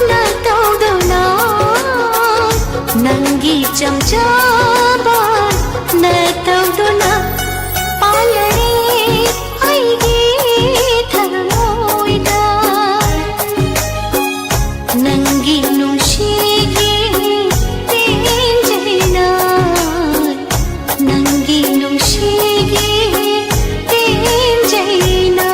ꯅꯇꯧꯗꯨꯅ, ꯅꯪꯒꯤ ꯆꯝꯖꯕ ꯅꯇꯧꯗꯨꯅ ꯄꯥꯜꯂꯔꯦ ꯑꯩꯒꯤ ꯊꯃꯣꯏꯗ꯫ ꯅꯪꯒꯤ ꯅꯨꯡꯁꯤꯒꯤ ꯇꯦꯟꯖꯩꯅ, ꯅꯪꯒꯤ ꯅꯨꯡꯁꯤꯒꯤ ꯇꯦꯟꯖꯩꯅ꯫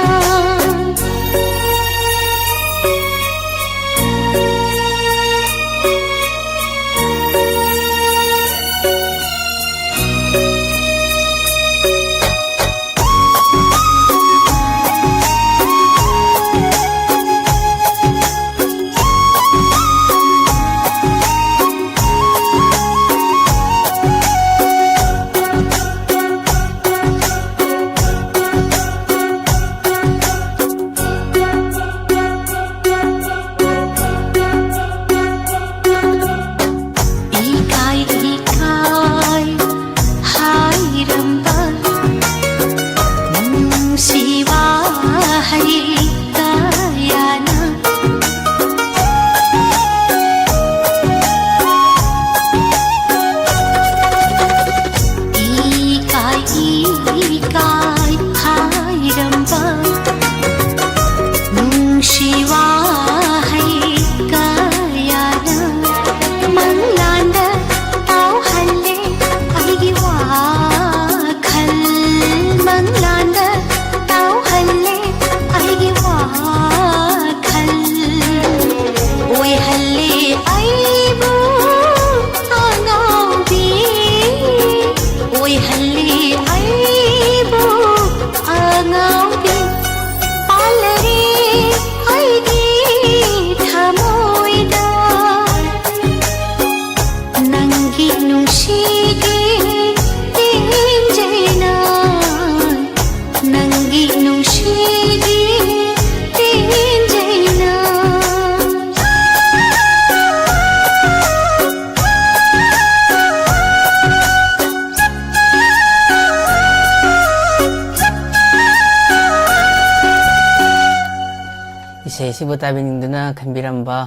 ꯁꯤꯕꯨ ꯇꯥꯕꯤꯅꯤꯡꯗꯨꯅ ꯈꯟꯕꯤꯔꯝꯕ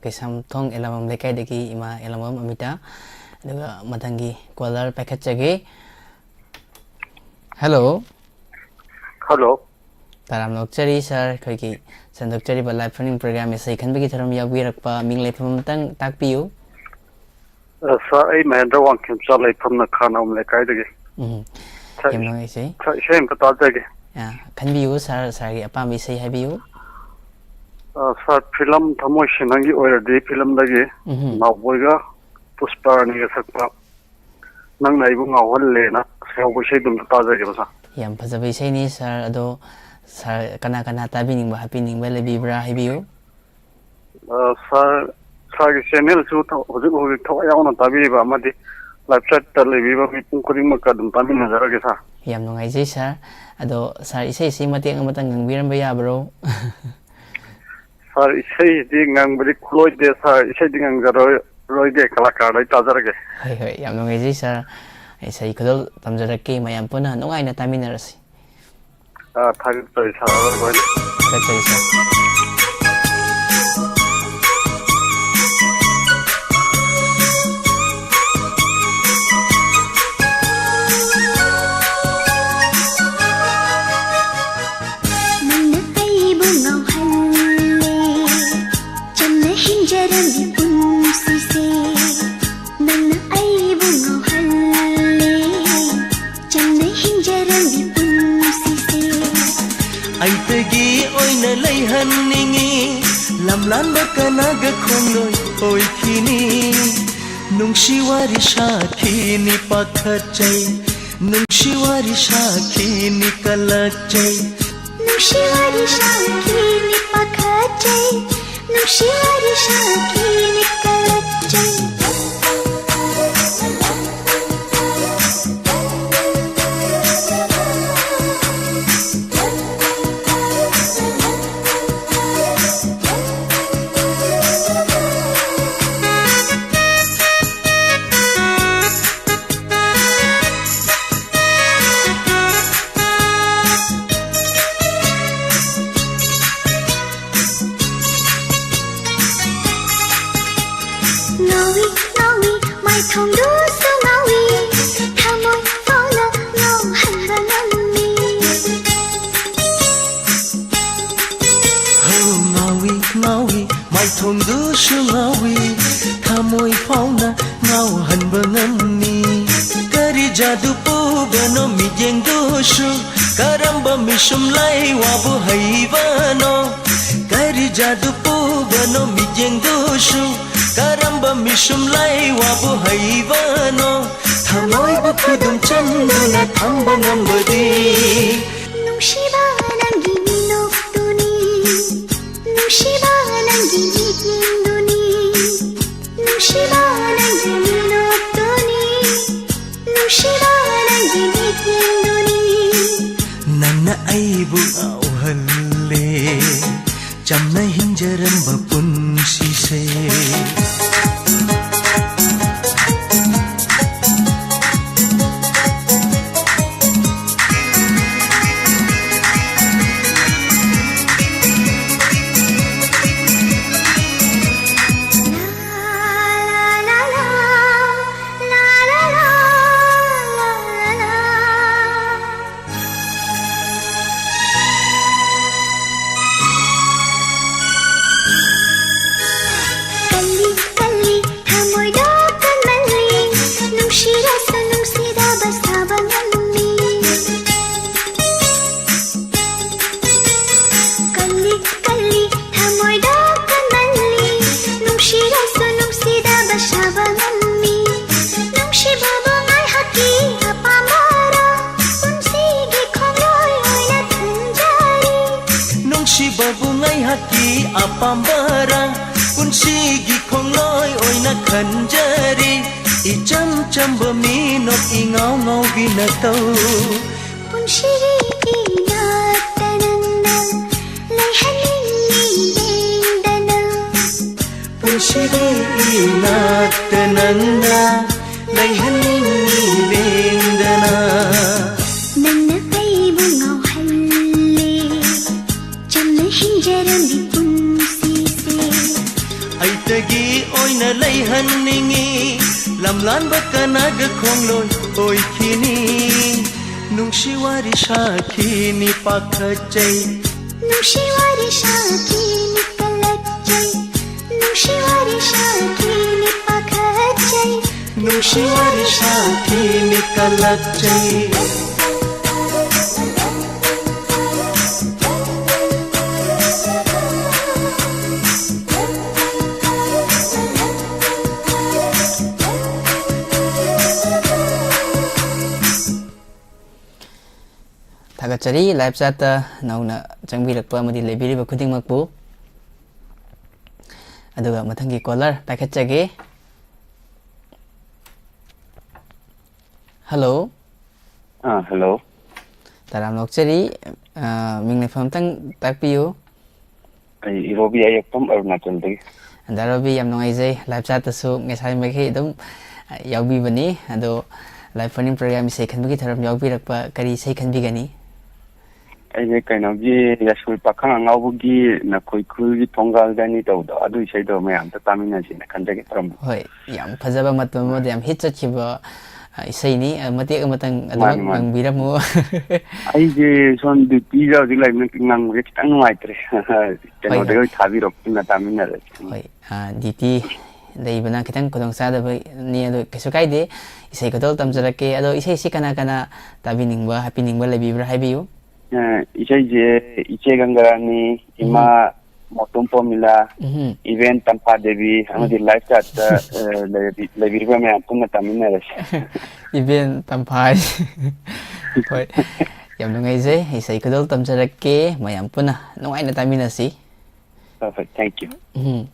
ꯀꯩꯁꯥꯝꯊꯣꯡ ꯑꯦꯂꯥꯡꯕꯝ ꯂꯩꯀꯥꯏꯗꯒꯤ ꯏꯃꯥ ꯑꯦꯂꯥꯡꯕꯝ ꯑꯃꯤꯇꯥ꯫ ꯑꯗꯨꯒ ꯃꯊꯪꯒꯤ ꯀꯣꯂꯔ ꯄꯥꯏꯈꯠꯆꯒꯦ꯫ ꯍꯜꯂꯣ꯫ ꯍꯜꯂꯣ꯫ ꯇꯔꯥꯝꯅ ꯑꯣꯛꯆꯔꯤ ꯁꯥꯔ, ꯑꯩꯈꯣꯏꯒꯤ ꯁꯟꯗꯣꯛꯆꯔꯤꯕ ꯂꯥꯏꯐ ꯐꯣꯔꯃꯤꯡ ꯄ꯭ꯔꯣꯒ꯭ꯔꯥꯝ ꯏꯁꯩ ꯈꯟꯕꯒꯤ ꯊꯧꯔꯝ ꯌꯥꯎꯕꯤꯔꯛꯄ꯫ ꯃꯤꯡ ꯂꯩꯐꯝ ꯑꯃꯇꯪ ꯇꯥꯛꯄꯤꯌꯨ꯫ ꯑ, ꯁꯥꯔ, ꯑꯩ ꯃꯍꯦꯟꯗ꯭ꯔ ꯋꯥꯡꯈꯦꯝꯆꯥ, ꯂꯩꯐꯝꯅ ꯈꯥꯅꯧ ꯂꯩꯀꯥꯏꯗꯒꯤ꯫ ꯎꯝ꯫ ꯁꯥꯔ, ꯌꯥꯝ ꯅꯨꯡꯉꯥꯏꯖꯩ꯫ ꯁꯥꯔ, ꯏꯁꯩ ꯑꯝꯇ ꯇꯥꯖꯒꯦ꯫ ꯑ, ꯈꯟꯕꯤꯌꯨ ꯁꯥꯔ, ꯁꯥꯔꯒꯤ ꯑꯄꯥꯝꯕ ꯏꯁꯩ ꯍꯥꯏꯕꯤꯌꯨ꯫ ꯑ, ꯁꯥꯔ, ꯐꯤꯂꯝ ꯊꯃꯣꯏꯁꯦ ꯅꯪꯒꯤ ꯑꯣꯏꯔꯗꯤ ꯐꯤꯂꯝꯗꯒꯤ ꯎꯝ꯫ ꯅꯥꯎꯕꯣꯏꯒ ꯄꯨꯁꯄꯔꯥꯅꯤꯒ ꯁꯛꯄ ꯅꯪꯅ ꯑꯩꯕꯨ ꯉꯥꯎꯍꯜꯂꯦꯅ ꯌꯥꯎꯕ ꯏꯁꯩꯗꯨ ꯑꯝꯇ ꯇꯥꯖꯒꯦꯕ, ꯁꯥꯔ꯫ ꯌꯥꯝ ꯐꯖꯕ ꯏꯁꯩꯅꯤ ꯁꯥꯔ, ꯑꯗꯣ ꯁꯥꯔ ꯀꯅꯥ ꯀꯅꯥ ꯇꯥꯕꯤꯅꯤꯡꯕ, ꯍꯥꯞꯄꯤꯅꯤꯡꯕ ꯂꯩꯕꯤꯕ꯭ꯔꯥ ꯍꯥꯏꯕꯤꯌꯨ꯫ ꯑ, ꯁꯥꯔ, ꯁꯥꯔꯒꯤ ꯆꯦꯅꯦꯜꯁꯨ ꯊ-, ꯍꯧꯖꯤꯛ ꯍꯧꯖꯤꯛ ꯊꯋꯥꯏ ꯌꯥꯎꯅ ꯇꯥꯕꯤꯔꯤꯕ ꯑꯃꯗꯤ ꯂꯥꯏꯐ ꯁꯥꯏꯠꯇ ꯂꯩꯕꯤꯕ ꯃꯤꯄꯨꯝ ꯈꯨꯗꯤꯡꯃꯛꯀ ꯑꯗꯨꯝ ꯇꯥꯃꯤꯟꯅꯖꯔꯒꯦ, ꯁꯥꯔ꯫ ꯌꯥꯝ ꯅꯨꯡꯉꯥꯏꯖꯩ ꯁꯥꯔ꯫ ꯑꯗꯣ ꯁꯥꯔ, ꯏꯁꯩꯁꯤ ꯃꯇꯦꯛ ꯑꯃꯇꯪ ꯉꯪꯕꯤꯔꯝꯕ ꯌꯥꯕ꯭ꯔꯣ? ꯁꯥꯔ, ꯏꯁꯩꯗꯤ ꯉꯪꯕꯗꯤ ꯈꯨꯂꯣꯏꯗꯦ, ꯁꯥꯔ, ꯏꯁꯩꯗꯤ ꯉꯪꯖꯔꯣꯏ-, ꯔꯣꯏꯒꯦ, ꯀꯂꯥꯀꯥꯔꯗ ꯑꯩ ꯇꯥꯖꯔꯒꯦ꯫ ꯍꯣꯏ, ꯍꯣꯏ, ꯌꯥꯝ ꯅꯨꯡꯉꯥꯏꯖꯩ ꯁꯥꯔ꯫ ꯏꯁꯩ ꯈꯨꯗꯣꯜ ꯇꯝꯖꯔꯛꯀꯦ, ꯃꯌꯥꯝ ꯄꯨꯟꯅ ꯅꯨꯡꯉꯥꯏꯅ ꯇꯥꯃꯤꯟꯅꯔꯁꯤ꯫ ꯑꯥ, ꯊꯥꯒꯠꯆꯔꯤ ꯁꯥꯔ, ꯑꯔꯣꯏꯕ ꯑꯣꯏꯅ꯫ ꯊꯥꯒꯠꯆꯔꯤ ꯁꯥꯔ꯫ ꯅꯪꯅ ꯑꯩꯕꯨ ꯉꯥꯎꯍꯜꯂꯦ, ꯆꯝꯅ ꯍꯤꯡꯖꯔꯝꯃꯤ ꯄꯨꯟꯁꯤꯁꯦ꯫ ꯅꯪꯅ ꯑꯩꯕꯨ ꯉꯥꯎꯍꯜꯂꯦ, ꯆꯝꯅ ꯍꯤꯡꯖꯔꯝꯃꯤ ꯄꯨꯟꯁꯤꯁꯦ꯫ ꯑꯩꯇꯒꯤ ꯑꯣꯏꯅ ꯂꯩꯍꯟꯅꯤꯡꯉꯤ, ꯂꯝꯂꯥꯟꯕ ꯀꯅꯥꯒ ꯈꯣꯡꯂꯣꯏ ꯑꯣꯏꯈꯤꯅꯤ? ꯅꯨꯡꯁꯤ ꯋꯥꯔꯤ ꯁꯥꯈꯤꯅꯤ ꯄꯥꯈꯠꯆꯩ, ꯅꯨꯡꯁꯤ ꯋꯥꯔꯤ ꯁꯥꯈꯤꯅꯤ ꯀꯂꯛꯆꯩ꯫ ꯅꯨꯡꯁꯤ ꯋꯥꯔꯤ ꯁꯥꯈꯤꯅꯤ ꯄꯥꯈꯠꯆꯩ, ꯅꯨꯡꯁꯤ ꯋꯥꯔꯤ ꯁꯥꯈꯤꯅꯤ ꯀꯂꯛꯆꯩ꯫ ꯉꯥꯎꯏ, ꯃꯥꯏꯊꯣꯡꯗꯨꯁꯨ ꯉꯥꯎꯏ, ꯊꯃꯣꯏ ꯐꯥꯎꯅ ꯉꯥꯎꯍꯟꯕ ꯉꯝꯃꯤ꯫ ꯍꯣ, ꯉꯥꯎꯏ, ꯉꯥꯎꯏ, ꯃꯥꯏꯊꯣꯡꯗꯨꯁꯨ ꯉꯥꯎꯏ, ꯊꯃꯣꯏ ꯐꯥꯎꯅ ꯉꯥꯎꯍꯟꯕ ꯉꯝꯃꯤ꯫ ꯀꯔꯤ ꯖꯥꯗꯨ ꯄꯨꯕꯅꯣ ꯃꯤꯠꯌꯦꯡꯗꯨꯁꯨ, ꯀꯔꯝꯕ ꯃꯤꯁꯨꯝ ꯂꯩ ꯋꯥꯕꯨ ꯍꯩꯕꯅꯣ? ꯀꯔꯤ ꯖꯥꯗꯨ ꯄꯨꯕꯅꯣ ꯃꯤꯠꯌꯦꯡꯗꯨꯁꯨ, ꯀꯔꯝꯕ ꯃꯤꯁꯨꯝ ꯂꯩ ꯋꯥꯕꯨ ꯍꯩꯕꯅꯣ? ꯊꯃꯣꯏꯕꯨ ꯈꯨꯗꯨꯝ ꯆꯟꯗꯨꯅ ꯊꯝꯕ ꯉꯝꯕꯗꯤ꯫ ꯅꯨꯡꯁꯤꯕ ꯅꯪꯒꯤ ꯃꯤꯅꯣꯛꯇꯨꯅꯤ, ꯅꯨꯡꯁꯤꯕ ꯅꯪꯒꯤ ꯃꯤꯠꯌꯦꯡꯗꯨꯅꯤ, ꯅꯨꯡꯁꯤꯕ ꯅꯪꯒꯤ ꯃꯤꯅꯣꯛꯇꯨꯅꯤ, ꯅꯨꯡꯁꯤꯕ ꯅꯪꯒꯤ ꯃꯤꯠꯌꯦꯡꯗꯨꯅꯤ꯫ ꯅꯪꯅ ꯑꯩꯕꯨ ꯉꯥꯎꯍꯜꯂꯦ, ꯆꯝꯅ ꯍꯤꯡꯖꯔꯝꯕ ꯄꯨꯟꯁꯤꯁꯦ꯫ ꯀꯜꯂꯤ, ꯀꯜꯂꯤ, ꯊꯃꯣꯏꯗꯣ ꯀꯟꯃꯜꯂꯤ, ꯅꯨꯡꯁꯤꯔꯁꯨ ꯅꯨꯡꯁꯤꯗꯕ ꯁꯥꯕ ꯉꯝꯃꯤ꯫ ꯀꯜꯂꯤ, ꯀꯜꯂꯤ, ꯊꯃꯣꯏꯗꯣ ꯀꯟꯃꯜꯂꯤ, ꯅꯨꯡꯁꯤꯔꯁꯨ ꯅꯨꯡꯁꯤꯗꯕ ꯁꯥꯕ ꯉꯝꯃꯤ꯫ ꯅꯨꯡꯁꯤꯕꯕꯨ ꯉꯥꯏꯍꯥꯛꯀꯤ ꯑꯄꯥꯝꯕꯔꯥ, ꯄꯨꯟꯁꯤꯒꯤ ꯈꯣꯡꯂꯣꯏ ꯑꯣꯏꯅ ꯊꯝꯖꯔꯤ꯫ ꯅꯨꯡꯁꯤꯕꯕꯨ ꯉꯥꯏꯍꯥꯛꯀꯤ ꯑꯄꯥꯝꯕꯔꯥ, ꯄꯨꯟꯁꯤꯒꯤ ꯈꯣꯡꯂꯣꯏ ꯑꯣꯏꯅ ꯈꯟꯖꯔꯤ꯫ ꯏꯆꯝ ꯆꯝꯕ ꯃꯤꯅꯣꯛ ꯏꯉꯥꯎ ꯉꯥꯎꯕꯤ ꯅꯇꯧ꯫ ꯄꯨꯟꯁꯤꯒꯤ ꯏꯅꯥꯛꯇ ꯅꯪꯅ ꯂꯩꯍꯟꯅꯤꯡꯉꯤ ꯂꯦꯡꯗꯅ꯫ ꯄꯨꯟꯁꯤꯒꯤ ꯏꯅꯥꯛꯇ ꯅꯪꯅ ꯂꯩꯍꯟꯅꯤꯡꯉꯤ ꯂꯦꯡꯗꯅ꯫ ꯅꯪꯅ ꯑꯩꯕꯨ ꯉꯥꯎꯍꯜꯂꯦ, ꯆꯝꯅ ꯍꯤꯡꯖꯔꯝꯃꯤ ꯄꯨꯟꯁꯤꯁꯦ꯫ ꯑꯩꯇ ꯒꯤ ꯑꯣꯏꯅ ꯂꯩꯍꯟꯅꯤꯡꯉꯤ꯫ ꯂꯝꯂꯥꯟꯕ ꯀꯅꯥꯒ ꯈꯣꯡꯂꯣꯏ ꯑꯣꯏꯈꯤꯅꯤ꯫ ꯅꯨꯡꯁꯤ ꯋꯥꯔꯤ ꯁꯥꯈꯤꯅꯤ ꯄꯥꯈꯠꯆꯩ꯫ ꯅꯨꯡꯁꯤ ꯋꯥꯔꯤ ꯁꯥꯈꯤꯅꯤ ꯀꯜꯂꯛꯆꯩ꯫ ꯅꯨꯡꯁꯤ ꯋꯥꯔꯤ ꯁꯥꯈꯤꯅꯤ ꯄꯥꯈꯠꯆꯩ꯫ ꯅꯨꯡꯁꯤ ꯋꯥꯔꯤ ꯁꯥꯈꯤꯅꯤ ꯀꯜꯂꯛꯆꯩ꯫ ꯊꯥꯒꯠꯆꯔꯤ live chatꯇ ꯅꯧꯅ ꯆꯪꯕꯤꯔꯛꯄ ꯑꯃꯗꯤ ꯂꯩꯕꯤꯔꯤꯕ ꯈꯨꯗꯤꯡꯃꯛꯄꯨ꯫ ꯑꯗꯨꯒ ꯃꯊꯪꯒꯤ caller ꯄꯥꯏꯈꯠꯆꯒꯦ꯫ Hello꯫ ꯑꯥ, hello꯫ ꯇꯔꯥꯝꯅ ꯑꯣꯛꯆꯔꯤ꯫ ꯑꯥ, ꯃꯤꯡ ꯂꯩꯐꯝ ꯑꯝꯇꯪ ꯇꯥꯛꯄꯤꯌꯨ꯫ ꯑꯩ ꯏꯔꯣꯕꯤ ꯑꯌꯦꯛꯄꯝ, ꯑꯔꯨꯅꯥꯆꯜꯗꯒꯤ꯫ ꯗꯥ ꯔꯣꯕꯤ, ꯌꯥꯝ ꯅꯨꯡꯉꯥꯏꯖꯩ꯫ Live chatꯇꯁꯨ ꯉꯁꯥꯏ ꯃꯈꯩ ꯑꯗꯨꯝ, ꯑ, ꯌꯥꯎꯕꯤꯕꯅꯤ꯫ ꯑꯗꯣ Live Phone-In Program ꯏꯁꯩ ꯈꯟꯕꯒꯤ ꯊꯧꯔꯝ ꯌꯥꯎꯕꯤꯔꯛꯄ ꯀꯔꯤ ꯏꯁꯩ ꯈꯟꯕꯤꯒꯅꯤ? ꯑꯩꯁꯦ ꯀꯩꯅꯣꯒꯤ, ꯌꯥꯏꯁꯀꯨꯜ ꯄꯥꯈꯪ ꯑꯉꯥꯎꯕꯒꯤ "ꯅꯈꯣꯏ ꯈꯨꯜꯒꯤ ꯊꯣꯡꯒꯥꯜꯗꯅꯤ" ꯇꯧꯕꯗꯣ, ꯑꯗꯨ ꯏꯁꯩꯗꯣ ꯃꯌꯥꯝꯗ ꯇꯥꯃꯤꯟꯅꯁꯦꯅ ꯈꯟꯖꯒꯦ ꯇꯧꯔꯝꯕ꯫ ꯍꯣꯏ, ꯌꯥꯝ ꯐꯖꯕ ꯃꯇꯝ ꯑꯃꯗ ꯌꯥꯝ hit ꯆꯠꯈꯤꯕ, ꯑ, ꯏꯁꯩꯅꯤ꯫ ꯑ, ꯃꯇꯦꯛ ꯑꯃꯇꯪ ꯑꯗꯨꯃꯛ ꯃꯥꯅꯤ, ꯃꯥꯅꯤ꯫ ꯉꯪꯕꯤꯔꯝꯃꯨ꯫ ꯑꯩꯁꯦ ꯁꯣꯝ duty-ꯗ ꯍꯧꯖꯤꯛ ꯂꯩꯕꯅꯤꯅ ꯉꯪꯕꯁꯦ ꯈꯤꯇꯪ ꯅꯨꯡꯉꯥꯏꯇ꯭ꯔꯦ꯫ ꯍꯣꯏ, ꯀꯩꯅꯣꯗꯒꯤ ꯍꯣꯏ꯫ ꯑꯣꯏ ꯊꯥꯕꯤꯔꯣ, ꯄꯨꯟꯅ ꯇꯥꯃꯤꯟꯅꯔꯁꯦ꯫ ꯍꯣꯏ, ꯑ, duty ꯂꯩꯕꯅ ꯈꯤꯇꯪ ꯈꯨꯗꯣꯡꯆꯥꯗꯕꯅꯤ, ꯑꯗꯣ ꯀꯩꯁꯨ ꯀꯥꯏꯗꯦ꯫ ꯏꯁꯩ ꯈꯨꯗꯣꯜ ꯇꯝꯖꯔꯛꯀꯦ꯫ ꯑꯗꯣ ꯏꯁꯩꯁꯤ ꯀꯅꯥ ꯀꯅꯥ ꯇꯥꯕꯤꯅꯤꯡꯕ, ꯍꯥꯞꯄꯤꯅꯤꯡꯕ ꯂꯩꯕꯤꯕ꯭ꯔꯥ ꯍꯥꯏꯕꯤꯌꯨ꯫ ꯑ, ꯏꯁꯩꯁꯦ ꯏꯆꯦ ꯒꯪꯒꯥꯔꯥꯅꯤ, ꯏꯃꯥ ꯎꯝ꯫ ꯃꯣꯇꯣꯝ ꯄ꯭ꯔꯣꯃꯤꯂꯥ, ꯎꯝ꯫ ꯏꯕꯦꯟ ꯇꯝꯐꯥ ꯗꯦꯕꯤ, ꯑꯃꯗꯤ ꯎꯝ꯫ Live chat-ꯇ, ꯑ, ꯂꯩꯕꯤ-, ꯂꯩꯕꯤꯔꯤꯕ ꯃꯌꯥꯝ ꯄꯨꯟꯅ ꯇꯥꯃꯤꯟꯅꯔꯁꯤ꯫ ꯏꯕꯦꯟ ꯇꯝꯐꯥ ꯍꯥꯏꯁꯦ꯫ ꯍꯣꯏ꯫ ꯌꯥꯝ ꯅꯨꯡꯉꯥꯏꯖꯩ꯫ ꯏꯁꯩ ꯈꯨꯗꯣꯜ ꯇꯝꯖꯔꯛꯀꯦ꯫ ꯃꯌꯥꯝ ꯄꯨꯟꯅ ꯅꯨꯡꯉꯥꯏꯅ ꯇꯥꯃꯤꯟꯅꯁꯤ꯫ ꯍꯣꯏ, ꯍꯣꯏ, thank you꯫ ꯎꯝ꯫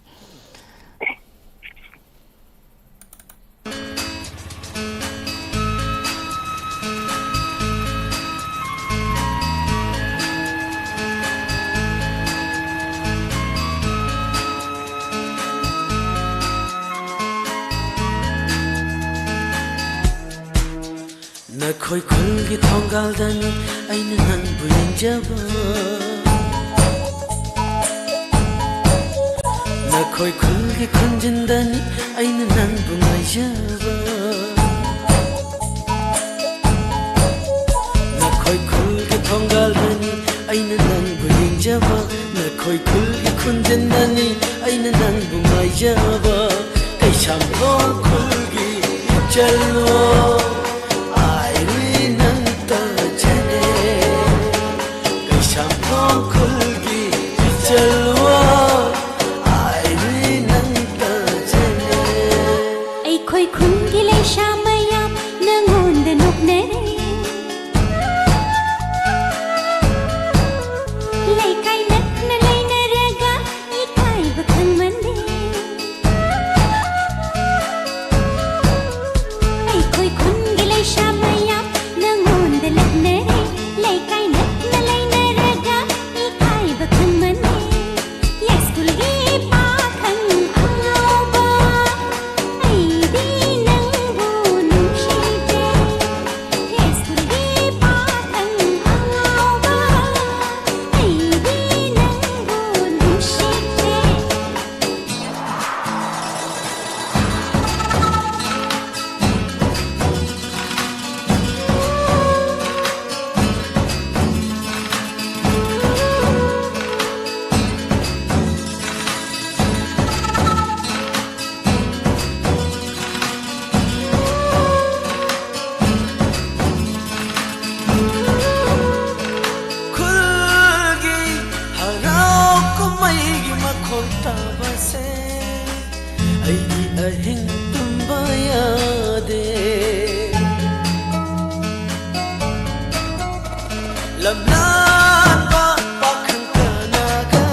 ꯅꯈꯣꯏ ꯈꯨꯜꯒꯤ ꯊꯣꯡꯒꯥꯜꯗꯅꯤ ꯑꯩꯅ ꯅꯪꯕꯨ ꯌꯦꯡꯖꯕ꯫ ꯅꯈꯣꯏ ꯑꯩꯈꯣꯏ ꯈꯨꯜꯒꯤ ꯈꯨꯟꯖꯤꯟꯗꯅꯤ ꯑꯩꯅ ꯅꯪꯕꯨ ꯉꯥꯏꯖꯕ꯫ ꯅꯈꯣꯏ ꯈꯨꯜꯒꯤ ꯊꯣꯡꯒꯥꯜꯗꯅꯤ ꯑꯩꯅ ꯅꯪꯕꯨ ꯌꯦꯡꯖꯕ꯫ ꯅꯈꯣꯏ ꯈꯨꯜꯒꯤ ꯈꯨꯟꯖꯤꯟꯗꯅꯤ ꯑꯩꯅ ꯅꯪꯕꯨ ꯉꯥꯏꯖꯕ꯫ ꯀꯩꯁꯥꯝꯊꯣꯡ ꯈꯨꯜꯒꯤ ꯏꯆꯜꯋꯣ, ꯑꯥꯏꯔꯤ ꯅꯪ ꯇꯥꯖꯅꯦ꯫ ꯀꯩꯁꯥꯝꯊꯣꯡ ꯈꯨꯜꯒꯤ ꯏꯆꯜꯋꯣ, ꯑꯥꯏꯔꯤ ꯅꯪ ꯇꯥꯖꯅꯦ꯫ ꯑꯩꯈꯣꯏ ꯈꯨꯟꯒꯤ ꯂꯩꯁꯥ ꯃꯌꯥꯝ ꯅꯪꯉꯣꯟꯗ ꯅꯣꯛꯅꯔꯦ꯫ ꯂꯩꯀꯥꯏ ꯅꯛꯅ ꯂꯩꯅꯔꯒ ꯏꯀꯥꯏꯕ ꯈꯪꯃꯟꯗꯦ꯫ ꯑꯩꯈꯣꯏ ꯈꯨꯟꯒꯤ ꯂꯩꯁꯥ ꯃꯌꯥꯝ ꯅꯪꯉꯣꯟꯗ ꯂꯛꯅꯔꯦ꯫ ꯂꯩꯀꯥꯏ ꯅꯛꯅ ꯂꯩꯅꯔꯒ ꯏꯀꯥꯏꯕ ꯈꯪꯃꯟꯗꯦ꯫ ꯌꯥꯏꯁ꯭ꯀꯨꯜꯒꯤ ꯄꯥꯈꯪ ꯑꯉꯥꯎꯕ, ꯑꯩꯗꯤ ꯅꯪꯕꯨ ꯅꯨꯡꯁꯤꯗꯦ꯫ ꯌꯥꯏꯁ꯭ꯀꯨꯜꯒꯤ ꯄꯥꯈꯪ ꯑꯉꯥꯎꯕ, ꯑꯩꯗꯤ ꯅꯪꯕꯨ ꯅꯨꯡꯁꯤꯗꯦ꯫ ꯈꯨꯜꯒꯤ ꯍꯔꯥꯎ ꯀꯨꯝꯍꯩꯒꯤ ꯃꯈꯣꯜ ꯇꯥꯕꯁꯦ ꯑꯩꯗꯤ ꯑꯍꯤꯡ ꯇꯨꯝꯕ ꯌꯥꯗꯦ꯫ ꯂꯝꯂꯥꯟꯕ ꯄꯥꯈꯪ ꯀꯅꯥꯒ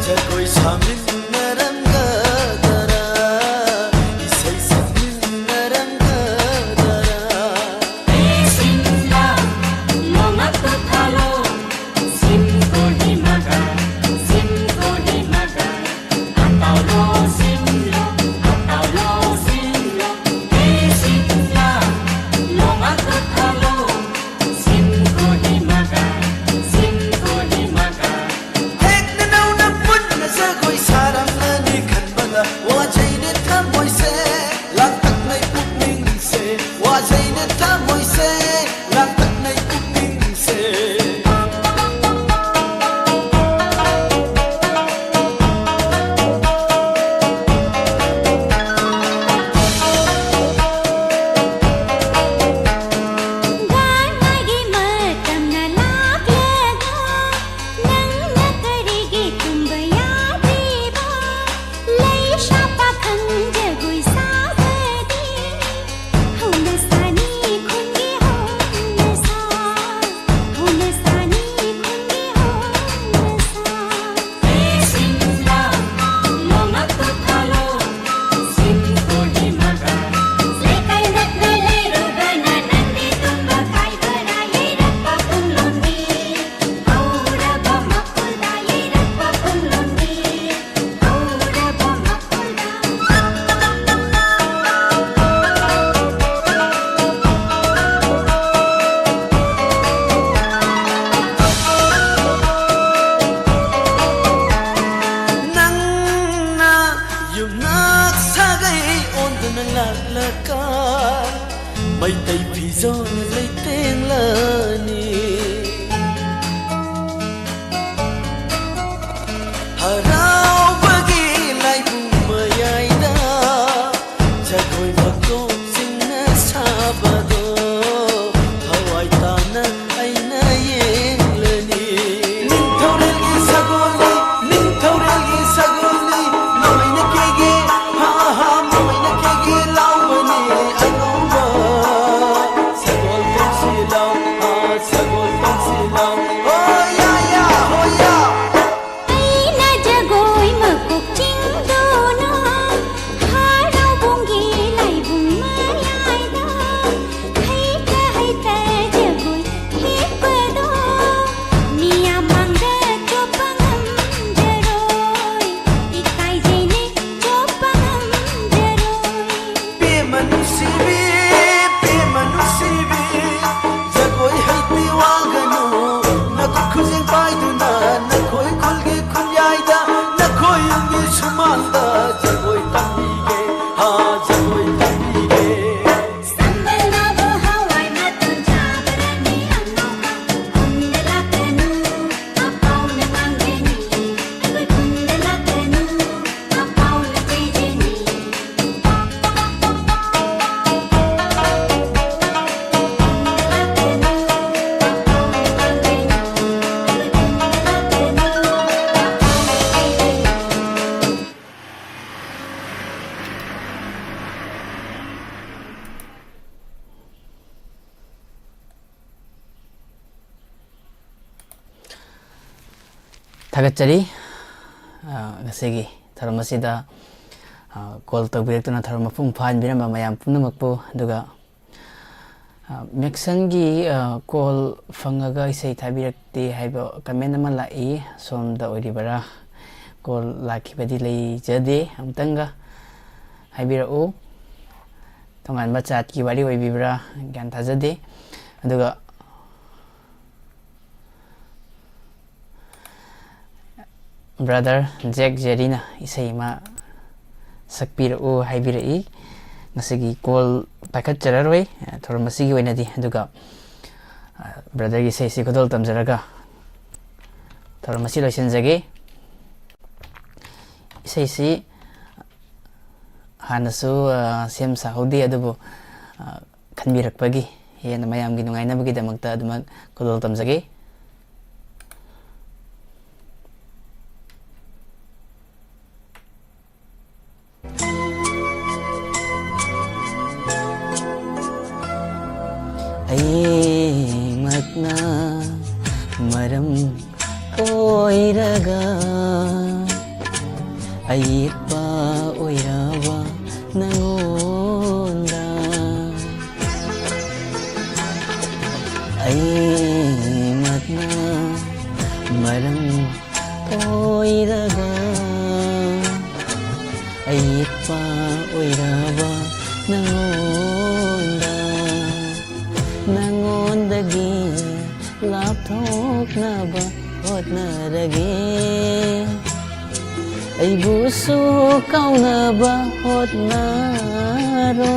ꯖꯒꯣꯏ ꯁꯥꯃꯤꯟꯅꯔꯝꯒꯗꯔꯥ, ꯏꯁꯩ ꯁꯛꯃꯤꯟꯅꯔꯝꯒꯗꯔꯥ? ꯍꯦꯛ ꯅꯅꯧꯅ ꯄꯨꯟꯅ ꯖꯒꯣꯏ ꯁꯥꯔꯝ ꯀꯥ ꯃꯩꯇꯩ ꯐꯤꯖꯣꯜ ꯂꯩꯇꯦꯡꯂꯅꯤ꯫ ꯍꯔꯥꯎꯕꯒꯤ ꯂꯥꯏꯕꯨꯡ ꯃꯌꯥꯏꯗ ꯖꯒꯣꯏ ꯃꯀꯣꯛꯁꯤꯡꯅ ꯁꯥꯕꯗꯣ ꯊꯋꯥꯏ ꯇꯥꯅ ꯑꯩꯅ ꯌꯦꯡꯂꯅꯤ꯫ ꯅꯤꯡꯊꯧꯔꯦꯜꯒꯤ ꯁꯒꯣꯜꯅꯤ, ꯅꯤꯡꯊꯧꯔꯦꯜꯒꯤ ꯁꯒꯣꯜꯅꯤ, ꯂꯣꯏꯅ ꯀꯦꯒꯦ, ꯍꯥ ꯍꯥ, ꯂꯣꯏꯅ ꯀꯦꯒꯦ ꯂꯥꯎꯕꯅꯤ ꯑꯉꯧꯕ꯫ ꯁꯒꯣꯜ ꯇꯣꯡꯁꯤ ꯂꯥꯎ, ꯍꯥ, ꯁꯒꯣꯜ ꯇꯣꯡꯁꯤ ꯂꯥꯎ, ꯍꯣ ꯌꯥ ꯌꯥ, ꯍꯣ ꯌꯥ꯫ ꯑꯩꯅ ꯖꯒꯣꯏ ꯃꯀꯣꯛ ꯆꯤꯡꯗꯨꯅ ꯍꯔꯥꯎꯕꯨꯡꯒꯤ ꯂꯥꯏꯕꯨꯡ ꯃꯌꯥꯏꯗ ꯍꯩꯇ ꯍꯩꯇ ꯖꯒꯣꯏ ꯍꯤꯞꯄꯗꯣ ꯃꯤꯌꯥꯝ ꯃꯥꯡꯗ ꯆꯣꯞꯄ ꯉꯝꯖꯔꯣꯏ, ꯏꯀꯥꯏꯖꯩꯅꯦ ꯆꯣꯞꯄ ꯉꯝꯖꯔꯣꯏ꯫ ꯄꯦꯝꯃ ꯅꯨꯡꯁꯤꯕꯤ, ꯄꯦꯝꯃ ꯅꯨꯡꯁꯤꯕꯤ, ꯖꯒꯣꯏ ꯍꯩꯇꯦ ꯋꯥꯒꯅꯨ, ꯅꯈꯨꯠ ꯈꯨꯖꯦꯡ ꯄꯥꯏꯗꯨꯅ ꯅꯈꯣꯏ ꯈꯨꯜꯒꯤ ꯈꯨꯟꯌꯥꯏꯗ ꯅꯈꯣꯏ ꯌꯨꯝꯒꯤ ꯁꯨꯃꯥꯡꯗ ꯖꯒꯣꯏ ꯇꯝꯕꯤꯒꯦ, ꯍꯥ, ꯖꯒꯣꯏ ꯇꯝꯕꯤꯒꯦ꯫ ꯁꯝꯕꯜꯅꯕꯨ ꯍꯋꯥꯏ ꯃꯇꯣꯟ ꯆꯥꯕ꯭ꯔꯅꯤ ꯑꯉꯧꯕ? ꯈꯨꯟꯗ ꯂꯥꯛꯀꯅꯨ, ꯑꯄꯥꯎꯅ ꯉꯥꯡꯒꯅꯤ꯫ ꯑꯩꯈꯣꯏ ꯈꯨꯟꯗ ꯂꯥꯛꯀꯅꯨ, ꯑꯄꯥꯎꯅ ꯆꯩꯒꯅꯤ꯫ ꯊꯥꯒꯠꯆꯔꯤ꯫ ꯑ, ꯉꯁꯤꯒꯤ ꯊꯧꯔꯝ ꯑꯁꯤꯗ, ꯑ, ꯀꯣꯜ ꯇꯧꯕꯤꯔꯛꯇꯨꯅ ꯊꯧꯔꯝ ꯃꯄꯨꯡ ꯐꯥꯍꯟꯕꯤꯔꯝꯕ ꯃꯌꯥꯝ ꯄꯨꯝꯅꯃꯛꯄꯨ, ꯑꯗꯨꯒ, ꯑ, ꯃꯦꯛꯁꯟꯒꯤ, ꯑ, ꯀꯣꯜ ꯐꯪꯉꯒ ꯏꯁꯩ ꯊꯥꯕꯤꯔꯛꯇꯦ ꯍꯥꯏꯕ ꯀꯃꯦꯟ ꯑꯃ ꯂꯥꯛꯏ꯫ ꯁꯣꯝꯗ ꯑꯣꯏꯔꯤꯕꯔꯥ? ꯀꯣꯜ ꯂꯥꯛꯈꯤꯕꯗꯤ ꯂꯩꯖꯗꯦ꯫ ꯑꯃꯨꯛꯇꯪꯒ ꯍꯥꯏꯕꯤꯔꯛꯎ꯫ ꯇꯣꯉꯥꯟꯕ ꯖꯥꯠꯀꯤ ꯋꯥꯔꯤ ꯑꯣꯏꯕꯤꯕ꯭ꯔꯥ? ꯒ꯭ꯌꯥꯟ ꯇꯥꯖꯗꯦ꯫ ꯑꯗꯨꯒ ꯕ꯭ꯔꯗꯔ ꯖꯦꯛ ꯖꯦꯔꯤꯅ ꯏꯁꯩ ꯑꯃ ꯁꯛꯄꯤꯔꯛꯎ ꯍꯥꯏꯕꯤꯔꯛꯏ꯫ ꯉꯁꯤꯒꯤ ꯀꯣꯜ ꯄꯥꯏꯈꯠꯆꯔꯔꯣꯏ, ꯑ, ꯊꯧꯔꯝ ꯑꯁꯤꯒꯤ ꯑꯣꯏꯅꯗꯤ꯫ ꯑꯗꯨꯒ, ꯑ, ꯕ꯭ꯔꯗꯔꯒꯤ ꯏꯁꯩꯁꯤ ꯈꯨꯗꯣꯜ ꯇꯝꯖꯔꯒ ꯊꯧꯔꯝ ꯑꯁꯤ ꯂꯣꯏꯁꯤꯟꯖꯒꯦ꯫ ꯏꯁꯩꯁꯤ ꯍꯥꯟꯅꯁꯨ, ꯑ, ꯁꯦꯝ ꯁꯥꯍꯧꯗꯦ, ꯑꯗꯨꯕꯨ, ꯑ, ꯈꯟꯕꯤꯔꯛꯄꯒꯤ, ꯍꯦꯟꯅ ꯃꯌꯥꯝꯒꯤ ꯅꯨꯡꯉꯥꯏꯅꯕꯒꯤꯗꯃꯛꯇ ꯑꯗꯨꯃꯛ ꯈꯨꯗꯣꯜ ꯇꯝꯖꯒꯦ꯫ ꯑꯩꯃꯛꯅ ꯃꯔꯝ ꯑꯣꯏꯔꯒ ꯑꯌꯦꯠꯄ ꯑꯣꯏꯔꯕ ꯅꯉꯣꯟꯗ ꯑꯩꯃꯛꯅ ꯃꯔꯝ ꯑꯣꯏꯔꯒ ꯑꯌꯦꯠꯄ ꯑꯣꯏꯔꯕ ꯅꯉꯣꯟꯗ, ꯅꯉꯣꯟꯗꯒꯤ ꯂꯥꯞꯊꯣꯛꯅꯕ ꯍꯣꯠꯅꯔꯒꯦ꯫ ꯑꯩꯕꯨꯁꯨ ꯀꯥꯎꯅꯕ ꯍꯣꯠꯅꯔꯣ꯫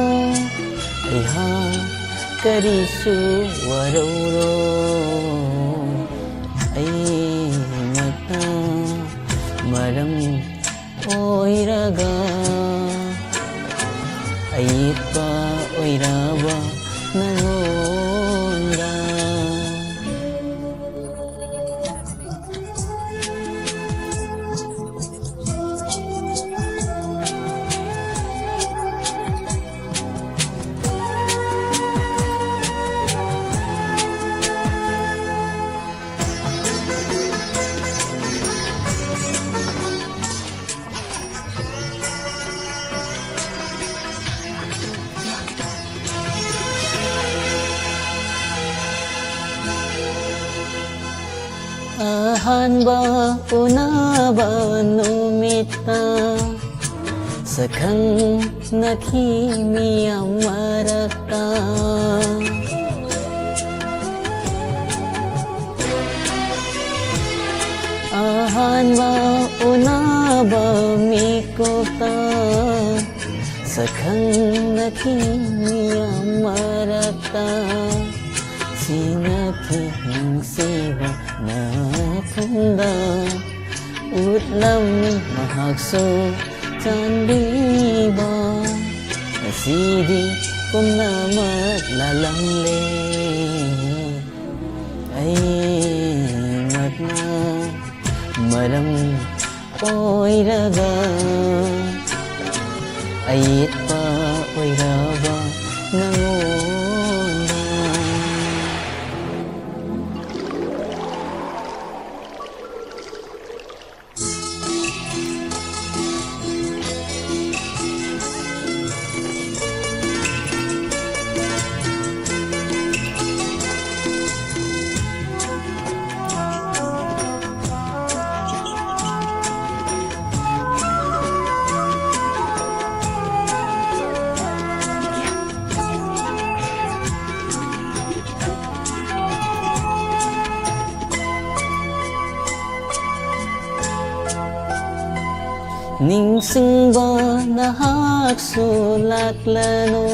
ꯑꯩꯍꯥꯛ ꯀꯔꯤꯁꯨ ꯋꯥꯔꯧꯔꯣ꯫ ꯑꯩꯃꯛꯅ ꯃꯔꯝ ꯑꯣꯏꯔꯒ ꯑꯌꯦꯠꯄ ꯑꯣꯏꯔꯕ ꯅꯉꯣꯟꯗ꯫ ꯑꯍꯥꯟꯕ ꯎꯅꯕ ꯅꯨꯃꯤꯠꯇ ꯁꯛꯈꯪꯅꯈꯤ ꯃꯤꯌꯥꯝ ꯃꯔꯛꯇ꯫ ꯑꯍꯥꯟꯕ ꯎꯅꯕ ꯃꯤꯀꯨꯞꯇ ꯁꯛꯈꯪꯅꯈꯤ ꯃꯤꯌꯥꯝ ꯃꯔꯛꯇ, ꯁꯤꯟꯅꯈꯤ ꯅꯨꯡꯁꯤꯕ ꯅꯥꯐꯝꯗ, ꯎꯠꯂꯝꯃꯤ ꯃꯍꯥꯛꯁꯨ ꯆꯥꯟꯕꯤꯕ꯫ ꯉꯁꯤꯗꯤ ꯄꯨꯝꯅꯃꯛ ꯂꯥꯜꯂꯝꯂꯦ, ꯑꯩꯃꯛꯅ ꯃꯔꯝ ꯑꯣꯏꯔꯒ, ꯑꯌꯦꯠꯄ ꯑꯣꯏꯔꯕ ꯅꯉꯣꯟꯗ꯫ ꯅꯤꯡꯁꯤꯡꯕ ꯅꯍꯥꯛꯁꯨ ꯂꯥꯛꯂꯅꯨ,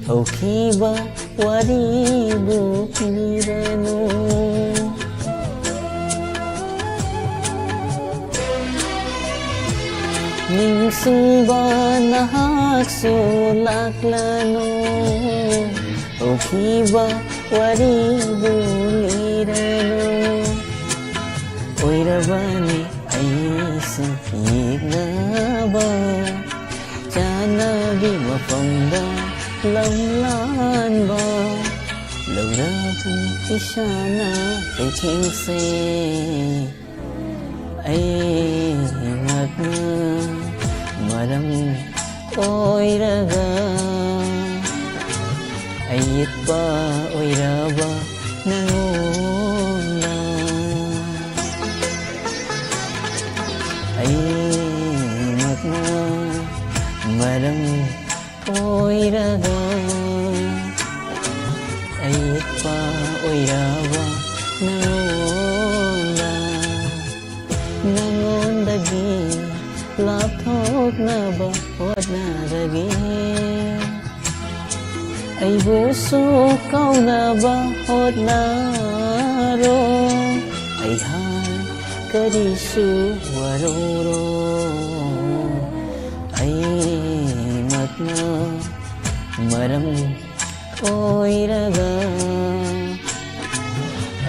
ꯍꯧꯈꯤꯕ ꯋꯥꯔꯤꯕꯨ ꯂꯤꯔꯅꯨ꯫ ꯅꯤꯡꯁꯤꯡꯕ ꯅꯍꯥꯛꯁꯨ ꯂꯥꯛꯂꯅꯨ, ꯍꯧꯈꯤꯕ ꯋꯥꯔꯤꯕꯨ ꯂꯤꯔꯅꯨ꯫ ꯑꯣꯏꯔꯕꯅꯤ ꯑꯩꯁꯨ ꯌꯦꯛꯅꯕ, ꯆꯥꯟꯅꯕꯤ ꯃꯐꯝꯗ ꯂꯝꯂꯥꯟꯕ, ꯂꯧꯔꯕꯅꯤ ꯏꯁꯥꯅ ꯀꯩꯊꯦꯜꯁꯦ꯫ ꯑꯩꯃꯛꯅ ꯃꯔꯝ ꯑꯣꯏꯔꯒ, ꯑꯌꯦꯠꯄ ꯑꯣꯏꯔꯕ ꯅꯉꯣꯟꯗ꯫ ꯑꯩꯃꯛꯅ ꯃꯔꯝ ꯑꯣꯏꯔꯒ, ꯑꯌꯦꯠꯄ ꯑꯣꯏꯔꯕ ꯅꯉꯣꯟꯗ, ꯅꯉꯣꯟꯗꯒꯤ ꯂꯥꯞꯊꯣꯛꯅꯕ ꯍꯣꯠꯅ ꯅꯥꯔꯒꯦ꯫ ꯑꯩꯕꯨꯁꯨ ꯀꯥꯎꯅꯕ ꯍꯣꯠꯅꯔꯣ꯫ ꯑꯩꯍꯥꯛ ꯀꯔꯤꯁꯨ ꯋꯥꯔꯧꯔꯣ꯫ ꯑꯩꯃꯛꯅ ꯃꯔꯝ ꯑꯣꯏꯔꯒ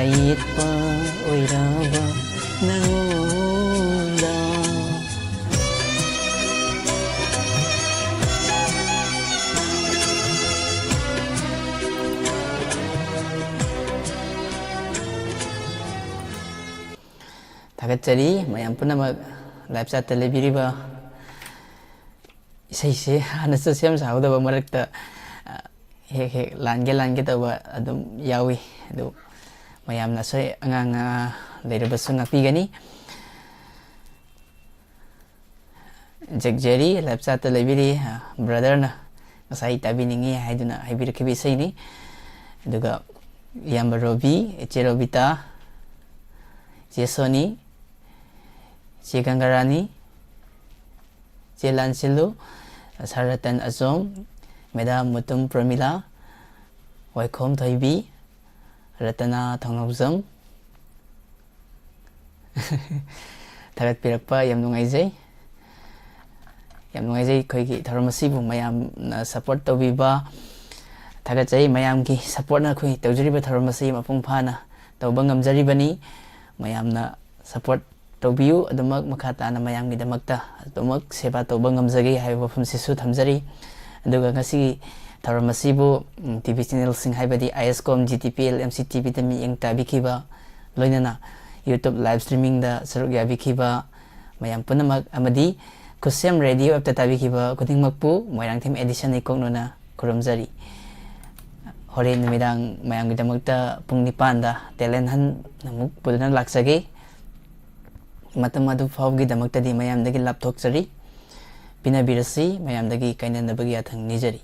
ꯑꯌꯦꯠꯄ ꯑꯣꯏꯔꯕ ꯅꯉꯣꯟꯗ꯫ ꯊꯥꯒꯠꯆꯔꯤ ꯃꯌꯥꯝ ꯄꯨꯝꯅꯃꯛ live chat ꯇ ꯂꯩꯕꯤꯔꯤꯕ꯫ ꯏꯁꯩꯁꯦ ꯍꯥꯟꯅꯁꯨ ꯁꯦꯝ ꯁꯥꯍꯧꯗꯕ ꯃꯔꯛꯇ, ꯑ, ꯍꯦꯛ ꯍꯦꯛ ꯂꯥꯟꯒꯦ ꯂꯥꯟꯒꯦ ꯇꯧꯕ ꯑꯗꯨꯝ ꯌꯥꯎꯏ꯫ ꯑꯗꯨ ꯃꯌꯥꯝꯅ ꯑꯁꯣꯏ ꯑꯉꯥꯡ, ꯑ, ꯂꯩꯔꯕꯁꯨ ꯉꯥꯛꯄꯤꯒꯅꯤ꯫ ꯖꯦꯛ ꯖꯦꯔꯤ live chat ꯇ ꯂꯩꯕꯤꯔꯤ, ꯑ, brother ꯅ ꯉꯁꯥꯏ ꯇꯥꯕꯤꯅꯤꯡꯉꯤ ꯍꯥꯏꯗꯨꯅ ꯍꯥꯏꯕꯤꯔꯛꯈꯤꯕ ꯏꯁꯩꯅꯤ꯫ ꯑꯗꯨꯒ ꯏꯌꯥꯝꯕ ꯔꯣꯕꯤ, ꯏꯆꯦ ꯔꯣꯕꯤꯇꯥ, ꯏꯆꯦ ꯁꯣꯅꯤ, ꯏꯆꯦ ꯒꯪꯒꯥꯔꯥꯅꯤ, ꯏꯆꯦ ꯂꯥꯟꯁꯤꯜꯂꯨ, ꯁꯥꯔ ꯔꯇꯟ ꯑꯆꯣꯝ, ꯃꯦꯗꯥꯝ ꯃꯨꯇꯨꯝ ꯄ꯭ꯔꯃꯤꯂꯥ, ꯋꯥꯏꯈꯣꯝ ꯊꯣꯏꯕꯤ, ꯔꯇꯅꯥ ꯊꯧꯅꯥꯎꯖꯝ꯫ ꯊꯥꯒꯠꯄꯤꯔꯛꯄ ꯌꯥꯝ ꯅꯨꯡꯉꯥꯏꯖꯩ꯫ ꯌꯥꯝ ꯅꯨꯡꯉꯥꯏꯖꯩ ꯑꯩꯈꯣꯏꯒꯤ ꯊꯧꯔꯝ ꯑꯁꯤꯕꯨ ꯃꯌꯥꯝꯅ support ꯇꯧꯕꯤꯕ꯫ ꯊꯥꯒꯠꯆꯩ꯫ ꯃꯌꯥꯝꯒꯤ support ꯅ ꯑꯩꯈꯣꯏ ꯇꯧꯖꯔꯤꯕ ꯊꯧꯔꯝ ꯑꯁꯤ ꯃꯄꯨꯡ ꯐꯥꯅ ꯇꯧꯕ ꯉꯝꯖꯔꯤꯕꯅꯤ꯫ ꯃꯌꯥꯝꯅ support ꯇꯧꯕꯤꯌꯨ꯫ ꯑꯗꯨꯃꯛ ꯃꯈꯥ ꯇꯥꯅ ꯃꯌꯥꯝꯒꯤꯗꯃꯛꯇ ꯑꯗꯨꯃꯛ ꯁꯦꯕꯥ ꯇꯧꯕ ꯉꯝꯖꯒꯦ ꯍꯥꯏꯕ ꯋꯥꯐꯝꯁꯤꯁꯨ ꯊꯝꯖꯔꯤ꯫ ꯑꯗꯨꯒ ꯉꯁꯤꯒꯤ ꯊꯧꯔꯝ ꯑꯁꯤꯕꯨ, ꯎꯝ, ꯇꯤ ꯚꯤ channel ꯁꯤꯡ ꯍꯥꯏꯕꯗꯤ I S com, G T P L, M C T V ꯗ ꯃꯤꯠꯌꯦꯡ ꯇꯥꯕꯤꯈꯤꯕ, ꯂꯣꯏꯅꯅ YouTube live streaming ꯗ ꯁꯔꯨꯛ ꯌꯥꯕꯤꯈꯤꯕ ꯃꯌꯥꯝ ꯄꯨꯝꯅꯃꯛ ꯑꯃꯗꯤ ꯈꯨꯠꯁꯦꯝ ꯔꯦꯗꯤꯑꯣ app ꯇ ꯇꯥꯕꯤꯈꯤꯕ ꯈꯨꯗꯤꯡꯃꯛꯄꯨ ꯃꯣꯏꯔꯥꯡꯊꯦꯝ edition ꯏꯀꯣꯛꯅꯅ ꯈꯨꯔꯨꯝꯖꯔꯤ꯫ ꯍꯣꯔꯦꯟ ꯅꯨꯃꯤꯗꯥꯡ ꯃꯌꯥꯝꯒꯤꯗꯃꯛꯇ ꯄꯨꯡ ꯅꯤꯄꯥꯟꯗ Talent Hunt ꯑꯃꯨꯛ ꯄꯨꯗꯨꯅ ꯂꯥꯛꯆꯒꯦ꯫ ꯃꯇꯝ ꯑꯗꯨ ꯐꯥꯎꯕꯒꯤꯗꯃꯛꯇꯗꯤ ꯃꯌꯥꯝꯗꯒꯤ ꯂꯥꯞꯊꯣꯛꯆꯔꯤ꯫ ꯄꯤꯅꯕꯤꯔꯁꯤ, ꯃꯌꯥꯝꯗꯒꯤ ꯀꯥꯏꯅꯅꯕꯒꯤ ꯌꯥꯊꯪ ꯅꯤꯖꯔꯤ꯫